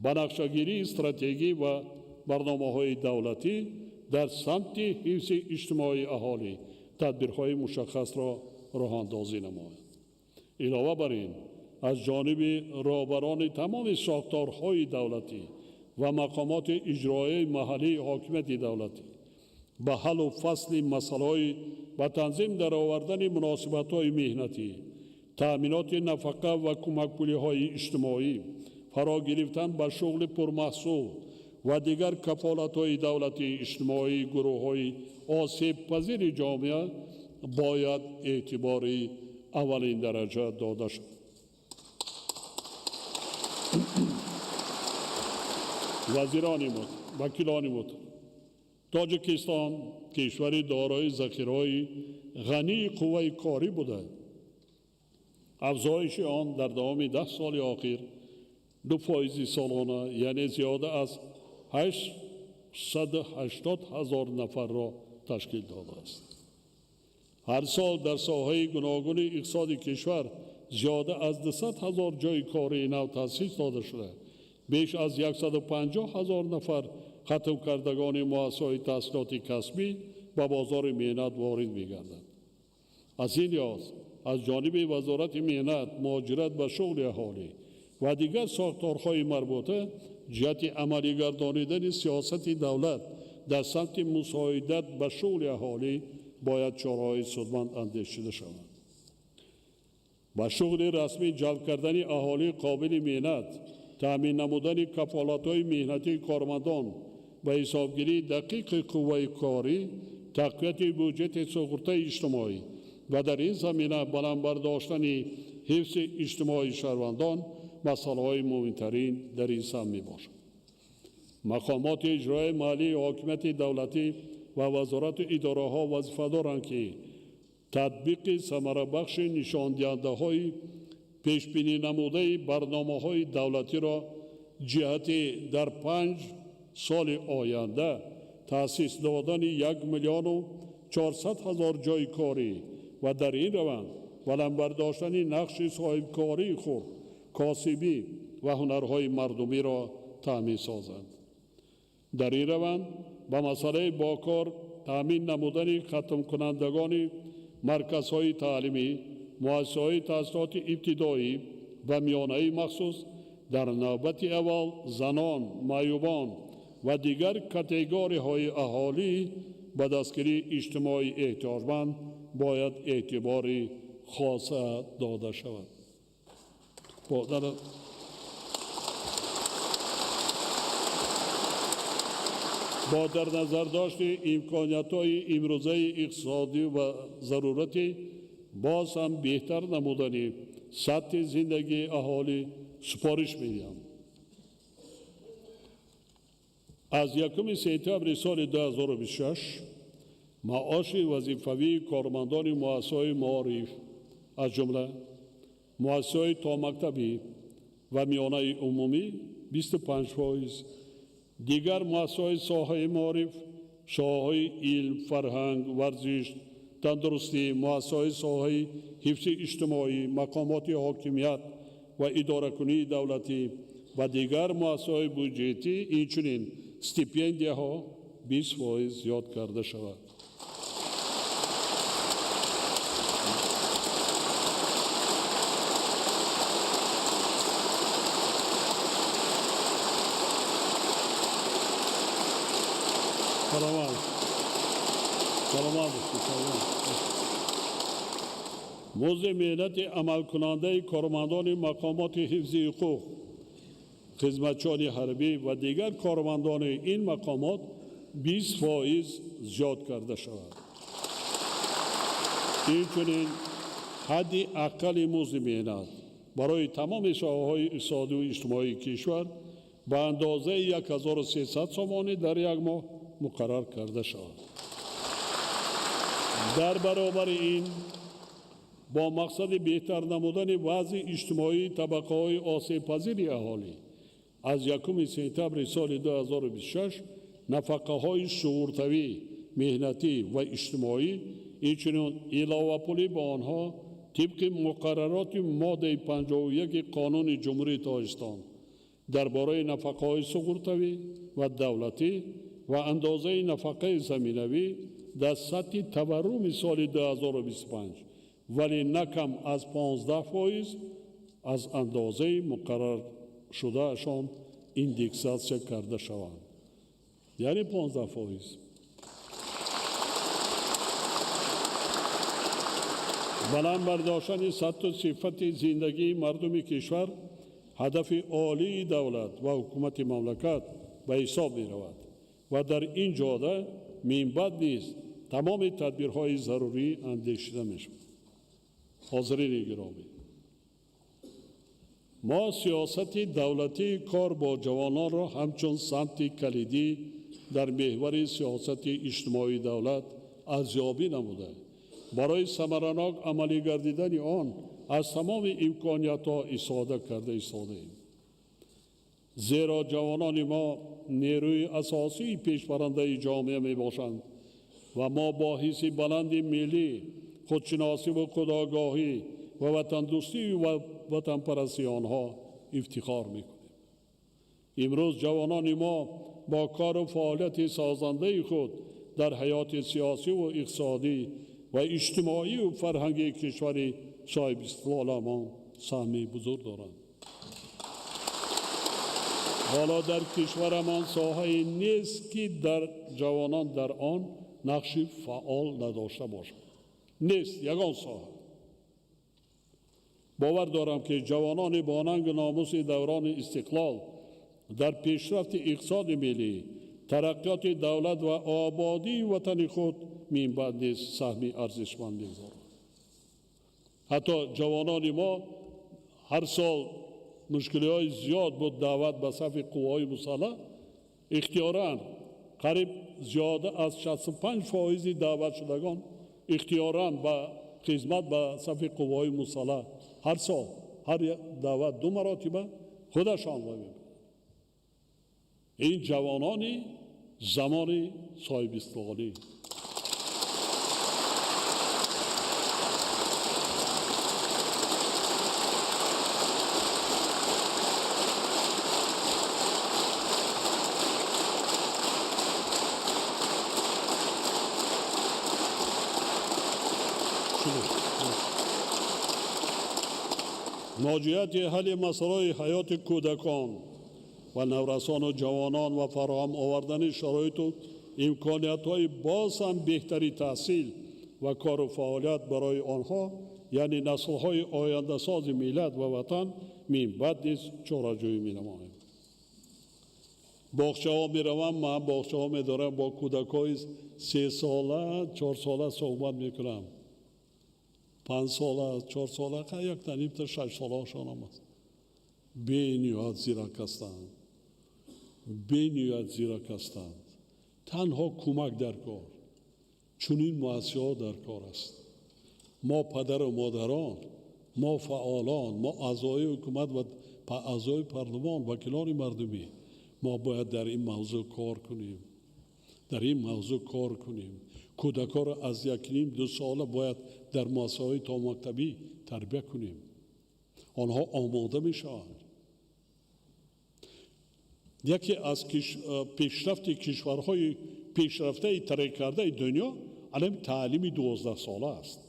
банақшагирии стратегӣ ва барномаҳои давлатӣ дар самти ҳифзи иҷтимоии аҳолӣ тадбирҳои мушаххасро роҳандозӣ намояд. Илова бар ин, аз ҷониби роҳбарони тамоми сохторҳои давлатӣ ва мақомоти иҷроияи маҳаллии ҳокимияти давлатӣ ба ҳаллу фасли масъалаҳои ба танзим даровардани муносибатҳои меҳнатӣ, таъминоти нафақа ва кӯмакпулиҳои иҷтимоӣ, фаро гирифтан ба шуғли пурмаҳсул ва дигар кафолатҳои давлатии иҷтимоии гурӯҳҳои осебпазири ҷомеа бояд эътибори аввалин дараҷа дода шавад. Вазирони вакилони муҳтарам, Тоҷикистон кишвари дорои захираҳои ғании қувваи корӣ буда, афзоиши он дар давоми 10 соли охир 2% солона, яъне зиёда аз 880 ҳазор нафарро ташкил додааст. Ҳар сол дар соҳаи гуногуни иқтисоди кишвар зиёда аз 200 ҳазор ҷойи кории нав таъсис дода шуда, беш аз 150 ҳазор нафар хатмкардагони муассисаҳои таҳсилоти касбӣ ба бозори меҳнат ворид мегарданд. Аз ин лиҳоз аз ҷониби Вазорати меҳнат, муҳоҷират ва шуғли аҳолӣ ва дигар сохторҳои марбута ҷиҳати амалигардонидани сиёсати давлат дар самти мусоидат ба шуғли аҳолӣ бояд чораҳои судманд андешида шаванд. Ба шуғли расмӣ ҷалб кардани аҳолии қобили меҳнат, таъмин намудани кафолатҳои меҳнатии кормандон ба ҳисобгирии дақиқи қувваи корӣ, тақвияти буҷети суғуртаи иҷтимоӣ ва дар ин замина баланд бардоштани ҳифзи иҷтимоии шаҳрвандон масъалаҳои муҳимтарин дар ин самт мебошанд. Мақомоти иҷроияи маҳаллии ҳокимияти давлатӣ ва вазорату идораҳо вазифа доранд, ки татбиқи самарабахши нишондиҳандаҳои пешбинӣ намудаи барномаҳои давлатиро ҷиҳати дар 5 соли оянда таъсис додани 1 400 000 ҷойи корӣ ва дар ин раванд баланд бардоштани нақши соҳибкории хурд, косибӣ ва ҳунарҳои мардумиро таъмин созанд. Дар ин раванд ба масъалаи бо кор таъмин намудани хатмкунандагони марказҳои таълимӣ, муассисаҳои таҳсилоти ибтидоӣ ва миёнаи махсус дар навбати аввал занон, маъюбон ва дигар категориҳои аҳолӣ ба дастгирии иҷтимоии эҳтиёҷманд бояд эътибори хоса дода шавад. Бо дар назар дошти имкониятҳои имрӯзаи иқтисодӣ ва зарурати боз ҳам беҳтар намудани сатҳи зиндагии аҳолӣ супориш медиҳам. Аз 1 сентябри соли 2026 маоши вазифавии кормандони муассисаҳои маориф, аз ҷумла муассисаҳои томактабӣ ва миёнаи умумӣ 25%, дигар муассисаҳои соҳаи маориф, соҳаҳои илм, фарҳанг, варзиш, Тандурустӣ, муассисаҳои соҳаи ҳифзи иҷтимоӣ, мақомоти ҳокимият ва идоракунии давлатӣ ва дигар муассисаҳои буҷетӣ, инчунин стипендияҳо 20% зиёд карда шавад. Музди меҳнати амалкунандаи кормандони мақомоти ҳифзи ҳуқуқ, хизматчиёни ҳарбӣ ва дигар кормандони ин мақомот 20% зиёд карда шавад. Инчунин ҳадди аққали музди меҳнат барои тамоми соҳаҳои иқтисодию иҷтимоии кишвар ба андозаи 1300 сомонӣ дар як моҳ муқаррар карда шавад. Дар баробари ин бо мақсади беҳтар намудани вазъи иҷтимоии табақаҳои осебпазири аҳолӣ аз 1 сентябри соли 2026 нафақаҳои суғуртавӣ, меҳнатӣ ва иҷтимоӣ, инчунин иловапулӣ ба онҳо тибқи муқаррароти моддаи 51 Қонуни Ҷумҳурии Тоҷикистон дар бораи нафақаҳои суғуртавӣ ва давлатӣ ва андозаи нафақаи заминавӣ дар сатҳи таварруми соли 2025, вале на кам аз 15% аз андозаи муқарраршудаашон индексатсия карда шаванд. Яъне 15%. Баланд бардоштани сатҳу сифати зиндагии мардуми кишвар ҳадафи олии давлат ва ҳукумати мамлакат ба ҳисоб меравад ва дар ин ҷода минбаъд низ тамоми тадбирҳои зарурӣ андешида мешавад. Ҳозирини гиромӣ, мо сиёсати давлатии кор бо ҷавононро ҳамчун самти калидӣ дар меҳвари сиёсати иҷтимоии давлат арзёбӣ намуда, барои самаранок амалӣ гардидани он аз тамоми имкониятҳо истифода карда истодаем. Зеро ҷавонони мо нерӯи асосии пешбарандаи ҷомеа мебошанд ва мо бо ҳисси баланди миллӣ, худшиносӣ ва худогоҳӣ ва ватандӯстӣ ва ватанпарастии онҳо ифтихор мекунем. Имрӯз ҷавонони мо бо кору фаъолияти созандаи худ дар ҳаёти сиёсӣ ва иқтисодӣ ва иҷтимоию фарҳангии кишвари соҳибистиқлоламон саҳми бузург доранд. Ҳоло дар кишварамон соҳае нест, ки дар ҷавонон дар он нақши фаъол надошта бошад. Нест ягон соҳа. Бовар дорам, ки ҷавонони бо нангу номуси даврони истиқлол дар пешрафти иқтисоди миллӣ, тараққиёти давлат ва ободии ватани худ минбаъд низ саҳми арзишманд мегузоранд. Ҳатто ҷавонони мо ҳар сол мушкилиҳои зиёд буд даъват ба сафи қувваҳои мусаллаҳ, ихтиёран қариб зиёда аз 65% даъватшудагон ихтиёран ба хизмат ба сафи қувваҳои мусаллаҳ ҳар сол ҳар даъват 2 маротиба худашон мебаранд. Ин ҷавонони замони соҳибистиқлолӣ. Ноҷиҳати ҳалли масъалаҳои ҳаёти кӯдакон ва наврасону ҷавонон ва фароҳам овардани шароиту имкониятҳои боз ҳам беҳтари таҳсил ва кору фаъолият барои онҳо, яъне наслҳои ояндасози миллат ва ватан, минбаъд низ чораҷӯӣ менамоем. Боғчаҳо меравам, ман боғчаҳо медорам, бо кӯдакҳои 3 сола, 4 сола суҳбат мекунам. 5 сола, 4 сола, якта нимта 6 солаашонам аст. Бениҳоят зирак ҳастанд. Бениҳоят зирак ҳастанд. Танҳо кӯмак дар кор. Чунин муассисаҳо дар кор аст. Мо падару модарон, мо фаъолон, мо аъзои ҳукумат ва аъзои парлумон, вакилони мардумӣ, мо бояд дар ин мавзӯъ кор кунем. Дар ин мавзӯъ кор кунем. Кӯдакҳоро аз 1.5-2 сола бояд дар муассисаҳои томактабӣ тарбия кунем. Онҳо омода мешаванд. Яке аз пешрафти кишварҳои пешрафтаи тараққӣ кардаи дунё алам таълими 12 сола аст.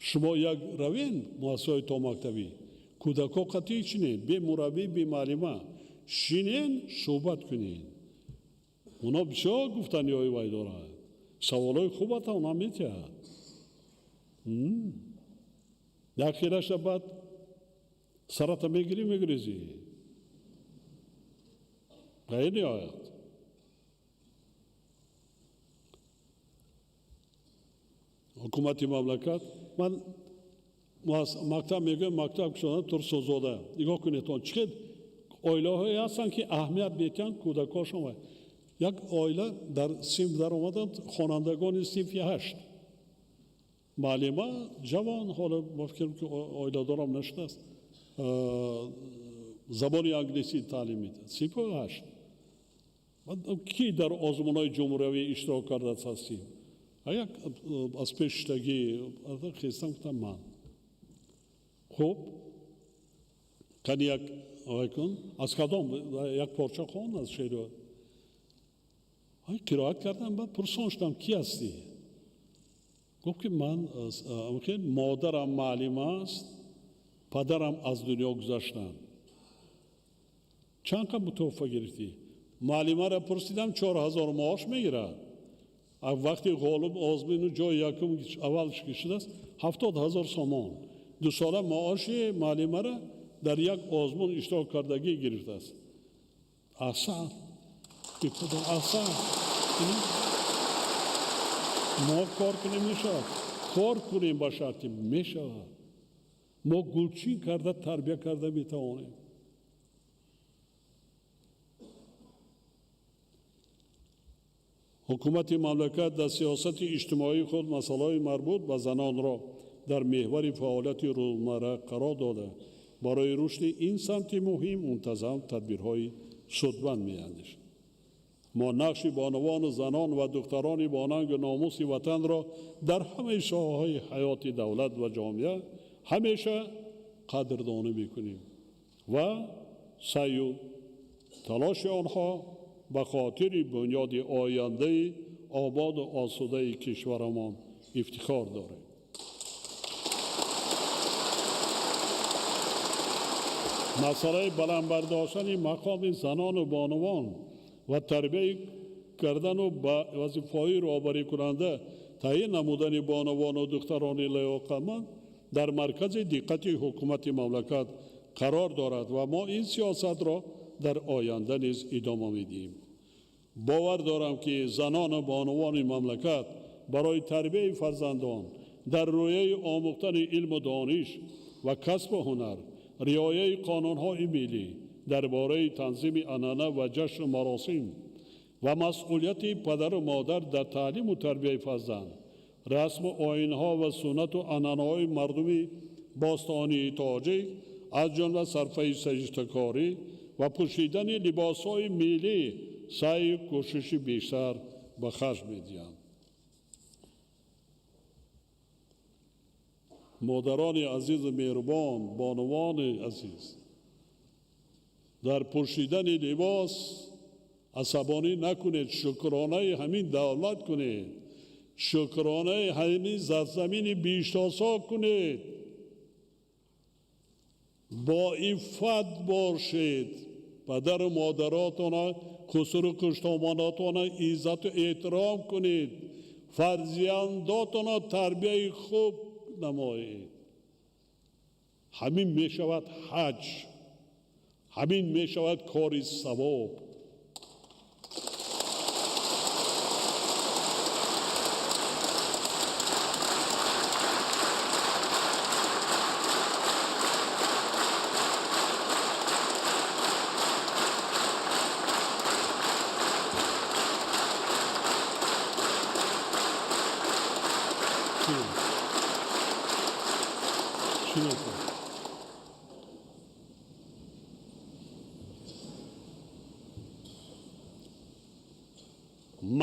Шумо як равен муассисаҳои томактабӣ, кӯдакҳо қатъӣ чинен, бе мураббӣ, бе муаллима шинен, суҳбат кунед. Онҳо бисёр гуфтаниҳои вай доранд. Саволҳои хубата онҳо метиҳад. Як хелаша баъд сарата мегирӣ, мегирезӣ. Ғайр ниҳоят. Ҳукумати мамлакат ман мактаб мегӯям, мактаб кушодан Турсунзода. Нигоҳ кунед, он чӣ хел оилаҳое ҳастанд, ки аҳамият медиҳанд кӯдакҳошон. Як оила дар синф даромаданд, хонандагони синфи 8. Муаллима ҷавон, ҳоло ма фикрам ки оиладорам нашудааст, забони англисӣ таълим медиҳад. Синфи 8. Ки дар озмунҳои ҷумҳуриявӣ иштирок кардааст ҳастем? Як аз пешштагӣ хестам, гуфтам ман. Хуб, кани як кун, аз кадом як порча хон аз шеър. Қироат кардам, баъд пурсон шудам, ки ҳастӣ? Гуфт ки ман модарам муаллима аст, падарам аз дунё гузаштанд. Чанд қад мутаваффа гирифтӣ? Муаллимаро пурсидам, 4000 маош мегирад. Вақти ғолиб озмуну ҷои якум аввал шудааст, 70 000 сомон. 2 сола маоши муаллимаро дар як озмун иштирок кардагӣ гирифтааст. Аҳсан, аҳсан. Мо кор кунем мешавад, кор кунем ба шарти мешавад. Мо гулчин карда тарбия карда метавонем. Ҳукумати мамлакат дар сиёсати иҷтимоии худ масъалаҳои марбут ба занонро дар меҳвари фаъолияти рӯзмарра қарор дода, барои рушди ин самти муҳим мунтазам тадбирҳои судманд меандешад. Мо нақши бонувону занон ва духтарони бонангу номуси ватанро дар ҳамаи соҳаҳои ҳаёти давлат ва ҷомеа ҳамеша қадрдонӣ мекунем ва саъю талоши онҳо ба хотири бунёди ояндаи ободу осудаи кишварамон ифтихор дорем. Масъалаи баланд бардоштани мақоми занону бонувон ва тарбия кардану ба вазифаҳои роҳбарикунанда таъин намудани бонувану духтарони лаёқатманд дар маркази диққати ҳукумати мамлакат қарор дорад ва мо ин сиёсатро дар оянда низ идома медиҳем. Бовар дорам, ки занону бонувони мамлакат барои тарбияи фарзандон дар рӯяи омӯхтани илму дониш ва касбу ҳунар, риояи қонунҳои миллӣ дар бораи танзими анъана ва ҷашну маросим ва масъулияти падару модар дар таълиму тарбияи фарзанд, расму оинҳо ва суннату анъанаҳои мардуми бостонии тоҷик, аз ҷумла сарфаи саҷдакорӣ ва пӯшидани либосҳои миллӣ саъю кӯшиши бештар ба харҷ медиҳанд. Модарони азизу меҳрубон, бонувони азиз, дар пӯшидани либос асабонӣ накунед, шукронаи ҳамин давлат кунед, шукронаи ҳамин зарзамини биҳиштосо кунед, бо иффат бошед, падару модаротона, хусуру хуштомонотона иззату эҳтиром кунед, фарзандотона тарбияи хуб намоед. Ҳамин мешавад ҳаҷ, ҳамин мешавад кори савоб.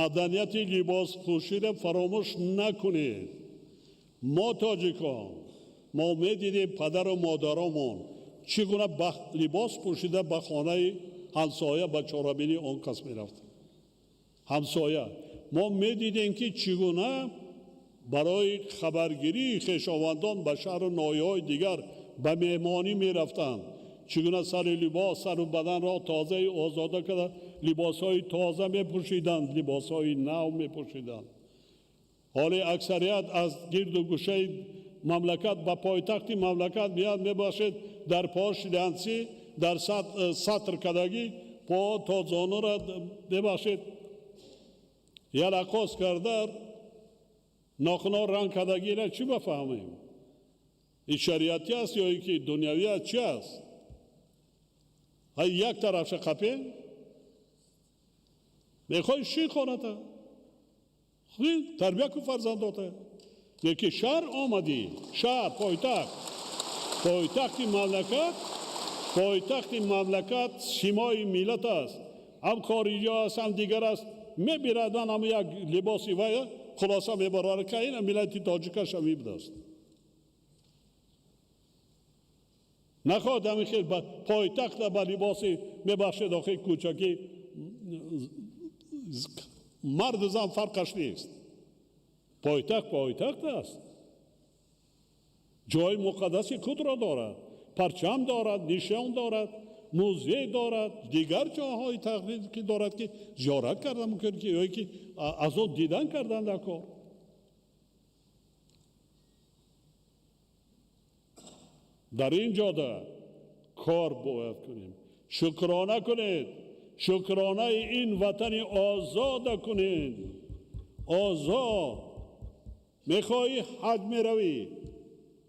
Маданияти либоспӯширо фаромӯш накунед. Мо тоҷикон, мо медидем падару модаромон чӣ гуна либос пӯшида ба хонаи ҳамсоя, ба чорабинии он кас мерафт. Ҳамсоя. Мо медидем, ки чӣ гуна барои хабаргирии хешовандон ба шаҳру ноҳияҳои дигар ба меҳмонӣ мерафтанд. Чӣ гуна сари либос, сару баданро тозаю озода карда, либосҳои тоза мепӯшиданд, либосҳои нав мепӯшиданд. Ҳоле аксарият аз гирду гӯшаи мамлакат ба пойтахти мамлакат меяд, мебошед дар по шлянси, дар сатр кардагӣ, по то зонура мебошед ялақоз карда, нохуно ранг кардагиро чӣ бафаҳмем? Ин шариатӣ аст ё ин ки дунявӣ аст, чӣ аст? Ҳай як тарафша қапем, мехоҳӣ ши хоната, тарбия кун фарзандота. Лекин шаҳр омадӣ, шаҳр, пойтахт, пойтахти мамлакат, пойтахти мамлакат симои миллат аст. Ҳам хориҷиҳо аст, ҳам дигар аст. Мебирад ман ҳам як либоси вай, хулоса мебарад, ки ин миллати тоҷикаш ҳам ибдаст. Нахоҳад ҳамин хел пойтахта ба либоси мебахшед охи кӯчакӣ, марду зан фарқаш нест. Пойтахт пойтахт аст. Ҷои муқаддаси худро дорад, парчам дорад, нишон дорад, музей дорад, дигар ҷоҳои таърихӣ дорад, ки зиёрат кардан мумкин, ки ё ки аз он дидан кардан дар кор. Дар ин ҷода кор бояд кунем. Шукрона кунед, шукронаи ин ватани озода кунед. Озод. Мехоҳӣ ҳаҷ меравӣ,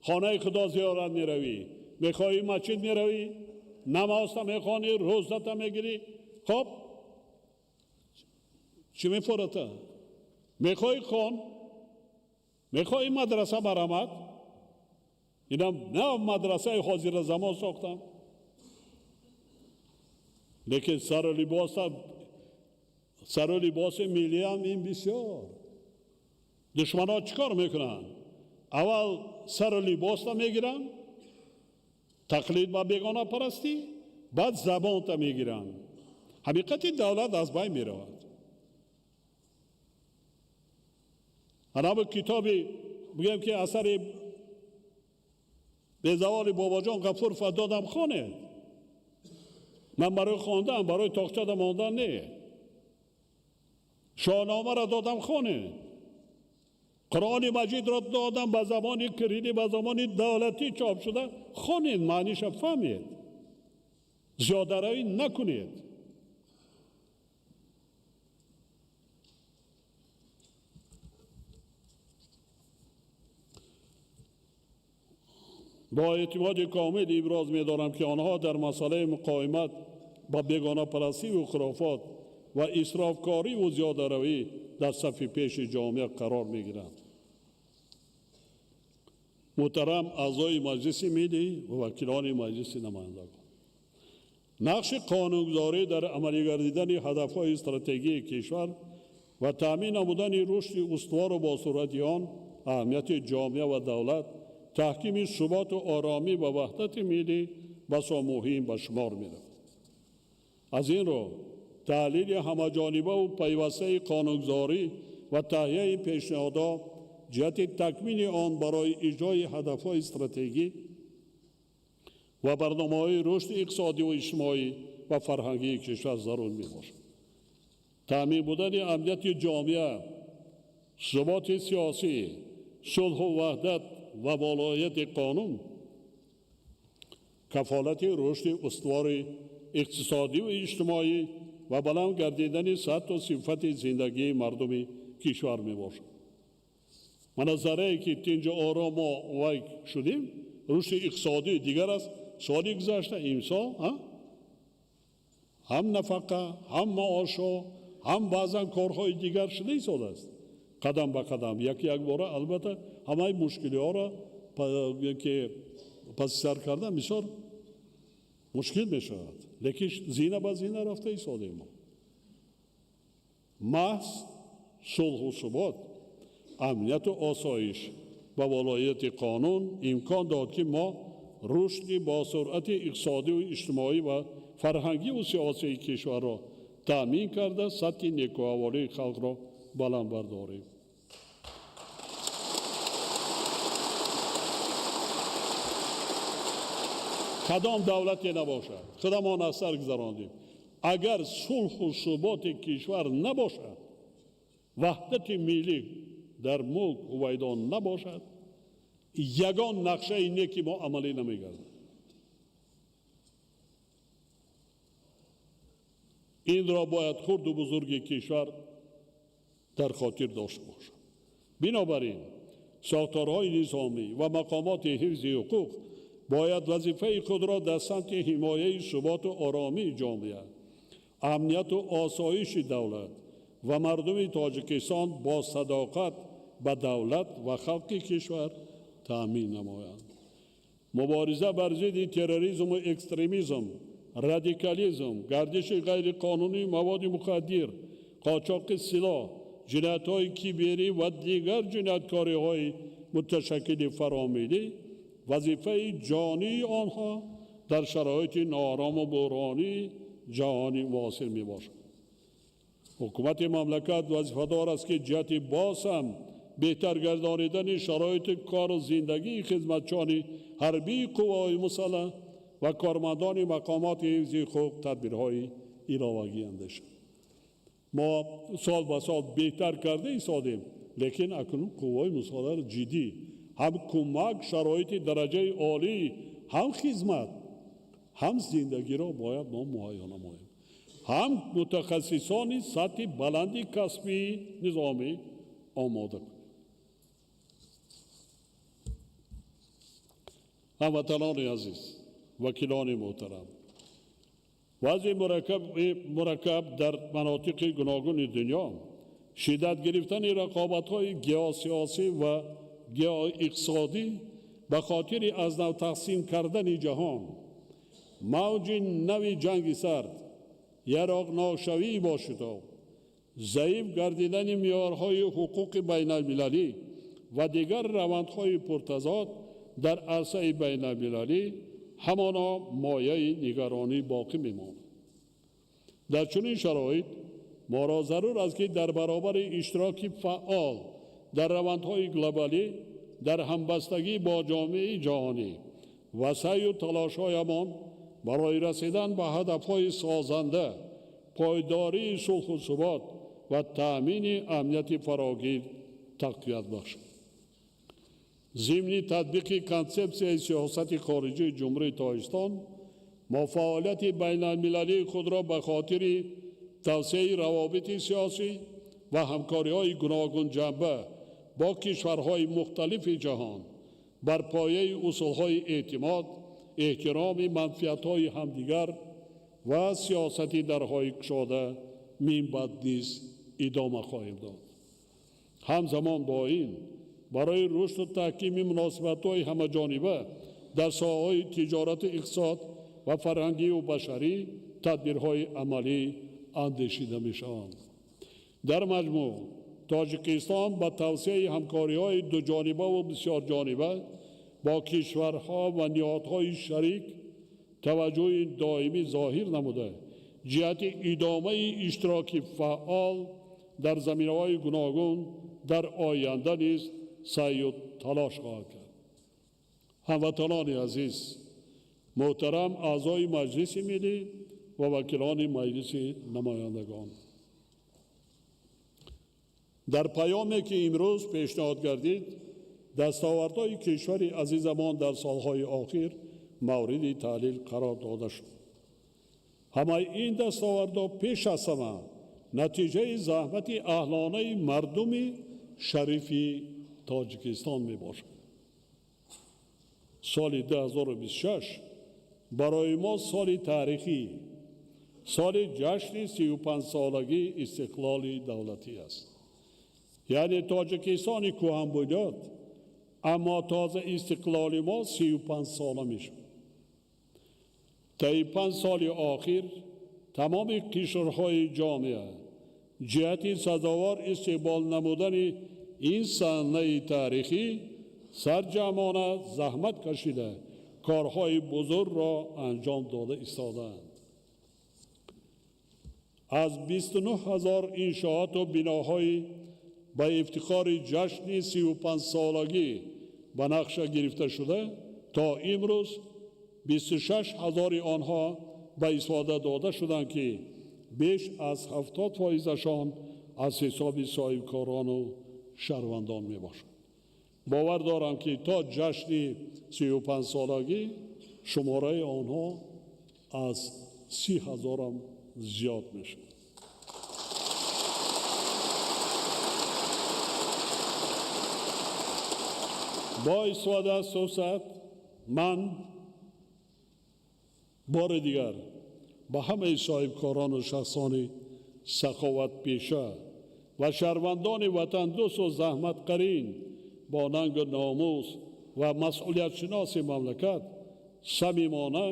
хонаи Худо зиёрат меравӣ, мехоҳӣ масҷид меравӣ, намозта мехонӣ, рӯзата мегирӣ. Хоб чӣ мефората? Мехоҳӣ хон, мехоҳӣ мадраса барамад. Инам нав мадрасаи ҳозира замон сохтам, лекин сару либоси миллиам ин бисёр. Душманҳо чӣ кор мекунанд? Аввал сару либосро мегиранд, тақлид ба бегонапарастӣ, баъд забонта мегиранд. Ҳақиқати давлат аз байн меравад. Ҳанабу китоби бигӯем ки асари безаволи Бобоҷон Ғафуров додам хонед. Ман барои хондан, барои тоқчада мондан не. Шоҳномаро додам хонед. Қуръони Маҷидро додам ба забони кирилӣ, ба забони давлатӣ чоп шуда, хонед, маъниша фаҳмед. Зиёдаравӣ накунед. Бо эътимоди комил иброз медорам, ки онҳо дар масъалаи муқовимат ба бегонапарастиву хурофот ва исрофкориву зиёдаравӣ дар сафи пеши ҷомеа қарор мегиранд. Муҳтарам аъзои Маҷлиси Миллӣ ва вакилони Маҷлиси Намояндагон, нақши қонунгузорӣ дар амалигардидани ҳадафҳои стратегии кишвар ва таъмин намудани рушди устувору босуръати он, аҳамияти ҷомеа ва давлат, таҳкими суботу оромӣ ва ваҳдати миллӣ басо муҳим ба шумор меравад. Аз ин рӯ таҳлили ҳамаҷонибаву пайвастаи қонунгузорӣ ва таҳияи пешниҳодҳо ҷиҳати такмили он барои иҷрои ҳадафҳои стратегӣ ва барномаҳои рушди иқтисодиву иҷтимоӣ ва фарҳангии кишвар зарур мебошад. Таъмин будани амнияти ҷомеа, суботи сиёсӣ, сулҳу ваҳдат ва волоияти қонун кафолати рушди устувори иқтисодиву иҷтимоӣ ва баланд гардидани сатҳу сифати зиндагии мардуми кишвар мебошад. Ман аз заррае ки тинҷу ором мо вай шудем, рушди иқтисодӣ дигар аст. Соли гузашта имсол, ҳам нафақа, ҳам маошҳо, ҳам баъзан корҳои дигар шуда истодааст. Қадам ба қадам, яки якбора албатта ҳамаи мушкилиҳоро ки паси сар кардан бисёр мушкил мешавад, лекин зина ба зина рафта истодем мо. Маҳз Сулҳу субот, амнияту осоиш ва волоияти қонун имкон дод, ки мо рушди босуръати иқтисодиву иҷтимоӣ ва фарҳангиву сиёсии кишварро таъмин карда, сатҳи некӯаҳволии халқро баланд бардорем. Кадом давлате набошад, худамон аз сар гузарондем, агар сулҳу суботи кишвар набошад, ваҳдати миллӣ дар мулк ҳувайдо набошад, ягон нақшаи неки мо амалӣ намегардад. Инро бояд хурду бузурги кишвар дар хотир дошта бошад. Бинобар ин сохторҳои низомӣ ва мақомоти ҳифзи ҳуқуқ бояд вазифаи худро дар самти ҳимояи суботу оромии ҷомеа, амнияту осоиши давлат ва мардуми Тоҷикистон бо садоқат ба давлат ва халқи кишвар таъмин намоянд. Мубориза бар зидди терроризму экстремизм, радикализм, гардиши ғайриқонунии маводи мухаддир, қочоқи силоҳ, ҷиноятҳои киберӣ ва дигар ҷинояткориҳои муташаккили фаромиллӣ вазифаи ҷонии онҳо дар шароити ноорому буҳронии ҷаҳони муосир мебошад. Ҳукумати мамлакат вазифадор аст, ки ҷиҳати боз ҳам беҳтар гардонидани шароити кору зиндагии хизматчиёни ҳарбии қувваҳои мусаллаҳ ва кормандони мақомоти ҳифзи ҳуқуқ тадбирҳои иловагӣ андешад. Мо сол ба сол беҳтар карда истодем, лекин акнун қувваҳои мусаллаҳро ҷиддӣ ҳам кӯмак, шароити дараҷаи олӣ, ҳам хизмат, ҳам зиндагиро бояд мо муҳайё намоем, ҳам мутахассисони сатҳи баланди касбии низомӣ омода кунем. Ҳамватанони азиз, вакилони муҳтарам, вазъи мураккаб дар манотиқи гуногуни дунё, шиддат гирифтани рақобатҳои геосиёсӣ ва геоиқтисодӣ ба хотири аз нав тақсим кардани ҷаҳон, мавҷи нави ҷанги сард, яроқнокшавии бошитоб, заиф гардидани меъёрҳои ҳуқуқи байналмилалӣ ва дигар равандҳои пуртазод дар арсаи байналмилалӣ ҳамоно мояи нигаронӣ боқӣ мемонад. Дар чунин шароит моро зарур аст, ки дар баробари иштироки фаъол дар равандҳои глобалӣ, дар ҳамбастагӣ бо ҷомеаи ҷаҳонӣ ва саъю талошҳоямон барои расидан ба ҳадафҳои созанда, пойдории сулҳу субот ва таъмини амнияти фарогир тақвият бахшад. Зимни татбиқи консепсияи сиёсати хориҷии Ҷумҳурии Тоҷикистон мо фаъолияти байналмилалии худро ба хотири тавсеаи равобити сиёсӣ ва ҳамкориҳои гуногунҷанба бо кишварҳои мухталифи ҷаҳон бар пояи усулҳои эътимод, эҳтироми манфиатҳои ҳамдигар ва сиёсати дарҳои кушода минбаъд низ идома хоҳем дод. Ҳамзамон бо ин барои рушду таҳкими муносибатҳои ҳамаҷониба дар соҳаҳои тиҷорату иқтисод ва фарҳангию башарӣ тадбирҳои амалӣ андешида мешаванд. Дар маҷмӯъ Тоҷикистон ба тавсеаи ҳамкориҳои дуҷонибаву бисёрҷониба бо кишварҳо ва ниҳодҳои шарик таваҷҷӯҳи доимӣ зоҳир намуда, ҷиҳати идомаи иштироки фаъол дар заминаҳои гуногун дар оянда низ саъю талош хоҳад кард. Ҳамватанони азиз, муҳтарам аъзои Маҷлиси Миллӣ ва вакилони Маҷлиси Намояндагон, дар паёме ки имрӯз пешниҳод гардид, дастовардҳои кишвари азизамон дар солҳои охир мавриди таҳлил қарор дода шуд. Ҳамаи ин дастовардҳо пеш аз ҳама натиҷаи заҳмати аҳлонаи мардуми шарифи Тоҷикистон мебошад. Соли 2026 барои мо соли таърихӣ, соли ҷашни 35-солагии истиқлоли давлатӣ аст. Яъне Тоҷикистони кӯҳанбунёд, аммо тоза истиқлоли мо 35 сола мешавад. Таи 5 соли охир тамоми кишварҳои ҷомеа ҷиҳати сазовор истиқбол намудани ин саҳнаи таърихӣ сарҷамъона заҳмат кашида корҳои бузургро анҷом дода истодаанд. Аз 29 ҳазор иншооту биноҳои ба ифтихори ҷашни 35-солагӣ ба нақша гирифта шуда то имрӯз 26 ҳазори онҳо ба истифода дода шуданд, ки беш аз 70%-ашон аз ҳисоби соҳибкорону шаҳрвандон мебошанд. Бовар дорам, ки то ҷашни 35-солагӣ шумораи онҳо аз 30 ҳазорам зиёд мешавад. Бо истифода аз фурсат ман бори дигар ба ҳамаи соҳибкорону шахсони саховатпеша ва шаҳрвандони ватандӯсту заҳматқарин бо нангу номус ва масъулиятшиноси мамлакат самимона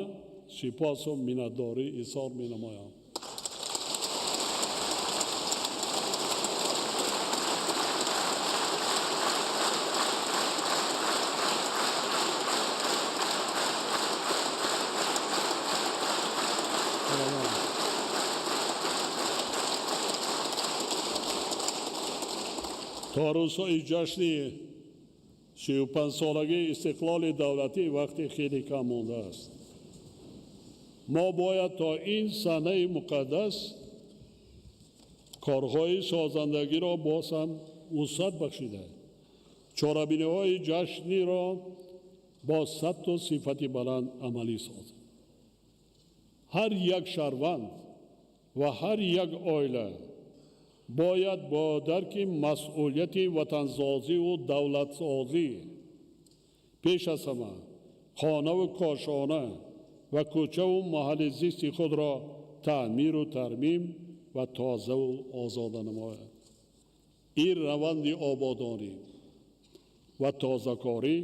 сипосу миннатдорӣ изҳор менамоям. То рӯзҳои ҷашни 35-солагии истиқлоли давлатӣ вақти хеле кам мондааст. Мо бояд то ин саҳнаи муқаддас корҳои созандагиро боз ҳам вусъат бахшида, чорабиниҳои ҷашниро бо сатҳу сифати баланд амалӣ созем. Ҳар як шаҳрванд ва ҳар як оила бояд бо дарки масъулияти ватансозиву давлатсозӣ пеш аз ҳама хонаву кошона ва кӯчаву маҳалли зисти худро таъмиру тармим ва тозаву озода намояд. Ин раванди ободонӣ ва тозакорӣ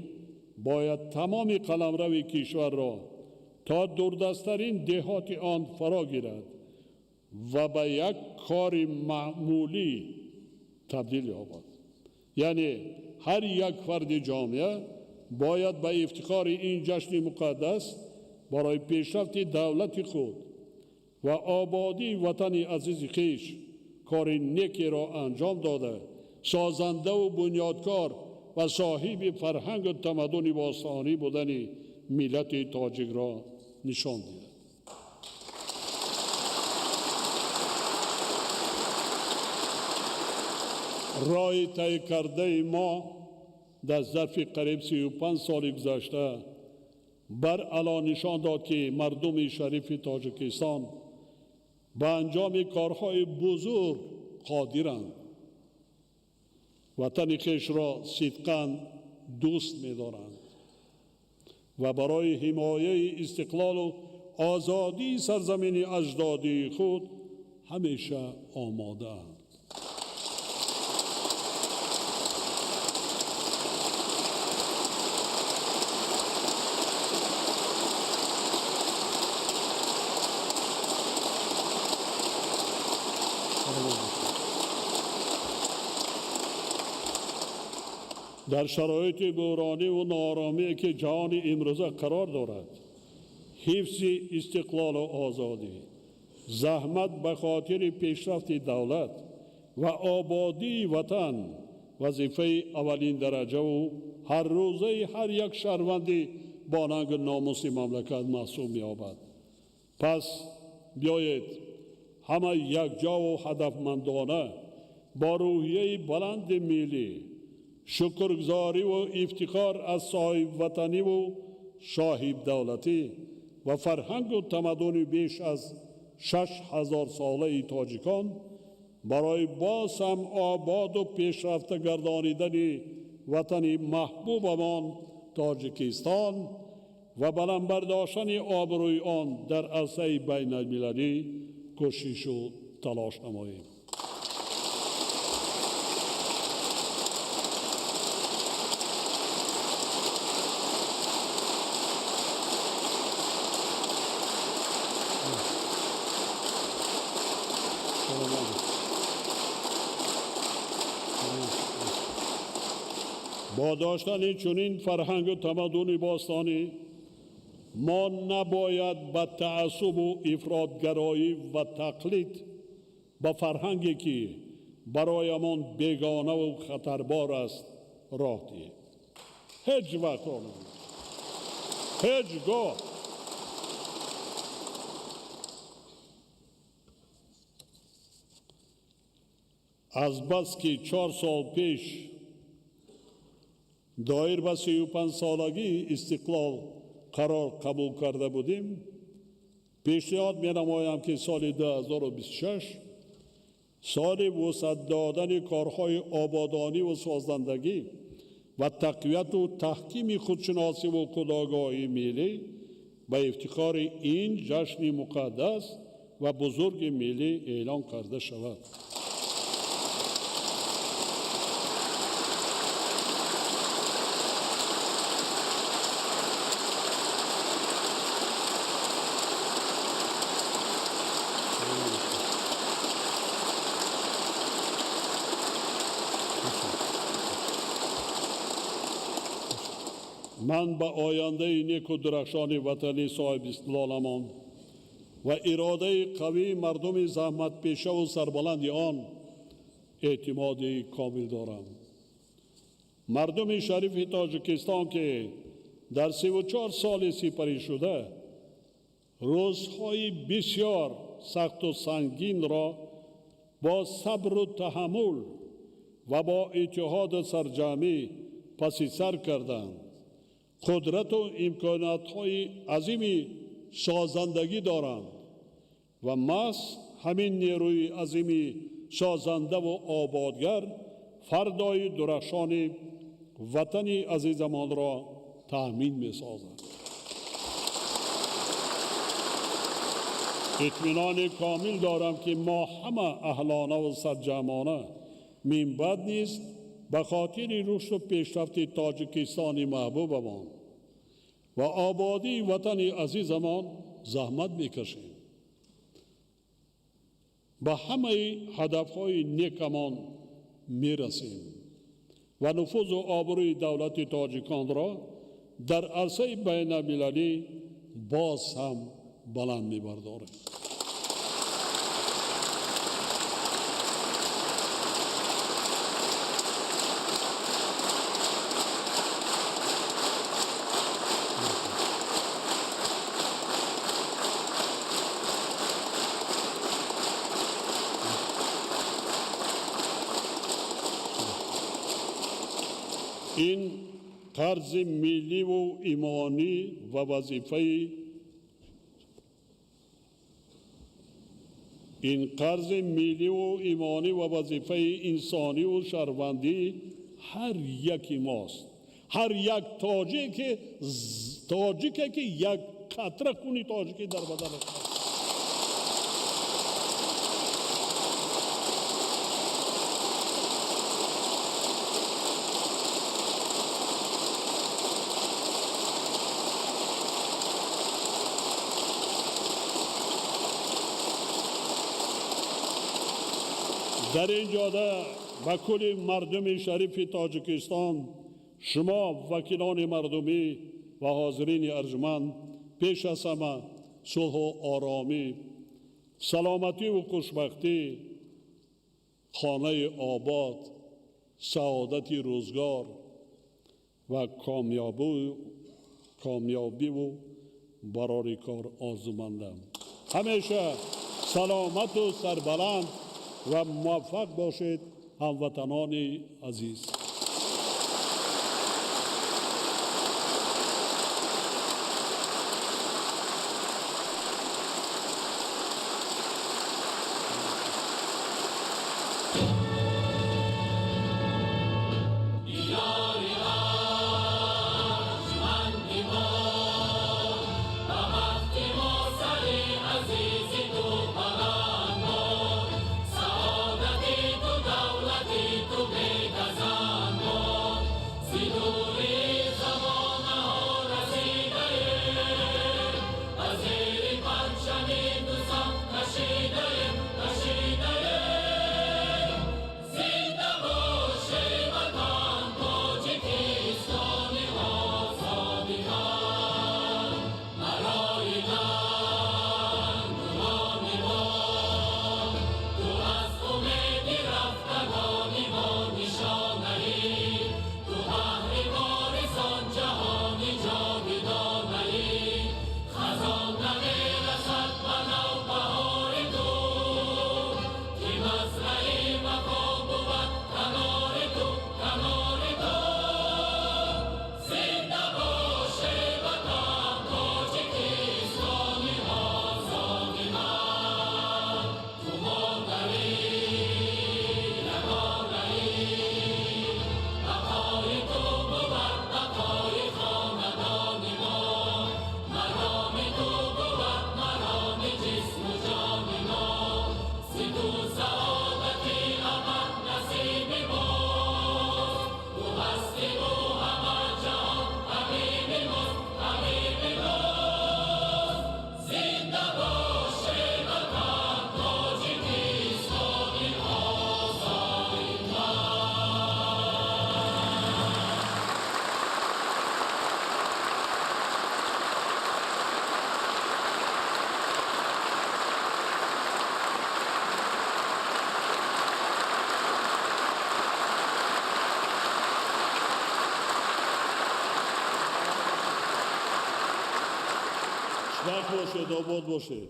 бояд тамоми қаламрави кишварро то дурдасттарин деҳоти он фаро гирад ва ба як кори маъмулӣ табдил ёбад. Яъне ҳар як фарди ҷомеа бояд ба ифтихори ин ҷашни муқаддас барои пешрафти давлати худ ва ободии ватани азизи хеш кори некеро анҷом дода, созандаву бунёдкор ва соҳиби фарҳангу тамаддуни бостонӣ будани миллати тоҷикро нишон диҳад. Роҳи тай кардаи мо дар зарфи қариб 35 соли гузашта баръало нишон дод, ки мардуми шарифи Тоҷикистон ба анҷоми корҳои бузург қодиранд, ватани хешро сидқан дӯст медоранд ва барои ҳимояи истиқлолу озодии сарзамини аҷдодии худ ҳамеша омодаанд. Дар шароити буҳрониву нооромие ки ҷаҳони имрӯза қарор дорад, ҳифзи истиқлолу озодӣ, заҳмат ба хотири пешрафти давлат ва ободии ватан вазифаи аввалин дараҷаву ҳаррӯзаи ҳар як шаҳрванди бо нангу номуси мамлакат маҳсуб меёбад. Пас биёед ҳама якҷову ҳадафмандона бо рӯҳияи баланди миллӣ, шукргузориву ифтихор аз соҳибватаниву соҳибдавлатӣ ва фарҳангу тамаддуни беш аз 6000-солаи тоҷикон барои боз ҳам ободу пешрафта гардонидани ватани маҳбубамон Тоҷикистон ва баланд бардоштани обрӯи он дар арсаи байналмилалӣ кӯшишу талош намоем. Бо доштани чунин фарҳангу тамаддуни бостонӣ мо набояд ба таассубу ифротгароӣ ва тақлид ба фарҳанге ки бароямон бегонаву хатарбор аст роҳ диҳем. Ҳеҷ вақт роҳ намедиҳем, ҳеҷ гоҳ. Аз бас ки 4 сол пеш доир ба 35-солагии истиқлол қарор қабул карда будем, пешниҳод менамоям ки соли 2026 соли вусъат додани корҳои ободониву созандагӣ ва тақвияту таҳкими худшиносиву худогоҳии миллӣ ба ифтихори ин ҷашни муқаддас ва бузурги миллӣ эълон карда шавад. Ман ба ояндаи неку дурахшони ватани соҳибистиқлоламон ва иродаи қавии мардуми заҳматпешаву сарбаланди он эътимоди комил дорам. Мардуми шарифи Тоҷикистон, ки дар 34 соли сипаришуда рӯзҳои бисёр сахту сангинро бо сабру таҳаммул ва бо иттиҳоду сарҷамъӣ паси сар карданд, қудрату имкониятҳои азими созандагӣ доранд ва маҳз ҳамин нерӯи азими созандаву ободгар фардои дурахшони ватани азизамонро таъмин месозад. Итминони комил дорам, ки мо ҳама аҳлонаву сарҷамъона минбаъд низ ба хотири рушду пешрафти Тоҷикистони маҳбубамон ва ободии ватани азизамон заҳмат мекашем, ба ҳамаи ҳадафҳои некамон мерасем ва нуфузу обрӯи давлати тоҷиконро дар арсаи байналмилалӣ боз ҳам баланд мебардорем. Ин қарзи милливу имонӣ ва вазифаи ин қарзи милливу имонӣ ва вазифаи инсониву шаҳрвандии ҳар яки мост. Ҳар як тоҷике ки як қатра хуни тоҷикӣ дар баданаш аст. Дар ин ҷода ба кулли мардуми шарифи Тоҷикистон, шумо вакилони мардумӣ ва ҳозирини арҷманд, пеш аз ҳама сулҳу оромӣ, саломативу хушбахтӣ, хонаи обод, саодати рӯзгор ва комёбиву барори кор орзумандам. Ҳамеша саломату сарбаланд ва муваффақ бошед, ҳамватанони азиз. Саодати ту, давлати ту бегазан. Як бошед, обод бошед.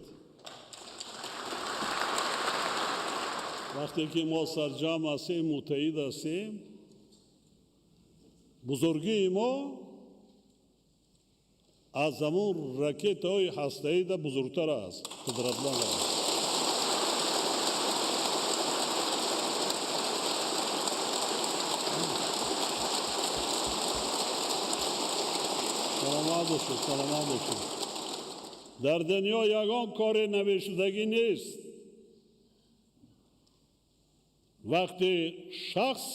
Вақте ки мо сарҷамъ ҳастем, муттаҳид ҳастем, бузургии мо аз ҳамун ракетаҳои ҳастаида бузургтар аст, қудратманд аст. Саломат бошед, саломат бошед. Дар дунё ягон кори навишудагӣ нест. Вақте шахс,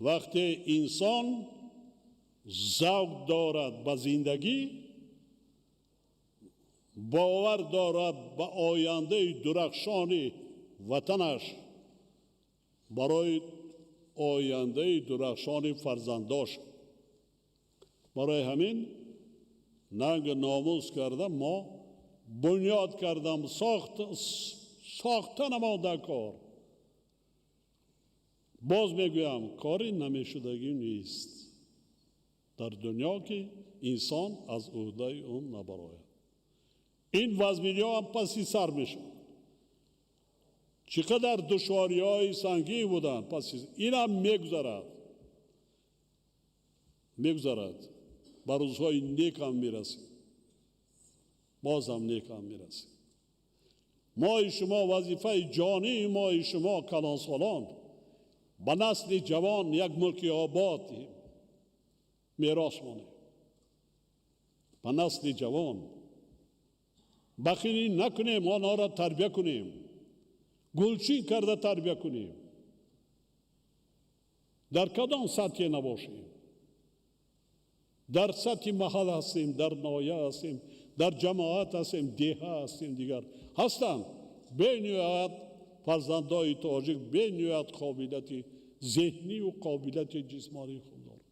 вақте инсон завқ дорад ба зиндагӣ, бовар дорад ба ояндаи дурахшони ватанаш, барои ояндаи дурахшони фарзандош. Барои ҳамин нанг номус карда мо бунёд кардам, сохта намода кор. Боз мегӯям, кори намешудагӣ нест дар дунё, ки инсон аз уҳдаи он набарояд. Ин вазминиҳо ҳам паси сар мешавад. Чӣ қадар душвориҳои сангин буданд, паси инам мегузарад, мегузарад. Ба рӯзҳои некам мерасем, бозам некам мерасем. Мои шумо вазифаи ҷонии мои шумо калонсолон ба насли ҷавон як мулки обод мерос монем. Ба насли ҷавон бахилӣ накунем, онҳоро тарбия кунем, гулчин карда тарбия кунем. Дар кадом сатҳе набошем, дар сатҳи маҳал ҳастем, дар ноҳия ҳастем, дар ҷамоат ҳастем, деҳа ҳастем, дигар ҳастанд. Бениҳоят фарзандои тоҷик бениҳоят қобилияти зеҳнию қобилияти ҷисмонии хуб доранд.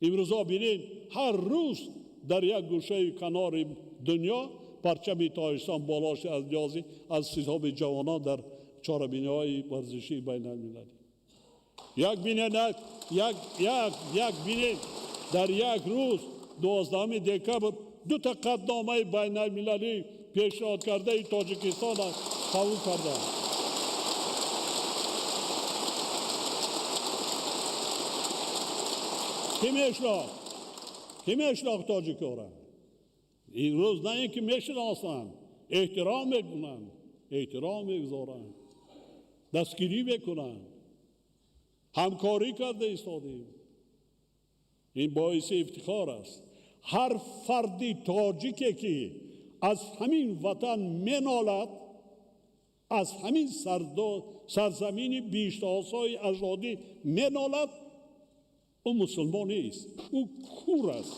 Имрӯзҳо бинед, ҳар рӯз дар як гӯшаи канори дунё парчами Тоҷикистон боло шуд аз ниёзи аз ҳисоби ҷавонон дар чорабиниҳои варзишии байналмилалӣ. Як бинед, як, як, як бинед, дар як рӯз 12 декабр ду та қатъномаи байналмилалӣ пешниҳод кардаи Тоҷикистонро қабул карданд. Ки мешинохт? Ки мешинохт тоҷикҳоро? Имрӯз на ин ки мешиносанд, эҳтиром мекунанд, эҳтиром мегузоранд, дастгирӣ мекунанд, ҳамкорӣ карда истодем. Ин боиси ифтихор аст. Ҳар фарди тоҷике ки аз ҳамин ватан менолад, аз ҳамин сарзамини биҳиштосои аҷдодӣ менолад, ӯ мусулмон нест, ӯ кур аст.